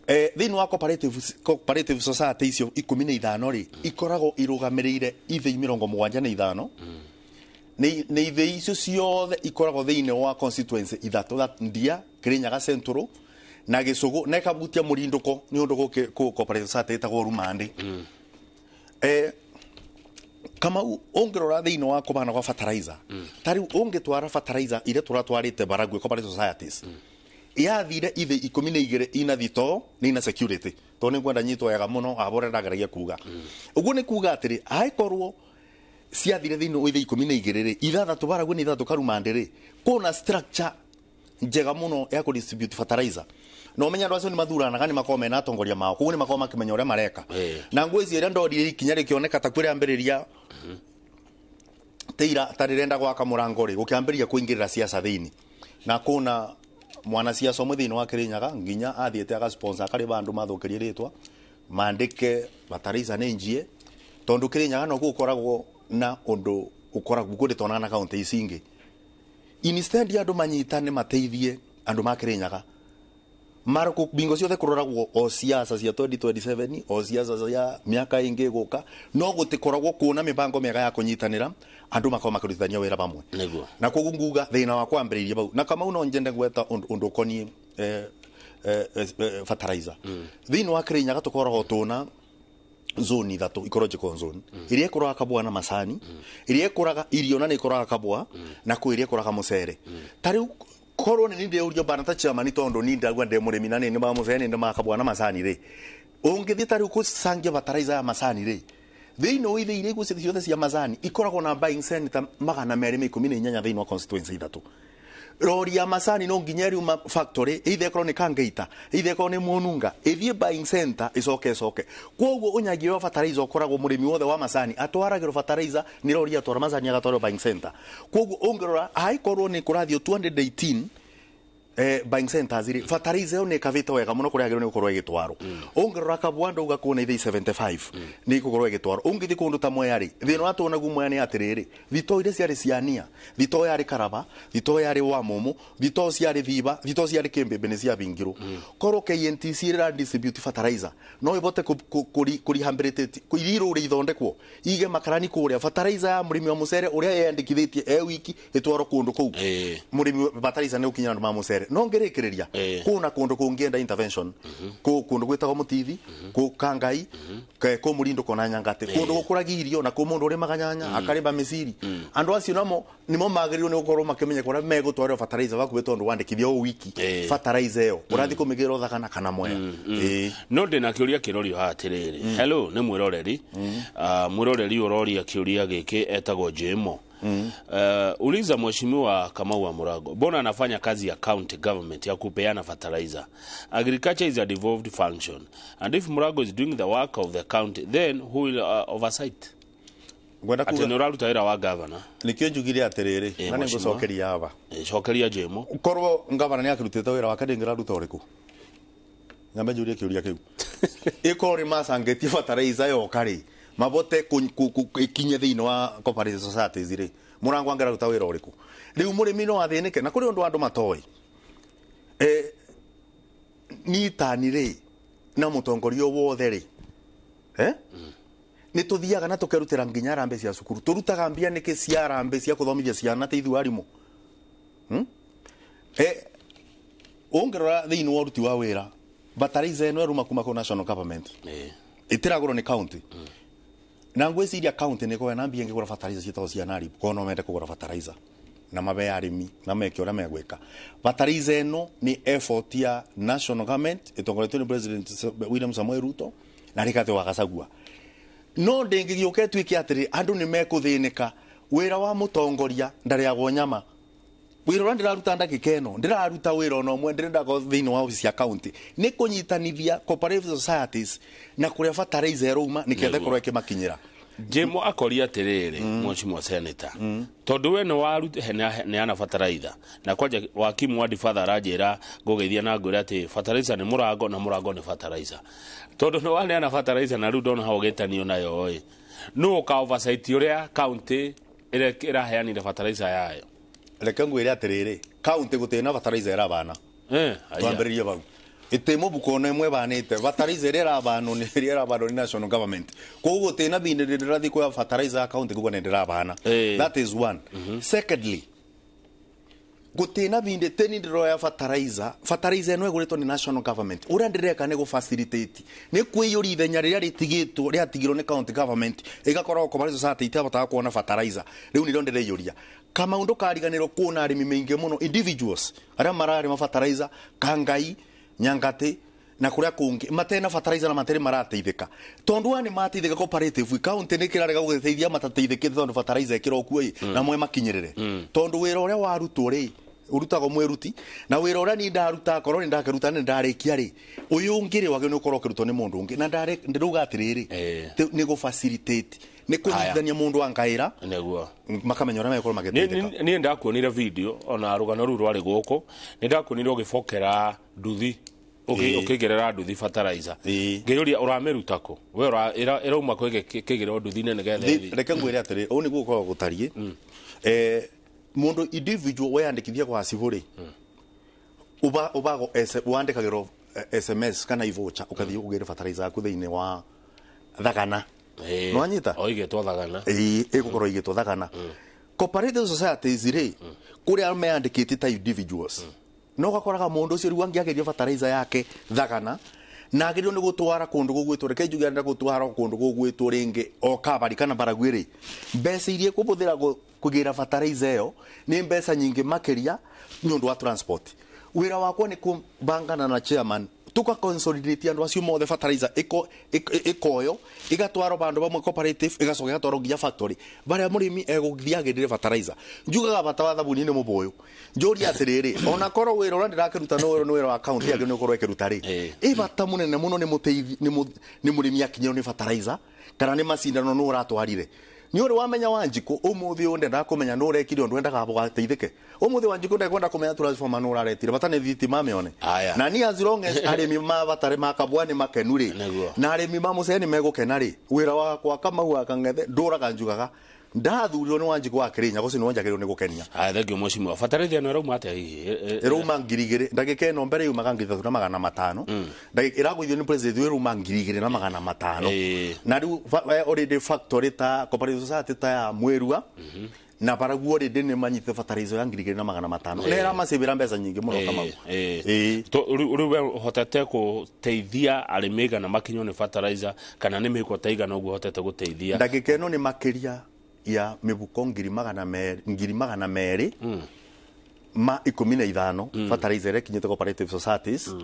Thĩinĩ wa cooperative society icio 15 rĩ, ikoragwo irũgamĩrĩire ithei 75, nĩ ithei icio ciothe ikoragwo thĩinĩ wa constituency ithatũ, that Ndia, Kirinyaga Central na Gĩcũgũ, na ĩkabutia mũrindũko nĩ ũndũ gũkĩ kũ cooperative society ĩtagwo Rumande. Kamau, ũngĩrora thĩinĩ wa kũbana gwa fertilizer, ta rĩu ũngĩtwara fertilizer iria tũratwarĩte Baragwi cooperative societies, yathire ithe 12 ina thito nĩ ina security, tondũ nĩ ngwenda nyitwo wega mũno abore ndageragia kuga ũguo. Nĩ kuga atĩrĩ, angĩkorwo ciathire thĩinĩ wa ithe 12 rĩ, 6 Baragwi na 6 Karumande rĩ, kũna structure njega mũno ya kũ distribute fertilizer, na ũmenye andũ acio nĩ mathuranaga, nĩ makoragwo mena atongoria mao, koguo nĩ makoragwo makĩmenya ũrĩa mareka. Na ngwĩciria ĩrĩa ndorire ikinya rĩkĩoneka ta kwĩrĩambĩrĩria teira ta rĩrenda gwaka mũrango rĩ, gũkĩambĩrĩria kũingĩrĩra siasa thĩinĩ, na kũna mwanasiasa ũmwe thĩinĩ wa Kirinyaga nginya athiĩte agasponsor akarĩ bandũ mathũkĩrie rĩtwa mandĩke fertilizer nĩ njie, tondũ Kirinyaga no gũkoragwo na ũndũ ũkoragwo kũndĩ tonaga na kaunti ici ingĩ. Instead ya andũ manyitane mateithie andũ ma Kirinyaga, maroko bingo ciothe kũroragwo o siasa cia 2027, o siasa cia mĩaka ĩngĩ ĩgũka, no gũtikoragwo kuona mĩbango mĩega ya kũnyitanĩra andũ makorwo makĩrutithania wĩra pamwe. Na koguo nguga thĩna wakwa wambĩrĩirie bau. Na Kamau, no njende gweta ũndũ ũkoniĩ fertilizer. Thĩinĩ wa Kirinyaga tũkoragwo tũna zone ithatũ, ecological zone iria ĩkũraga kabwa na macani, iria ĩkũraga irio na nĩ ĩkũraga kabwa, na kwĩ iria ĩkũraga mũcere. Ta rĩu korwo nĩ ndĩũrio bana ta chairman, tondũ ni ndagua ndĩ mũrĩmi na nĩ nĩmaga mũcere, nĩ nĩmaga kabwa na macani rĩ, ũngĩthiĩ ta rĩu kũcangia fertilizer ya macani rĩ, thĩinĩ wa ithe iria igũ ciothe cia macani ikoragwo na buying center 218 thĩinĩ wa constituency ithatũ. Rori ya macani no nginya riuma factory, either ĩkorwo nĩ Kangeita, either ĩkorwo nĩ Mũnunga, ĩthiĩ buying center, ĩcoke ĩcoke. Koguo ũnyagia wa fertilizer ũkoragwo mũrĩmi wothe wa macani atwaragĩrwo fertilizer nĩ rori, atwara macani agatwarwo buying center. Koguo ũngĩrora angĩkorwo nĩ kũrathiĩ 218 Buying centers ri fertilizer ĩyo nĩ ĩkavĩte wega mũno kũrĩa yagĩrĩirwo nĩ gũkorwo ĩgĩtwarwo. Ũngĩrora Kabwanda ũgakuona ithei 75 nĩ igũkorwo ĩgĩtwarwo. Ũngĩthiĩ kũndũ ta Mwea rĩ, thĩna ũrĩa tuonaguo Mwea nĩ atĩrĩrĩ, thitoo iria ciarĩ cia Nia, thitoo yarĩ Karaba, thitoo yarĩ Wamumu, thitoo ciarĩ Thiba, thitoo ciarĩ Kĩmbĩmbĩ nĩ ciabingirwo. Korwo KNTC ĩrĩa distribute fertilizer no ĩbote kũ rehabilitate irũrĩ ithondekwo ige makarani kũrĩa fertilizer ya mũrĩmi wa mũcere ũrĩa eyandĩkithĩtie e wiki ĩtwarwo kũndũ kũu mũrĩmi fertilizer nĩ ũkinyĩra andũ ma mũcere. No ngĩrĩkĩrĩria kũna kũndũ kũngĩenda intervention, kũ kũndũ gwĩtagwo Mũtithi, kũ Kangai, kũ Mũrindũ kona Nyangati, kũndũ gũkũragia irio na kũ mũndũ ũrĩmaga nyanya akarĩma mĩciri. Andũ acio namo nĩmo magĩrĩirwo nĩ gũkorwo makĩmenya kũrĩa megũtwarĩrwo fertilizer bakuhĩ tondũ wandĩkithia o wiki fertilizer ĩyo ũrathiĩ kũmĩgĩra Thagana kana Mwea. No ndĩna kĩũria kĩrorio haha atĩrĩrĩ. Hello, nĩ mwĩroreri. Mwĩroreri ũroria kĩũria gĩkĩ etagwo Jemo. Uliza Mheshimiwa Kamau wa Murago, mbona anafanya kazi ya county government ya kupeana fertilizer? Agriculture is a devolved function, and if Murago is doing the work of the county, then who will oversight? Ngwenda Atĩ kuga nĩ ũraruta wĩra wa governor. Nĩkĩo njugire atĩrĩrĩ, na Mheshimiwa. nĩngũcokeria aba. Cokeria Jemo. Korwo ngavana nĩ akĩrutĩte wĩra wake ndĩngĩraruta ũrĩkũ? Nyambe njũrie kĩũria kĩu. Ĩkorwo nĩ macangĩtie fertilizer yoka rĩ, mabote ĩkinye thĩinĩ wa cooperative societies rĩ, Mũrango angĩraruta wĩra ũrĩkũ? Rĩu mũrĩmi no athĩnĩke, na kũrĩ ũndũ andũ matoĩ. Nitani rĩ, na mũtongoria wothe rĩ, nĩ tũthiaga na tũkerutĩra nginya harambee cia cukuru. Tũrutaga mbia nĩkĩ cia harambee cia kũthomithia ciana ta ithuĩ arimũ? Ũngĩrora thĩinĩ wa ũruti wa wĩra, fertilizer ĩno ĩruma kuma kũ national government ĩtiragũrwo nĩ county. Na ngwĩciria county nĩ ĩkoragwo na mbia ĩngĩgũra fertilizer ciĩtagwo cia NARIB, korwo no mende kũgũra fertilizer na mabe arĩmi na meke ũrĩa megwĩka. Fertilizer ĩno nĩ effort ya national government ĩtongoretio nĩ President William Samoei Ruto na Rigathĩ wa Gachagua. No ndĩngĩgĩũka ĩtuĩke atĩrĩ andũ nĩ mekũthĩnĩka. Wĩra wa mũtongoria ndarĩagwo nyama. Wĩra ũrĩa ndĩraruta ndagĩka ĩno, ndĩraruta wĩra ona ũmwe ndĩrenda thĩinĩ wa obici ya county nĩ kũnyitanithia cooperative societies na kũrĩa fertilizer ĩrauma nĩketha ĩkorwo ĩkĩmakinyĩra. Jemo akoria atĩrĩrĩ, Mheshimiwa Senator, tondũ we nĩ waneana fertilizer na kwanja wakimu wa Father aranjĩra ngũgeithia na ngwĩra atĩ fertilizer nĩ mũrango na mũrango nĩ fertilizer, tondũ nĩ waneana fertilizer na rĩu ndona hau ũgĩtanio nayo ĩ, nũ ũka oversight ũrĩa county ĩraheanire fertilizer yayo? Reke ngwĩre atĩrĩrĩ, county gũtirĩ na fertilizer ĩrabana. Twambĩrĩrie bau. Ĩtĩ mũbuko ona ĩmwe ĩbanĩte. Fertilizer ĩrĩa ĩrabanwo nĩ ĩrĩa ĩrabanwo nĩ national government. Koguo gũtirĩ na bindi ndĩrathiĩ kuoya fertilizer ya county kuga nĩ ndĩrabana. That is one. Secondly, gũtirĩ na bindi teni ndĩroya fertilizer. Fertilizer ĩno ĩgũrĩtwo nĩ national government. Ũrĩa ndĩreka nĩ gũ-facilitate, nĩ kwĩiyũria ithenya rĩrĩa rĩtigĩtwo rĩatigirwo nĩ county government, ĩgakorwo cooperative society itahotaga kuona fertilizer. Rĩu nĩrĩo ndĩreiyũria. Kamau ndũkariganĩrwo kuona arĩmi maingĩ mũno individuals arĩa mararĩma fertilizer Kangai, Nyangati na kũrĩa kũngĩ matena fertilizer na matirĩ marateithĩka, tondũ wa nĩ mateithĩka cooperative county nĩ kĩrarega gũgĩteithia matateithĩkĩte tondũ fertilizer ĩkĩrwo kuo ĩ na mwe makinyĩrĩre, tondũ wĩra ũrĩa warutwo rĩ ũrutagwo mwĩruti, na wĩra ũrĩa niĩ ndaruta korwo nĩ ndakĩruta nĩ ndarĩkia rĩ, ũyũ ũngĩ rĩ wagĩrĩirwo nĩ gũkorwo ũkĩrutwo nĩ mũndũ ũngĩ, na ndĩrauga atĩrĩrĩ, nĩ gũ facilitate, nĩ kũnyitithania mũndũ wa ngaĩra nĩguo makamenya ũrĩa megũkorwo magĩteithĩka. Niĩ ndakuonire video ona rũgano rũu rwarĩ gũkũ, nĩ ndakuonire ũgĩbokera nduthi, ũkĩgerera nduthi fertilizer, ngĩyũria ũramĩruta kũ we ĩrauma kũ ĩkĩgererwo nduthi-inĩ nĩgetha ĩthiĩ? Reke ngwĩre atĩrĩ, ũũ nĩguo gũkoragwo gũtariĩ. Mũndũ individual weyandĩkithia gwa cibũ rĩ, ubagwo wandĩkagĩrwo SMS kana ivocha ũkathiĩ ũgĩre fertilizer yaku thĩinĩ wa Thagana. Nĩwanyita? O igĩtwo Thagana. Ĩĩ, ĩgũkorwo igĩtwo Thagana. Cooperative societies rĩ, kũrĩa meyandĩkĩtie ta individuals, no ũgakoraga mũndũ ũcio rĩu angĩagĩria fertilizer yake Thagana na agĩrĩirwo nĩ gũtwara kũndũ gũgwĩtwo, reke njuge arenda gũtwara kũndũ gũgwĩtwo rĩngĩ o Kabari kana Baragwi rĩ, mbeca iria ekũbũthĩra kũgĩra fertilizer ĩyo nĩ mbeca nyingĩ makĩria nĩ ũndũ wa transport. Wĩra wakwa nĩ kũbangana na chairman tuka consolidate andũ acio mothe, fertilizer ĩkoyo ĩgatwarwo bandũ bamwe cooperative, ĩgacoka ĩgatwarwo nginya factory barĩa mũrĩmi egũthiĩ agĩrĩre fertilizer. Njugaga bata wa thabuni nĩ mũbũyũ. Njũrie atĩrĩrĩ, ona korwo wĩra ũrĩa ndĩrakĩruta nĩ wĩra wa county agĩrĩirwo nĩ gũkorwo ĩkĩruta rĩ, ĩ bata mũnene mũno nĩ mũteithia nĩ mũrĩmi akinyĩrwo nĩ fertilizer kana nĩ macindano nũ ũratwarire. Ni uri wamenya Wanjiku umuthi unde ndakumenya no urekire undu endaga bugateithike. Umuthi Wanjiku ndekwenda kumenya transformer no uraretire bata ni thitima meone. Na ni as long as arimi ma batare makabwa ni makenu ri na arimi ma mucene megukena ri wira wakwa Kamau akangethe nduraga njugaga ndathurirwo ni Wanjiku wa Kirinyaga ucio ni wanjagirwo ni gukenia. Aya thank you mheshimiwa. Fertilizer no irauma atia hihi? Irauma 2000 ndagika ino mbere yumaga 3500. Ndagika iragwithio ni president irauma 2500. Na riu already factory ta cooperative society ta ya Mwirua na baraguo already ni manyite fertilizer ya 2500. Na iramacibira mbeca nyingi muno Kamau. Riu we hotete guteithia arimi igana makinywo ni fertilizer kana ni mĩhuko ta igana ũguo hotete guteithia? Ndagika ino ni makiria ya mibuko 200 ma 15 fertilizer ĩrĩa ĩkinyĩte cooperative societies.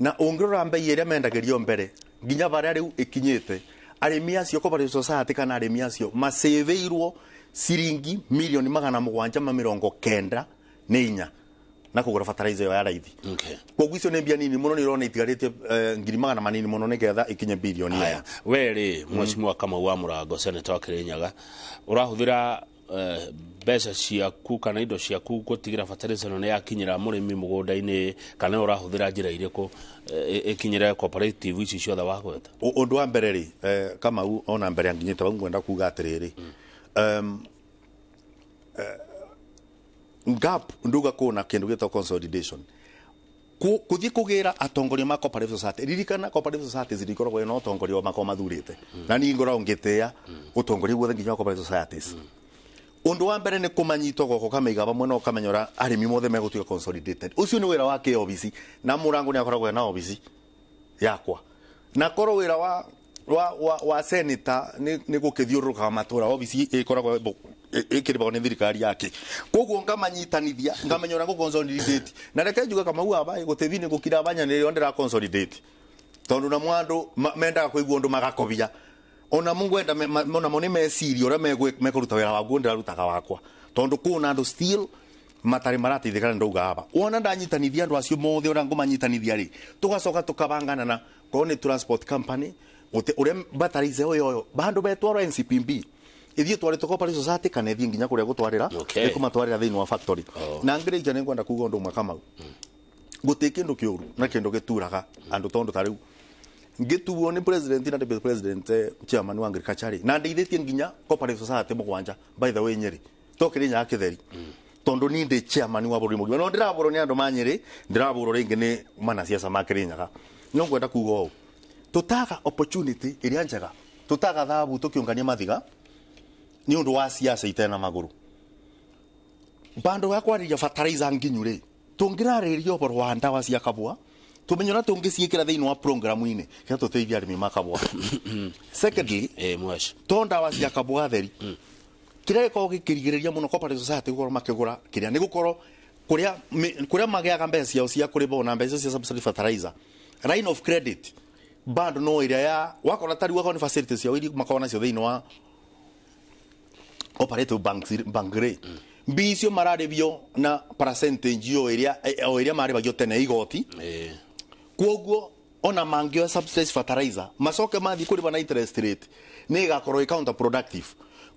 Na ũngĩrora mbei ĩrĩa mendagĩrio mbere nginya barĩa rĩu ĩkinyĩte arĩmi acio cooperative society kana arĩmi acio macĩvĩirwo ciringi milioni 794 na kũgũra fertilizer ĩyo ya raithi. Koguo icio nĩ mbia nini mũno nĩ ũrona itigarĩtie 100 manini mũno nĩgetha ikinye bilioni ĩyo. We rĩ mheshimiwa Kamau wa Mũrango senator wa Kirinyaga ũrahũthĩra mbeca ciaku kana indo ciaku gũtigĩra fertilizer ĩno nĩ yakinyĩra mũrĩmi mũgũnda-inĩ kana ũrahũthĩra njĩra irĩkũ ĩkinyĩre cooperative ici ciothe wagweta? Ũndũ wa mbere rĩ Kamau ona mbere anginyĩte vau ngwenda kuga atĩrĩrĩ gap nduga kuna kindu gitwo consolidation kuthi kugira atongoria ma cooperative society. Ririkana cooperative society zirikoragwo ina atongoria makwa mathurite na ni ngoragwo ngitia utongoria guothe nginya cooperative societies. Undu wa mbere ni kumanyitwo goko kameiga vamwe na ukamenyora arimi mothe megutuika consolidated. Ucio ni wira wa kiofisi na Murango ni akoragwo na ofisi yakwa na korwo wira wa senator ni gukithiururuka matura ofisi ikoragwo ikiribagwo ni thirikari yake. Koguo ngamanyitanithia ngamenya ura consolidate na reke njuge Kamau aba gutithi ni gukira banya ni ndira consolidate tondu na mwandu mendaga kuigua undu magakobia ona mungwenda ona mo ni meciria uria mekuruta wira waguo ndirarutaga wakwa tondu kuna andu still matari marateithĩkana ndauga aba wona ndanyitanithia andu acio mothe uria ngumanyitanithia ri tugacoka tukabangana na korwo ni transport company uria batarize oyo bandu betwarwo NCPB ithie twarĩtwo cooperative society kana ithie nginya kuria gutwarira ikumatwarira thiini wa factory. Na ngirĩkia nĩ ngwenda kuga undu ũmwe Kamau guti kindu kiuru na kindu gituraga andu tondu ta riu ngituo ni president na deputy president chairman wa agriculture na ndeithĩtie nginya cooperative society mũgwanja by the way Nyeri to Kirinyaga kĩtheri tondu ni ndi chairman wa bũrũri mũgima no ndĩrabũrwo nĩ andũ ma Nyeri ndĩrabũrwo rĩngĩ nĩ manasiasa ma Kirinyaga. No ngwenda kuga ũũ tutaga opportunity ĩrĩa njega tutaga thabu tukiungania mathiga ni undu wa siasa itena maguru bandu ya kwariria fertilizer nginyu ri tungirariria uboro wa ndawa cia kabwa tumenye ura tungiciikira thiini wa program-ini kia tuteithia arimi ma kabwa. Secondly to ndawa cia kabwa theri kiria gikoragwo gikirigiriria muno cooperative society gukorwo makigura kiria ni gukorwo kuria magiaga mbeca ciao cia kuribwo na mbeca cia subsidy fertilizer line of credit bado no iria ya wakora tari wako ni facilities ciao iria makoragwo nacio thiini wa operative bank rĩ mbicio mararĩbio na percentage o ĩrĩa marĩbagio tene igoti. Koguo ona mangĩoya subsidized fertilizer macoke mathiĩ kũrĩba na interest rate nĩ ĩgakorwo ĩ counterproductive.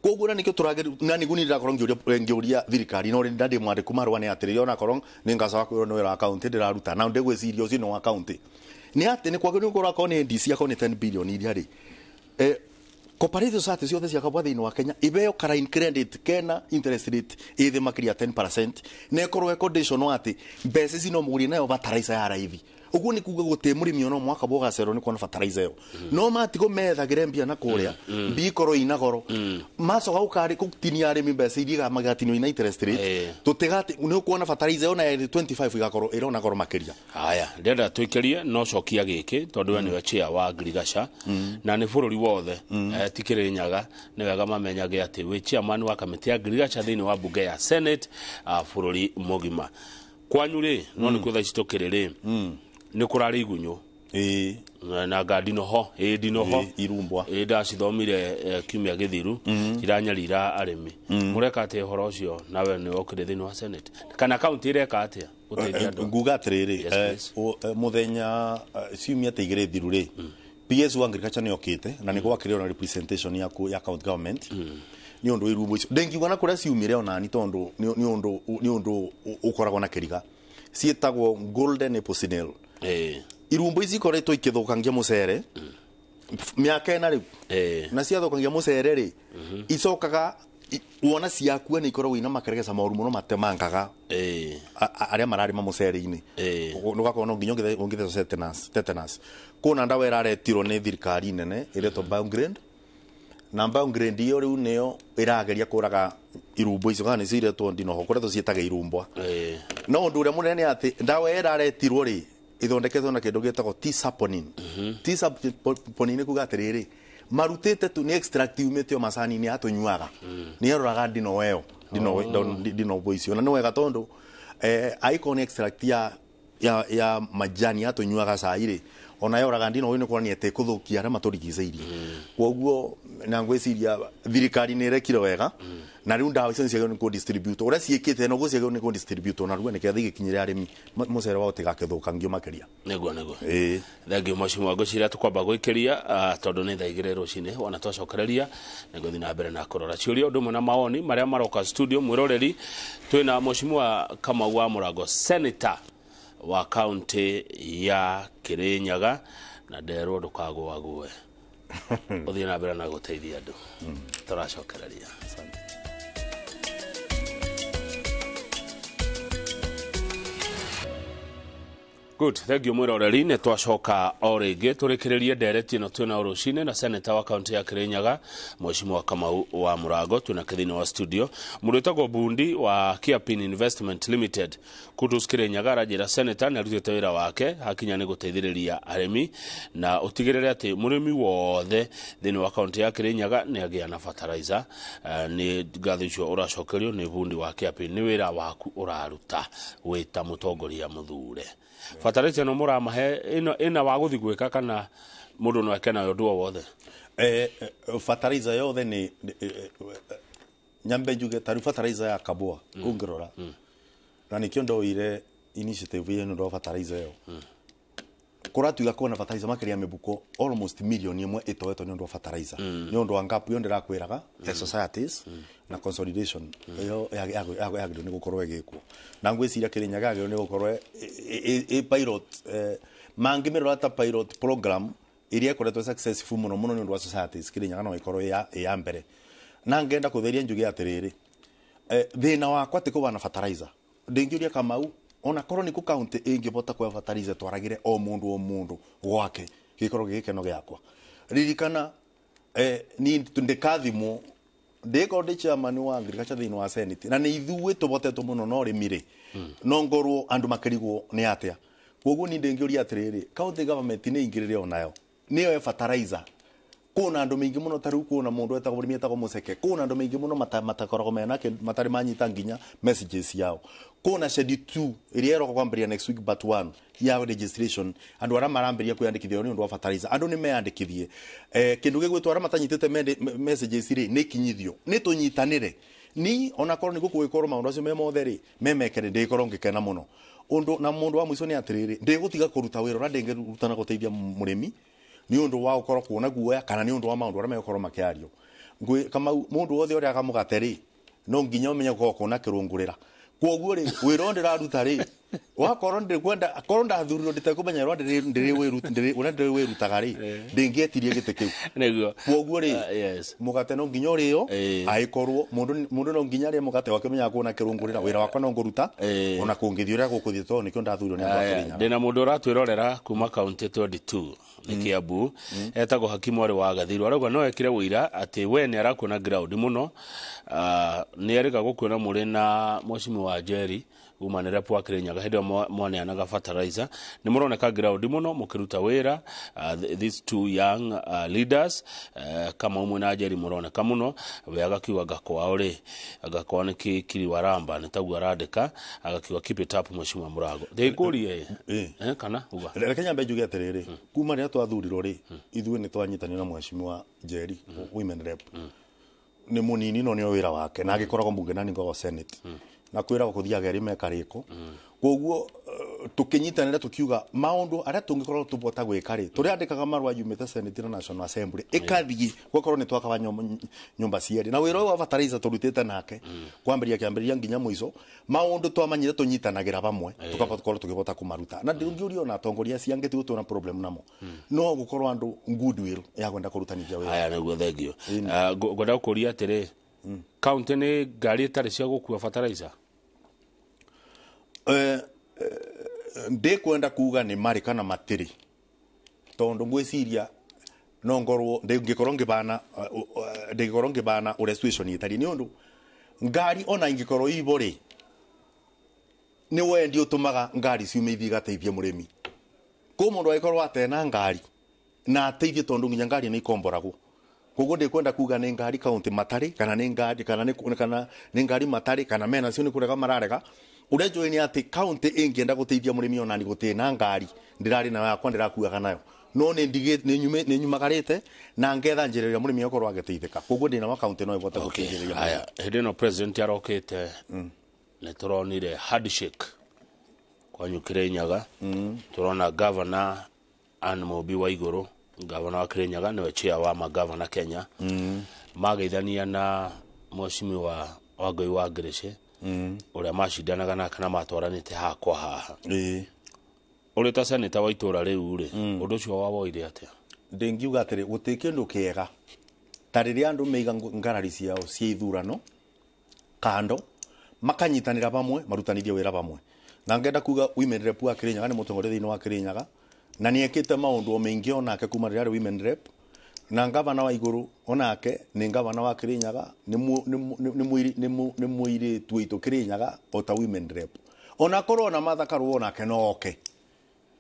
Koguo na nikĩo tũrageri na nĩguo niĩ ndĩrakorwo ngĩũria thirikari no rĩ ndĩ mwandĩku marũa nĩ atĩrĩrĩ onakorwo nĩ ngacoka kwĩrwo nĩ wĩra wa county ndĩraruta na ndĩgwĩciria ũcio nĩ wa county nĩ atĩ nĩ kwagĩrĩirwo gũkorwo akorwo nĩ NDC akorwo nĩ 10 billion iria rĩ cooperative society ciothe cia kabwa thiini wa Kenya ibeo line credit kena interest rate ithi makiria 10% na ikorwo e condition ati mbeca ici no mũgũrie nayo fertilizer ya raithi. Uguo ni kuga guti mũrĩmi ona mwaka bwogacerwo ni kuona fertilizer ĩyo no matigo methagĩre mbia na kũrĩa mbia ikorwo ina goro macoka gũkarĩ gũtinia arĩmi mbeca iria magatinio ina interest rate tũtigati nĩ ũkuona fertilizer ĩyo na 25 igakorwo ĩrona goro makĩria. Haya ndĩrenda tũikĩrie no cokia gĩkĩ tondũ we nĩwe chair wa Ngirigaca na nĩ bũrũri wothe ti Kirinyaga nĩ wega mamenyage atĩ wĩ chairman wa kamĩtĩ ya Ngirigaca thĩinĩ wa bunge ya Senate bũrũri mũgima. Kwanyu rĩ no nĩ kwetha ici tũkĩrĩ rĩ nĩ kũrarĩ igunyũ na nga ndinoho ndinoho irumbwa ndacithomire kiumia gĩthiru iranyarira arĩmi mũreka atĩa ũhoro ũcio nawe nĩ ũkĩrĩ thĩinĩ wa Senate kana county ĩreka atĩa gũteithia andũ? Nguga atĩrĩrĩ mũthenya ciumia ta igĩrĩ thiru rĩ PS wa agriculture nĩ okĩte na nĩ gwakĩrĩ ona representation ya ya county government nĩ ũndũ irumbo icio ndingiuga na kũrĩa ciumire onani tondũ nĩ ũndũ ũkoragwo na kĩriga ciĩtagwo golden apple snail. Irumbo ici ikoretwo ikĩthũkangia mũcere mĩaka ĩna rĩu, na ciathũkangia mũcere rĩ, icokaga wona ciakua nĩ ikoragwo ina makeregeca moru mũno matemangaga arĩa mararĩma mũcere-inĩ, ũgakorwo no nginya ũngĩtheca tetanus. Kwĩna ndawa ĩraretirwo nĩ thirikari nene ĩretwo Biograin, na Biograin iyo rĩu nĩyo ĩrageria kũraga irumbo icio kana nĩcio iretwo ndinoho kũrĩa tũciĩtaga irumbwa. No ũndũ ũrĩa mũnene nĩ atĩ ndawa ĩyo ĩraretirwo rĩ, ithondeketwo na kĩndũ gĩtagwo T-saponin. T-saponin nĩ kuga atĩrĩrĩ, marutĩte tu nĩ extract yumĩte o macani-inĩ ya tũnyuaga, nĩ yaroraga ndino ĩyo ndinobo icio, na nĩ wega tondũ angĩkorwo nĩ extract ya majani ya tũnyuaga cai rĩ, ona yoraga ndino ĩyo nĩ kuonania atĩ ĩkũthũkia arĩa matũrigicĩirie. Koguo na ngwĩciria thirikari nĩ ĩrekire wega, na rĩu ndawa icio nĩ ciagĩrĩirwo nĩ kũ-distribute ũrĩa ciĩkĩte noguo ciagĩrĩirwo nĩ kũ-distribute narua nĩgetha igĩkinyĩre arĩmi mũcere wao ũtigakĩthũkangio makĩria. Nĩguo thengiũ mheshimiwa, ngwĩciria tũkwamba gwĩkĩria tondũ nĩ thaa 2 rũcinĩ, wona twacokereria nĩngũthiĩ na mbere na kũrora ciũria ũndũ ũmwe na mawoni marĩa maroka studio. Mwĩroreri, twĩna mheshimiwa Kamau wa Mũrango, senator wa kaunti ya Kirinyaga, na nderwo ndũkagũagũe ũthiĩ na mbere na gũteithia andũ. Tũracokereria. Good, thank you mwĩroreri, nĩ twacoka o rĩngĩ tũrĩkĩrĩrie ndereti ĩno twĩna rũcinĩ na senator wa kaunti ya Kirinyaga mheshimiwa Kamau wa Mũrango. Twĩna thĩinĩ wa studio mũndũ wĩtagwo Bundi wa Kiapin Investment Limited Kudus Kirinyaga, aranjĩra senator nĩ arutĩte wĩra wake hakinya nĩ gũteithĩrĩria arĩmi na ũtigĩrĩre atĩ mũrĩmi wothe thĩinĩ wa kaunti ya Kirinyaga nĩ agĩa na fertilizer. Nĩ ngatho icio ũracokerio nĩ Bundi wa Kiapin, nĩ wĩra waku ũraruta wĩ ta mũtongoria mũthure. Fertilizer ĩno mũramahe ĩna wa gũthiĩ gwĩka kana mũndũ no eke nayo ũndũ o wothe? Fertilizer yothe nĩ nyambe njuge tarĩu fertilizer ya Kabua ũngĩrora, na nĩkĩo ndoire initiative ĩyo nĩ ũndũ wa fertilizer ĩyo. Kũratuĩka kwĩna fertilizer makĩria mĩbuko almost milioni 1 ĩtoetwo nĩ ũndũ wa fertilizer, nĩ ũndũ wa gap ĩyo ndĩrakwĩraga ya societies na consolidation ĩyo yagĩrĩirwo nĩ gũkorwo ĩgĩkwo, na ngwĩciria Kirinyaga yagĩrĩirwo nĩ gũkorwo ĩ pilot, mangĩmĩrora ta pilot program ĩrĩa ĩkoretwo successful mũno mũno nĩ ũndũ wa societies. Kirinyaga no ĩkorwo ĩ ya mbere, na ngenda kũtheria njuge atĩrĩrĩ, thĩna wakwa ti kũbana fertilizer, ndĩngĩũria Kamau ona korwo nĩ kũ county ĩngĩbota kuoya fertilizer twaragĩre o mũndũ gwake gĩkorwo gĩ gĩkeno gĩakwa. Ririkana ni ndĩkathimwo ndĩkorwo ndĩ chairman wa agriculture thĩinĩ wa Senate, na nĩ ithuĩ tũbotetwo mũno na ũrĩmi rĩ, no ngorwo andũ makĩrigwo nĩ atĩa. Koguo ni ndĩngĩũria atĩrĩrĩ, county government nĩ ingĩrĩre onayo nĩyo fertilizer kuna andũ maingĩ mũno, tarĩu kuna mũndũ etagwo mũrĩmi etagwo Mũceke, kuna andũ maingĩ mũno matakoragwo mena matarĩ manyita nginya messages yao. Kuna schedule 2 ĩrĩa ĩroka kwambĩrĩria next week but 1 ya registration, andũ arĩa marambĩrĩria kwĩyandĩkithia nĩ ũndũ wa fertilizer, andũ nĩ meyandĩkithie. Kĩndũ gĩgwĩtwo arĩa matanyitĩte messages rĩ, nĩ kinyithio, nĩ tũnyitanĩre ni onakorwo nĩ gũkũgĩkorwo maũndũ acio me mothe rĩ memekere, ndĩgĩkorwo ngĩkena mũno. Ũndũ na mũndũ wa mũico nĩ atĩrĩrĩ, ndĩgũtiga kũruta wĩra ũrĩa ndĩngĩruta na gũteithia mũrĩmi nĩ ũndũ wa gũkorwo kuona guoya kana nĩ ũndũ wa maũndũ arĩa megũkorwo makĩario. Kamau mũndũ wothe ũrĩa akamũgate rĩ, no nginya ũmenye gũkorwo kuona kĩrũngũrĩra. Koguo rĩ, wĩra ũyũ ndĩraruta rĩ, wakorwo ndĩkwenda korwo ndathurirwo nditekũmenya ũrĩa ndĩrĩwĩrutaga rĩ, ndĩngĩetirie gĩtĩ kĩu. Nĩguo. Koguo rĩ, mũgate no nginya ũrĩo, angĩkorwo mũndũ no nginya arĩe mũgate wake ũmenyaga kuona kĩrũngũrĩra, wĩra wakwa no ngũruta ona kũngĩthiĩ ũrĩa gũkũthiĩ tondũ nĩkĩo ndathurirwo nĩ andũ a Kĩrĩnyaga. Ndĩna mũndũ ũratwĩrorera kuma kaunti 22 nĩ Kiambu, etagwo Hakimu Mwarĩ wa Gathirũ, arauga no ekire ũira atĩ we nĩ arakuona ground mũno, nĩ erĩga gũkuona mũrĩ na mheshimiwa Njeri uma nĩ rep wa Kirinyaga hĩndĩ ĩyo mwaneanaga fertilizer, nĩ mũroneka ground mũno mũkĩruta wĩra, these two young leaders, kama ũmwe na Njeri mũroneka mũno. We agakiuga ngakwao rĩ, ngakwao nĩ Kiriwaramba nĩ taguo arandĩka, agakiuga keep it up mheshimiwa Mũrango. Ndĩkũrie kana uga Reke nyambe njuge atĩrĩrĩ, kuma rĩrĩa twathurirwo rĩ, ithuĩ nĩ twanyitanire na mheshimiwa Njeri women rep, nĩ mũnini no nĩo wĩra wake, na agĩkoragwo mbunge na nĩngoragwo Senate, na kwĩragwo kũthiaga erĩ mekarĩko. Koguo Tukinyitanira tukiuga maundu aria tungikorwo tubota gwika ri turiandikaga marua yumite Senate na National Assembly ikathii gwakorwo ni twakawa nyumba cieri na wira wa fertilizer turutite nake kwambiria kiambiriria nginya muico maundu twamanyire tunyitanagira pamwe tukakorwo tukibota kumaruta na ndingiurio na atongoria ciangi ti gutuna problem namo no gukorwo andu goodwill ya kwenda kurutanithia wira aya niguo thengio. Ngwenda kuria atiri county ni ngari itari cia gukua fertilizer ndikwenda kuga ni mari kana matiri tondu ngwiciria no ngorwo ndingikorwo ngibana ndingikorwo ngibana uria situation itari ni undu ngari ona ingikorwo ibo ri ni wendi utumaga ngari ciume ithi igateithie murimi ko mundu agikorwo atena ngari na ateithie tondu nginya ngari ni ikomboragwo koguo ndikwenda kuga ni ngari county matari kana ni ngari kana ni ngari matari kana mena cio ni kurega mararega uria njui ni ati county ingienda guteithia murimi ona ni gutina ngari ndirari nayo yakwa ndirakuaga nayo no ni ni nyumagarite na ngetha njira ria murimi akorwo agiteithika koguo ndina wa county no ibote guteithĩrĩria. Aya hindi no president arokite ni turonire handshake kwanyu Kirinyaga turona governor Anne Mumbi wa Iguru governor wa Kirinyaga niwe chair wa magavana Kenya mageithania na mheshimiwa Wangui wa Ngirici uria macindanaga nake na matwaranite haha kwa haha. Uri ta senator wa itura riu ri undu ucio wawoire atia? Ndingiuga atiri guti kindu kiega ta riria andu meiga ngarari ciao cia ithurano kando makanyitanira pamwe marutanithie wira pamwe na ngenda kuga women rep wa Kirinyaga ni mutongoria thiini wa Kirinyaga na niekite maundu o maingi onake kuma riria ari women rep na ngavana wa Iguru onake ni ngavana wa Kirinyaga ni muiritu witu Kirinyaga ota women rep ona korwo na Martha Karua onake no oke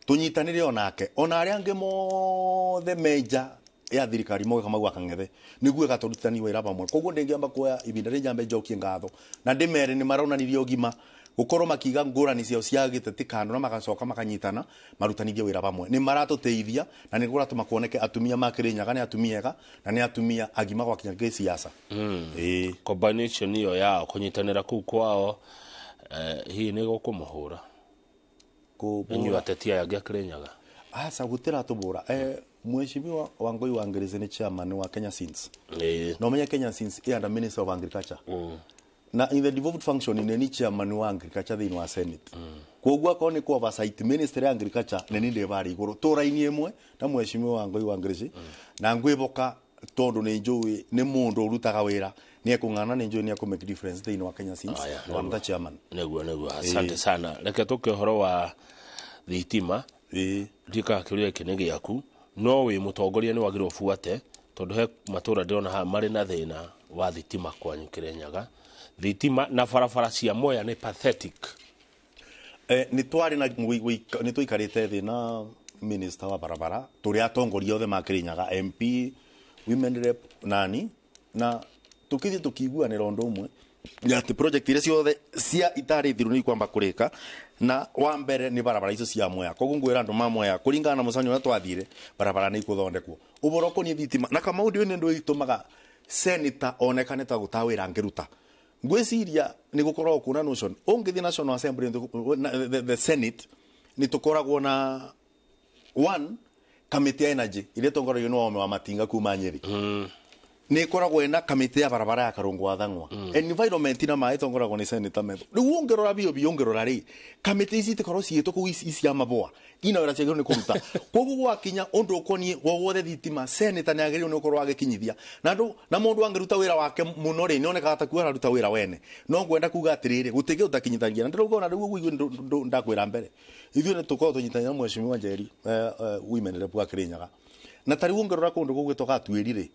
tunyitanire onake ona aria angi mothe meja ya thirikari moge kama gwakangethe niguo gaturutani wira pamwe koguo ndingiamba kuoya ibinda rinjambe njokie ngatho na ndimere ni maronanirie ugima gukorwo makiga ngurani ciao cia giteti kando na magacoka makanyitana marutanithie wira pamwe ni maratuteithia na ni guratuma kuoneke atumia ma Kirinyaga ni atumia ega na ni atumia agima gwakinya gisiasa. Combination iyo yao kunyitanira kuu kwao hii ni gukumuhura inyuĩ ateti aya angĩ a Kirinyaga aca gutiratubura. Mheshimiwa Wangui wa Ngirici ni chairman wa Kenya Seeds. No menye Kenya Seeds i under Minister of Agriculture. Na in the devolved function ni chairman wa agriculture thiini wa Senate. Koguo akorwo ni ku oversight Ministry ya Agriculture ni ndi bari iguru turaini imwe na Mheshimiwa Wangui wa Ngirici na ngwiboka tondu ni njui ni mundu urutaga wira ni ekung'ana ni njui ni eku make difference thiini wa Kenya Seeds na mta chairman. Niguo asante sana. Reke tuke uhoro wa thitima ndika kiuria giki ni giaku no wi mutongoria ni wagirwo buate tondu he matura ndirona haha mari na thina wa thitima kwanyu Kirinyaga. Thitima na barabara cia Mwea ni pathetic. Ni twari na ni tuikarite thi na minister wa barabara turi atongoria othe ma Kirinyaga MP women rep nani na tukithi tukiguanira undu umwe ati project iria ciothe cia itari thiru ni kwamba kurika na wa mbere ni barabara icio cia Mwea koguo ngwira andu ma Mwea kuringana na mucanyo uria twathire barabara ni ikuthondekwo uboro ukonie thitima na kama undu ni ndu itumaga senator onekane ta gutawira ngiruta ngwiciria ni gukorwo kuna notion ungithi National Assembly the Senate ni tukoragwo na one committee ya energy iria tongoragio ni Wahome wa Matinga kuma Nyeri ni ikoragwo ina committee ya barabara ya Karungu wa Thang'wa environment na maĩ tongoragwo ni Senator Methu riu ungirora bio bio ungirora ri committee ici itikorwo ciitwo kuu ici cia maboa ina wira ciagĩrĩirwo ni kuruta koguo gwakinya undu ukonie wowothe thitima senator ni agĩrĩirwo ni gukorwo agikinyithia na andu na mundu angiruta wira wake muno ri nionekaga ta kuo araruta wira wene no ngwenda kuga atiriri gutiki utakinyithagia na ndirauga ona riu uguo ndakwira mbere ithuĩ ni tukorwo tunyitania na Mheshimiwa Njeri women rep wa Kirinyaga na tariu ungirora kundu gugwitwo Gatuĩri ri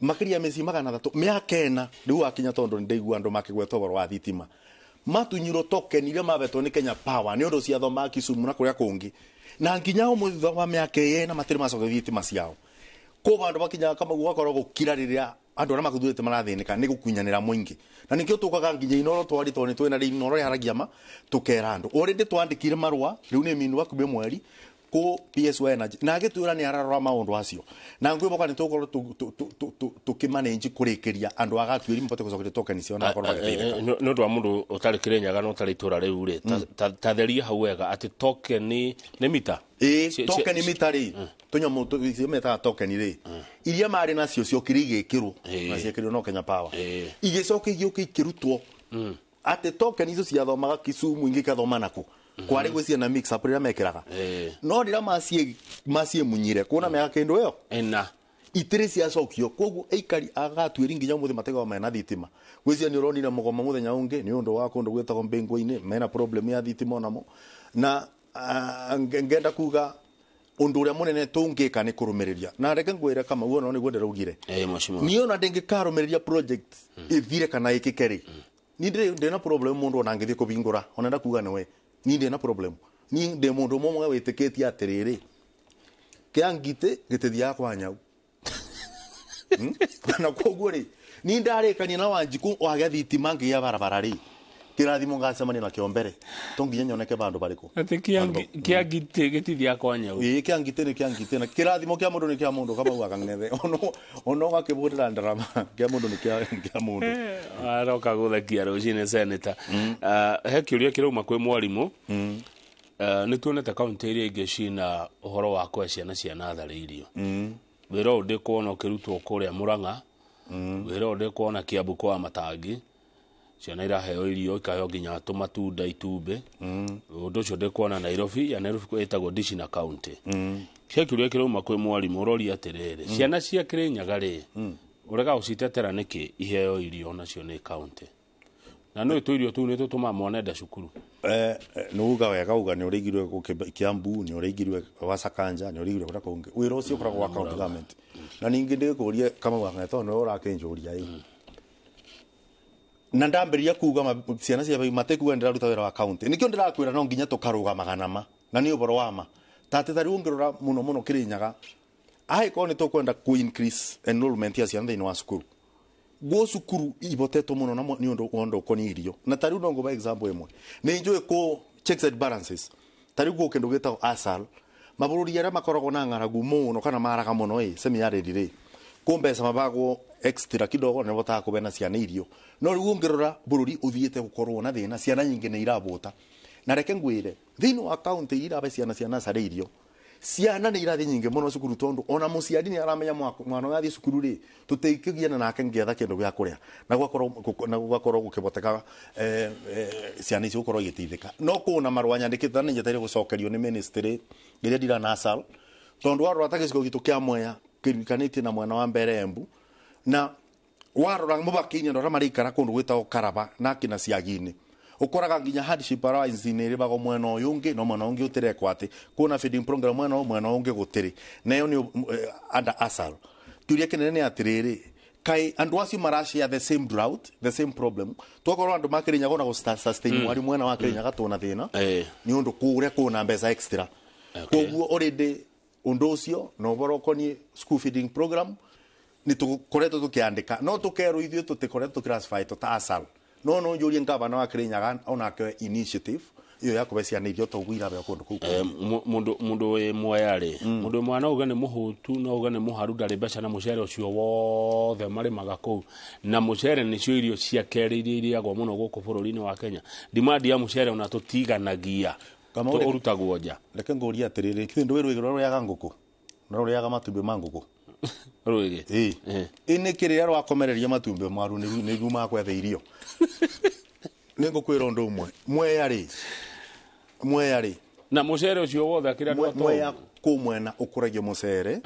makiria mĩciĩ 300 mĩaka 4 riu wakinya tondu nĩ ndaigua andũ makĩgweta ũhoro wa thitima matunyirwo token iria mabetwo nĩ Kenya Power nĩ ũndũ ciathoma Kisumu na kũrĩa kũngĩ na nginya ũmũthĩ thutha wa mĩaka 4 matirĩ macoka thitima ciao kũ vandũ makinyaga kamau gũgakorwo gũkira rĩrĩa andũ arĩa makuthurĩte marathĩnĩka nĩ gũkunyanĩra mũingĩ na nĩkĩo tũkaga nginya Inoro twari tondũ nĩ twĩna rĩ Inoro yaragia ma tũkera andũ already twandĩkire marũa rĩu nĩ minu hakuhĩ mweri Ku PS wa Energy na agĩtwĩra nĩ ararora maũndũ acio na ngwĩboka nĩ tũgũkorwo tũkĩmanage kũrĩkĩria andũ a Gatuĩri mabote gũcokeria token ciao na makorwo magĩteithĩka. Nĩ ũndũ wa mũndũ ũtarĩ Kĩrĩnyaga na ũtarĩ itũra rĩu rĩ, ta theria hau wega atĩ token nĩ mita. Ĩĩ, token mita rĩ, tũnyamũ icio metaga token rĩ, iria marĩ nacio ciokire igĩkĩrwo na ciekĩrirwo no Kenya Power, igĩcoka igĩũka ikĩrutwo atĩ token icio ciathomaga Kisumu ingĩ ikathoma naku kwarĩ gwĩ ciana mix up rĩrĩa mekĩraga no rĩrĩa maciemunyire kuona meka kĩndũ ĩyo ĩna itirĩ ciacokio. Koguo aikari a Gatuĩri nginya ũmũthĩ matigagwo mena thitima. Gwĩciria nĩ ũronire mũgomo mũthenya ũngĩ nĩ ũndũ wa kũndũ gwĩtagwo Mbĩngũ-inĩ mena problem ya thitima onamo. Na ngenda kuga ũndũ ũrĩa mũnene tũngĩka nĩ kũrũmĩrĩria na reke ngwĩre Kamau ona nĩguo ndĩraugire niĩ ona ndĩngĩkarũmĩrĩria project ĩthire kana ĩkĩke rĩ, niĩ ndĩ na problem mũndũ ona angĩthiĩ kũbingũra ona ndakuga nĩwe niĩ ndĩ na problem. Niĩ ndĩ mũndũ ũmwe wĩtĩkĩtie atĩrĩrĩ, kĩa ngitĩ gĩtithiaga kwa nyau. Na koguo rĩ, niĩ ndarĩkania na Wanjikũ wage thitima ngĩgĩa barabara rĩ, kĩrathimo ngacemania nakĩo mbere to nginya nyoneke bandũ barĩkũ. Atĩ kĩa ngitĩ gĩtithiaga kwa nyau. Ĩĩ, kĩa ngitĩ nĩ kĩa ngitĩ na kĩrathimo kĩa mũndũ nĩ kĩa mũndũ. Kamau akang'ethe ono ũgakĩbũrĩra ndarama kĩa mũndũ nĩ kĩa mũndũ. Aroka gũthekia rũcinĩ seneta. He kĩũria kĩrauma kwĩ mwarimũ. Nĩ tuonete kaũntĩ iria ingĩ cina ũhoro wa kũhe ciana cia natharĩ irio. Wĩra ũyũ ndĩkuona ũkĩrutwo kũrĩa Mũrang'a, wĩra ũyũ ndĩkuona Kiambu kwa Matangi, ciana iraheo irio ikaheo nginya tũmatunda itumbĩ. Ũndũ ũcio ndĩkuona Nairobi, ya Nairobi ĩtagwo Dishi na County. He kĩũria kĩrauma kwĩ mwarimũ ũroria atĩrĩrĩ, ciana cia Kĩrĩnyaga rĩ, ũrega gũcitetera nĩkĩ iheo irio nacio nĩ county? Na nĩ tũ irio tũu nĩ tũtũmaga mwana ende cukuru. Nĩ uga wega uga nĩ ũrĩigirwe Kiambu, nĩ ũrĩigirwe Wasakanja, nĩ ũrĩigirwe kũrĩa kũngĩ. Wĩra ũcio ũkoragwo wa county government. Na ningĩ ndĩkũrie Kamau wa tondũ nĩwe ũrakĩnjũria ĩ. Na ndambĩrĩria kuga ciana cia matekuga ndĩraruta wĩra wa county. Nĩkĩo ndĩrakwĩra no nginya tũkarũgamaga na ma. Na nĩ ũhoro wa ma. Ta atĩ ta rĩu ũngĩrora mũno mũno Kĩrĩnyaga, angĩkorwo nĩ tũkwenda kũ increase enrollment ya ciana thĩinĩ wa cukuru, guo cukuru ibotetwo mũno na nĩ ũndũ wa ũndũ ũkoniĩ irio. Na ta rĩu no ngũhe example ĩmwe. Nĩ njũĩ kũ checks and balances. Ta rĩu gwĩ kĩndũ gĩtagwo ASAL. Mabũrũri arĩa makoragwo na ng'aragu mũno kana maraga mũno ĩ, semi-arid rĩ, kũ mbeca mabagwo extra kidogo nĩ botaga kũbena ciana irio. No rĩu ũngĩrora bũrũri ũthiĩte gũkorwo na thĩna, ciana nyingĩ nĩ irabũta. Na reke ngwĩre, thĩinĩ wa county irabe ciana cia nursery irio, ciana nĩ irathiĩ nyingĩ mũno cukuru tondũ ona mũciari nĩ aramenya mwana ũyũ athiĩ cukuru rĩ, tũtingĩgiana nake ngĩetha kĩndũ gĩa kũrĩa. Na gũgakorwo gũkĩboteka ciana icio gũkorwo igĩteithĩka. No kũna marũa nyandĩkĩte na nĩ njetereire gũcokerio nĩ ministry ĩrĩa ndira na ASAL, tondũ warora ta gĩcigo gitũ kĩa Mwea kĩrikanĩtie na mwena wa mbere Embu, na warora mũbaka-inĩ andũ arĩa maraikara kũndũ gwĩtagwo Karaba na kĩna Ciagi-inĩ, ũkoraga nginya hardship allowance nĩ ĩrĩbagwo mwena ũyũ ũngĩ no mwena ũngĩ ũtĩrekwo atĩ kwĩna feeding program mwena ũyũ mwena ũngĩ gũtirĩ, na ĩyo nĩ under ASAL. Kĩũria kĩnene nĩ atĩrĩrĩ, kaĩ andũ acio marashare the same drought, the same problem? Twakorwo andũ ma Kĩrĩnyaga ona gũ sustain mwari mwena wa Kĩrĩnyaga tũna thĩna nĩ ũndũ kũrĩa kwĩna mbeca extra. Koguo already ũndũ ũcio na ũhoro ũkoniĩ school feeding program nĩ tũkoretwo tũkĩandĩka, no tũkerwo ithuĩ tũtikoretwo tũkĩclassify ta ASAL. No no njũrie ngavana wa Kĩrĩnyaga onake initiative iyo ya kũbe ciana irio toguo irabeo kũndũ kũu. Mũndũ wĩ Mwea rĩ, mũndũ wĩ Mwea no uge nĩ mũhũtu, no uge nĩ mũharu, ndarĩ mbeca na mũcere ũcio wothe marĩmaga kũu. Na mũcere nĩcio irio cia kerĩ iria irĩagwo mũno gũkũ bũrũri-inĩ wa Kenya. Demand ya mũcere ona tũtiganagia, ũrutagwo nja. Reke ngũrie atĩrĩrĩ, kĩndũ wĩ rwĩgĩ rũrĩaga ngũkũ na rũrĩaga matumbĩ ma ngũkũ? Rwĩgĩ? Ĩĩ. Ĩ nĩ kĩrĩa rwakomereria matumbĩ maru nĩguo makwetha irio. Nĩ ngũkwĩra ũndũ ũmwe, Mwea rĩ, Mwea rĩ, na mũcere ũcio wothe akĩrĩa andũ Mwea kũ mwena ũkũragio mũcere.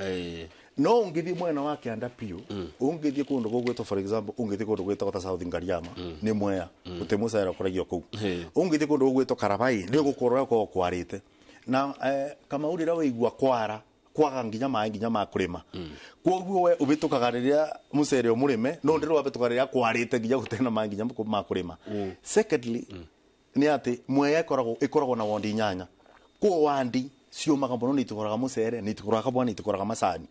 No ũngĩthiĩ mwena wa kĩanda biũ, ũngĩthiĩ kũndũ gũgwĩtwo, for example, ũngĩthiĩ kũndũ gwĩtagwo ta South Ngariama, nĩ Mwea, gũtirĩ mũcere ũkũragio kũu. Ũngĩthiĩ kũndũ gũgwĩtwo Karabai, nĩ ũgũkorwo ũkoragwo kwarĩte. Na Kamau rĩrĩa waigua kwara, kwaga nginya maĩ nginya ma kũrĩma. Koguo we ũbĩtũkaga rĩrĩa mũcere ũmũrĩme, no ndĩrĩ wabĩtũka rĩrĩa kwarĩte nginya gũtarĩ na maĩ nginya ma kũrĩma. Secondly, nĩ atĩ Mwea ĩkoragwo na wondi 8. Kũ wandi ciũmaga mũno, nĩ itũkoraga mũcere, nĩ itũkoraga kabwa, nĩ itũkoraga macani.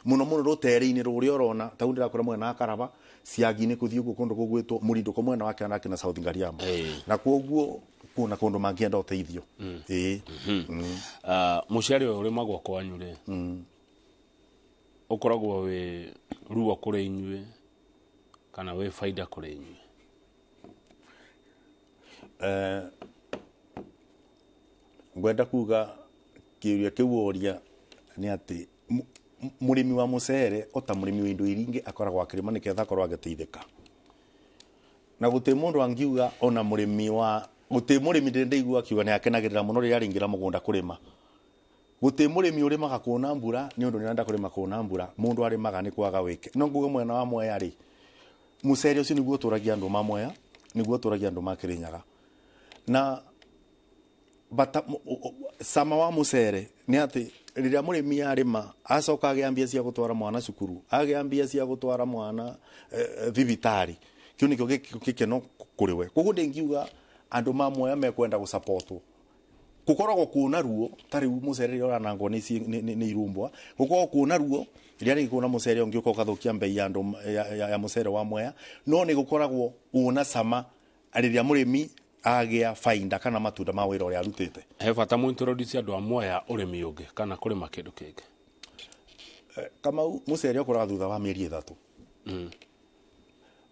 Mũno mũno rũtere-inĩ rũrĩa ũrona, ta ũndũ ndĩrakwĩra mwena wa Karaba, Ciagi-inĩ kũthiĩ ũguo kũndũ gũgwĩtwo Mũrindũko mwena wa Kĩanda na South Ngariama. Na koguo kuna kundu mangienda uteithio. Ĩĩ. Mucere ũyũ ũrĩmagwo kwanyu rĩ, ũkoragwo wĩ ruo kũrĩ inyuĩ kana wĩ faida kũrĩ inyuĩ? Ngwenda kuga kĩũria kĩu woria nĩ atĩ mũrĩmi wa mũcere ota mũrĩmi wa indo iria ingĩ akoragwo akĩrĩma nĩgetha akorwo agĩteithĩka. Na gũtirĩ mũndũ angiuga ona mũrĩmi wa gũtirĩ mũrĩmi ndĩrĩ ndaigua akiuga nĩ akenagĩrĩra mũno rĩrĩa araingĩra mũgũnda kũrĩma. Gũtirĩ mũrĩmi ũrĩmaga kuona mbura nĩ ũndũ nĩarenda kũrĩma kuona mbura, mũndũ arĩmaga nĩ kwaga wĩke. No nguge mwena wa Mwea rĩ, mũcere ũcio nĩguo ũtũragia andũ ma Mwea, nĩguo ũtũragia andũ ma Kĩrĩnyaga. Na bata cama wa mũcere nĩ atĩ rĩrĩa mũrĩmi arĩma acoka agĩa mbia cia gũtwara mwana cukuru, agĩa mbia cia gũtwara mwana thibitarĩ, kĩu nĩkĩo gĩkeno kũrĩ we. Koguo ndingiuga andũ ma Mwea mekwenda gũsapotwo. Gũkoragwo kuona ruo ta rĩu mũcere rĩrĩa ũranangwo nĩ irumbwa, gũkoragwo kuona ruo rĩrĩa rĩngĩ kuona mũcere ũngĩ ũka ũgathũkia mbei ya andũ ya mũcere wa Mwea, no nĩ gũkoragwo una cama rĩrĩa mũrĩmi agĩa faida kana matunda ma wĩra ũrĩa arutĩte. He bata mũ introduce andũ a Mwea ũrĩmi ũngĩ kana kũrĩma kĩndũ kĩngĩ? Kamau, mũcere ũkũraga thutha wa mĩeri 3.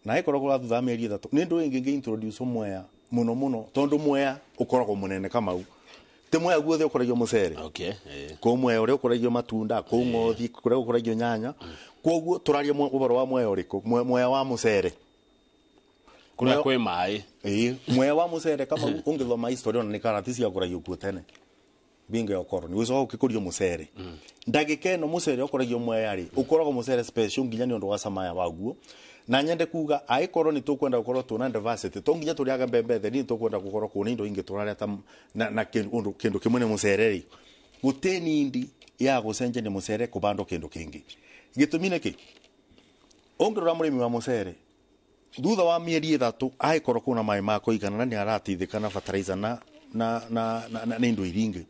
Na ĩkorwo ũkũraga thutha wa mĩeri 3 nĩ ndũ ĩngĩ introduce Mwea mũno mũno tondũ Mwea ũkoragwo mũnene Kamau. Ti Mwea guothe ũkũragio mũcere. Kũ Mwea ũrĩa ũkũragio matunda, kũ ng'othi, kũrĩa ũkũragio nyanya. Kwoguo tũraria ũhoro wa Mwea ũrĩkũ? Mwea wa mũcere. Kũrĩa kwĩ maĩ. Ĩĩ, Mwea wa mũcere Kamau ũngĩthoma history ona nĩ karati ciakũragio kuo tene. Bingo ya ũkoroni gũcoka ũkĩkũrio mũcere. Ndagĩka ĩno mũcere ũkũragio Mwea rĩ, ũkoragwo mũcere special nginya nĩ ũndũ wa cama waguo. Na nyende kuga angĩkorwo nĩ tũkwenda gũkorwo tũna diversity, to nginya tũrĩage mbembe theri, nĩ tũkwenda gũkorwo kwĩna indo ingĩ tũrarĩa ta na kĩndũ kĩmwe nĩ mũcere rĩ, gũtirĩ nindi ya gũcenjania mũcere kũbandwo kĩndũ kĩngĩ. Gĩtũmi nĩ kĩ? Ũngĩrora mũrĩmi wa mũcere thutha wa mĩeri 3 angĩkorwo kwĩna maĩ ma kũigana na nĩ arateithĩka na fertilizer na indo iria ingĩ,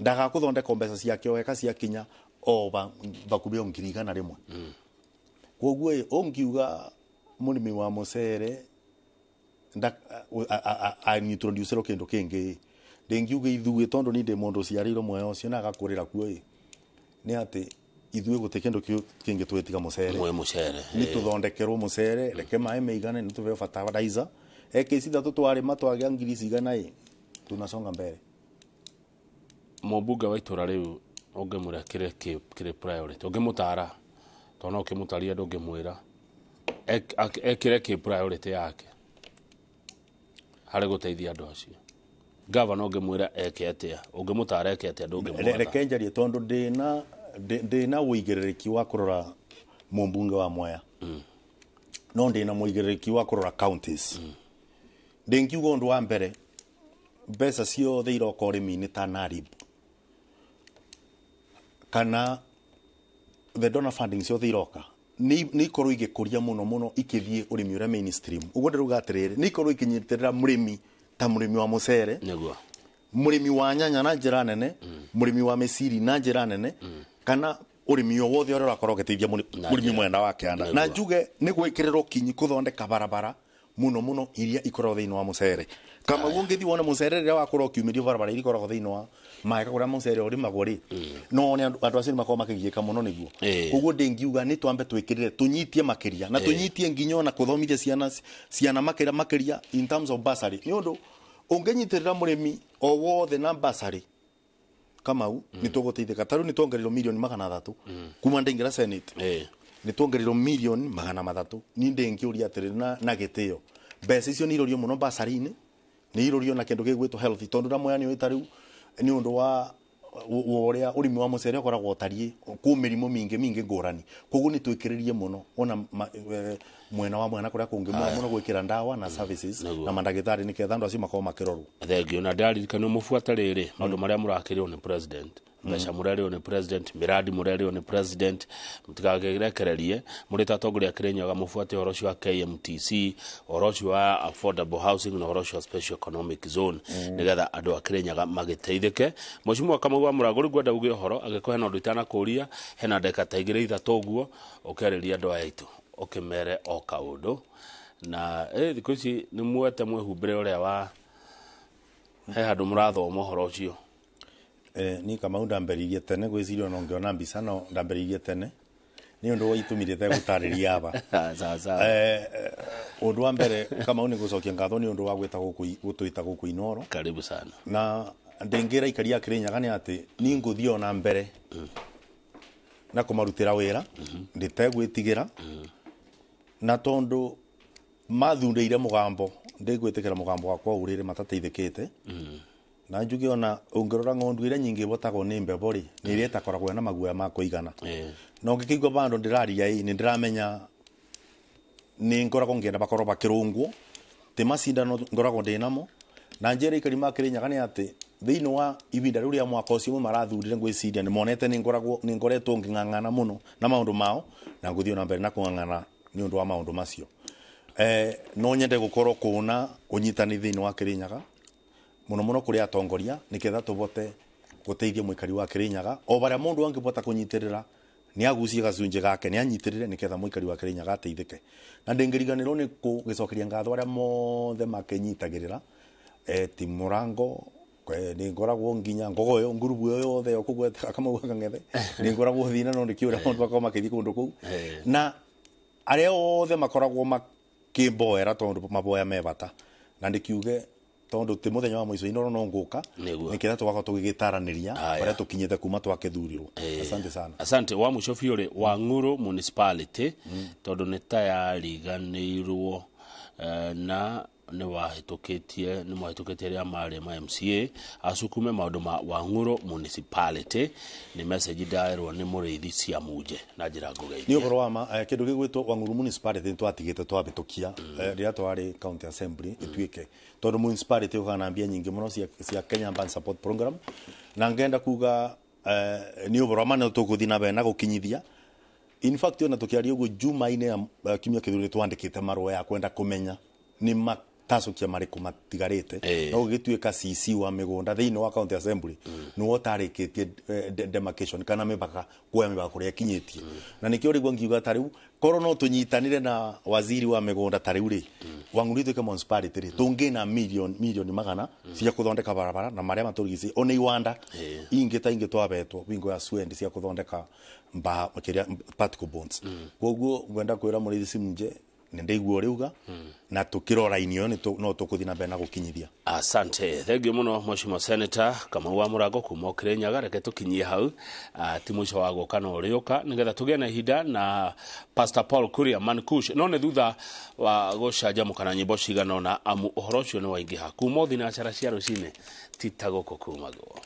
ndagakũthondeka mbeca ciake o eka ciakinya o bakuhĩ o 100,000. Koguo ĩ, ũngiuga mũrĩmi wa mũcere introduce kĩndũ kĩngĩ, ndingiuga ithuĩ tondũ ni ndĩ mũndũ ũciarĩirwo Mwea ũcio na agakũrĩra kuo ĩ, nĩ atĩ ithuĩ gũtirĩ kĩndũ kĩngĩ twĩtiga mũcere. Mwe mũcere. Nĩ tũthondekerwo mũcere, reke maĩ meigane, nĩ tũheo fertilizer. Eka ici 3 twarĩma twagĩa ngiri cigana ĩ, tunasonga mbere. Mũmbunge wa itũra rĩu ũngĩmwĩra kĩrĩa kĩrĩ priority, ũngĩmũtara tondũ no ũkĩmũtaria ndũngĩmwĩra ekĩre kĩ priority yake harĩ gũteithia andũ acio. Gavana ũngĩmwĩra eke atĩa, ũngĩmũtara eke atĩa, ndũngĩmwatha. Reke njarie tondũ ndĩna ũigĩrĩrĩki wa kũrora mũmbunge wa Mwea, no ndĩna mũigĩrĩrĩki wa kũrora counties. Ndingiuga ũndũ wa mbere, mbeca ciothe iroka ũrĩmi-inĩ ta NARIB kana the donor funding ciothe iroka nĩ ikorwo igĩkũria mũno mũno ikĩthiĩ ũrĩmi ũrĩa mainstream. Ũguo ndĩrauga atĩrĩrĩ, nĩ ikorwo ikĩnyitĩrĩra mũrĩmi ta mũrĩmi wa mũcere, nĩguo, mũrĩmi wa nyanya na njĩra nene, mũrĩmi wa mĩciri na njĩra nene, kana ũrĩmi o wothe ũrĩa ũrakorwo ũgĩteithia mũrĩmi mwena wa kĩanda. Na njuge nĩ gwĩkĩrĩrwo kinyi kũthondeka barabara mũno mũno iria ikoragwo thĩinĩ wa mũcere. Kama ũngĩthiĩ wone mũcere rĩrĩa wakorwo ũkiumĩrio barabara iria ikoragwo thĩinĩ wa maĩ kũrĩa mũcere ũrĩmagwo rĩ, no one andũ acio nĩ makoragwo makĩgiĩka mũno nĩguo. Koguo ndingiuga nĩ twambe twĩkĩrĩre, tũnyitie makĩria na tũnyitie nginya ona kũthomithia ciana makĩria in terms of bursary. Nĩ ũndũ ũngĩnyitĩrĩra mũrĩmi o wothe na bursary Kamau, nĩ tũgũteithĩka. Ta rĩu nĩ tuongereirwo mirioni 300 kuma ndaingĩra Senate. Nĩ tuongereirwo mirioni 300. Niĩ ndĩngĩũria atĩrĩrĩ na gĩtĩo, mbeca icio nĩ irorio mũno bursary-inĩ, nĩ irorio na kĩndũ gĩgwĩtwo health, tondũ na Mwea nĩ ũĩ ta rĩu nĩ ũndũ wa ũrĩa ũrĩmi wa mũcere ũkoragwo ũtariĩ, kwĩ mĩrimũ mĩingĩ mĩingĩ ngũrani. Koguo nĩ twĩkĩrĩrie mũno ona mwena wa mwena kũrĩa kũngĩ mũno gwĩkĩra ndawa na services na mandagĩtarĩ nĩgetha andũ acio makorwo makĩrorwo. Thengio. Na ndĩraririkana mũbuate rĩrĩ maũndũ marĩa mũrakĩrĩrwo nĩ president, mbeca mũrerĩrwo nĩ president, mĩradi mũrerĩrwo nĩ president, mũtikagĩrekererie mũrĩ ta atongoria a Kĩrĩnyaga mũbuate ũhoro ũcio wa KMTC, ũhoro ũcio wa affordable housing na ũhoro ũcio wa special economic zone, nĩgetha andũ a Kĩrĩnyaga magĩteithĩke. Mheshimiwa Kamau wa Mũragũri, ngwenda uge ũhoro angĩkorwo hena ũndũ itanakũria, hena ndagĩka ta 2 3 ũguo ũkĩarĩria andũ aya aitũ ũkĩmere o kaũndũ. Na thikũ ici nĩ muoete mwĩhumbĩre ũrĩa wa He handũ mũrathoma ũhoro ũcio? Ni Kamau ndambĩrĩirie tene gwĩciria ona ũngĩona mbica no ndambĩrĩirie tene nĩ ũndũ wa itũmi rĩtegũtarĩria aba. Sawa sawa. Ũndũ wa mbere, Kamau, nĩ gũcokia ngatho nĩ ũndũ wa gwĩta gũkũ, gũtwĩta gũkũ Inoro. Karibu sana. Na ndĩngĩra ikaria Kĩrĩnyaga nĩ atĩ niĩ ngũthiĩ ona mbere na kũmarutĩra wĩra ndĩtegwĩtigĩra, na tondũ mathundĩire mũgambo ndĩgwĩtĩkĩra mũgambo wakwa ũrĩrĩ matateithĩkĩte. Na njuge ona ũngĩrora ng'ondu iria nyingĩ ibotagwo nĩ mbebo rĩ, nĩ iria ĩtakoragwo na maguoya ma kũigana. Na ũngĩkĩigua bandũ ndĩraria ĩ, nĩ ndĩramenya nĩ ngoragwo ngĩenda bakorwo bakĩrũngwo ti macindano ngoragwo ndĩnamo. Na njĩra ikari ma Kĩrĩnyaga nĩ atĩ thĩinĩ wa ihinda rĩu rĩa mwaka ũcio marathurire, ngwĩciria nĩ monete nĩ ngoragwo nĩ ngoretwo ngĩng'ang'ana mũno na maũndũ mao, na ngũthiĩ na mbere na kũng'ang'ana nĩ ũndũ wa maũndũ macio. No nyende gũkorwo kũna ũnyitani thĩinĩ wa Kĩrĩnyaga, mũno mũno kũrĩ atongoria, nĩgetha tũbote gũteithia mũikari wa Kĩrĩnyaga. O barĩa mũndũ angĩbota kũnyitĩrĩra nĩ agucie gacunjĩ gake, nĩ anyitĩrĩre nĩgetha mũikari wa Kĩrĩnyaga ateithĩke. Na ndĩngĩriganĩrwo nĩ gũgĩcokeria ngatho arĩa mothe makĩnyitagĩrĩra, ti mũrango, nĩ ngoragwo nginya ngogoyo ngurubu ĩyo yothe yo kũgweta Kamau Kang'ethe, nĩ ngoragwo thina no ndĩkĩũra maũndũ makorwo makĩthiĩ kũndũ kũu, na arĩa othe makoragwo makĩmboera tondũ maboya me bata. Na ndĩkiuge tondũ ti mũthenya wa mũico Inoro no ngũka nĩketha tũgakorwo tũgĩgĩtaranĩria barĩa tũkinyĩte kuma twakĩthurirwo. Asante sana. Asante. Wa mũico biũ rĩ, Wang'uru municipality, tondũ nĩ ta yariganĩirwo, na nĩ wahĩtũkĩtie, nĩ mwahĩtũkĩtie rĩa marĩ ma MCA acukume maũndũ ma Wang'uru municipality, nĩ message ndaerwo nĩ mũrĩithi cia Munje na njĩra ngũgeithia. Nĩ ũhoro wa ma, kĩndũ gĩgwĩtwo Wang'uru municipality nĩ twatigĩte twabĩtũkia rĩrĩa twarĩ county assembly ĩtuĩke, tondũ municipality ũkaga na mbia nyingĩ mũno cia Kenya Urban Support Program. Na ngenda kuga nĩ ũhoro wa ma nĩ tũgũthiĩ na mbere na gũkinyithia. In fact, ona tũkĩaria ũguo Juma-inĩ ya kiumia kĩthiru nĩ twandĩkĩte marũa ya kwenda kũmenya nĩ matacokia marĩkũ matigarĩte, no gũgĩtuĩka CC wa mĩgũnda thĩinĩ wa county assembly nĩwe ũtarĩkĩtie demarcation kana mĩbaka, kuoya mĩbaka kũrĩa ĩkinyĩtie. Na nĩkĩo rĩguo ngiuga ta rĩu korwo no tũnyitanĩre na waziri wa mĩgũnda, ta rĩu rĩ Wang'uru ituĩke municipality rĩ, tũngĩna milioni magana cia kũthondeka barabara na marĩa matũrigicĩirie, ona iwanda ingĩ ta ingĩ twabetwo wingo ya Swend cia kũthondeka mba kĩrĩa particle boards. Koguo ngwenda kwĩra mũrĩithi Simunje nĩ ndaigua ũrĩuga, na tũkĩrora inio no tũkũthiĩ na mbere na gũkinyithia. Asante, thengiũ mũno Mheshimiwa Senator Kamau wa Mũrango kuma Kirinyaga. Reke tũkinyie hau, ti mũico wa gũka no ũrĩũka nĩgetha tũgĩe na ihinda na Pastor Paul Kuria Mankush, no nĩ thutha wa gũcanjamũka na nyĩmbo cigana ũna, amu ũhoro ũcio nĩ waingĩha kuma thinacara cia rũcinĩ ti ta gũkũ kumagwo.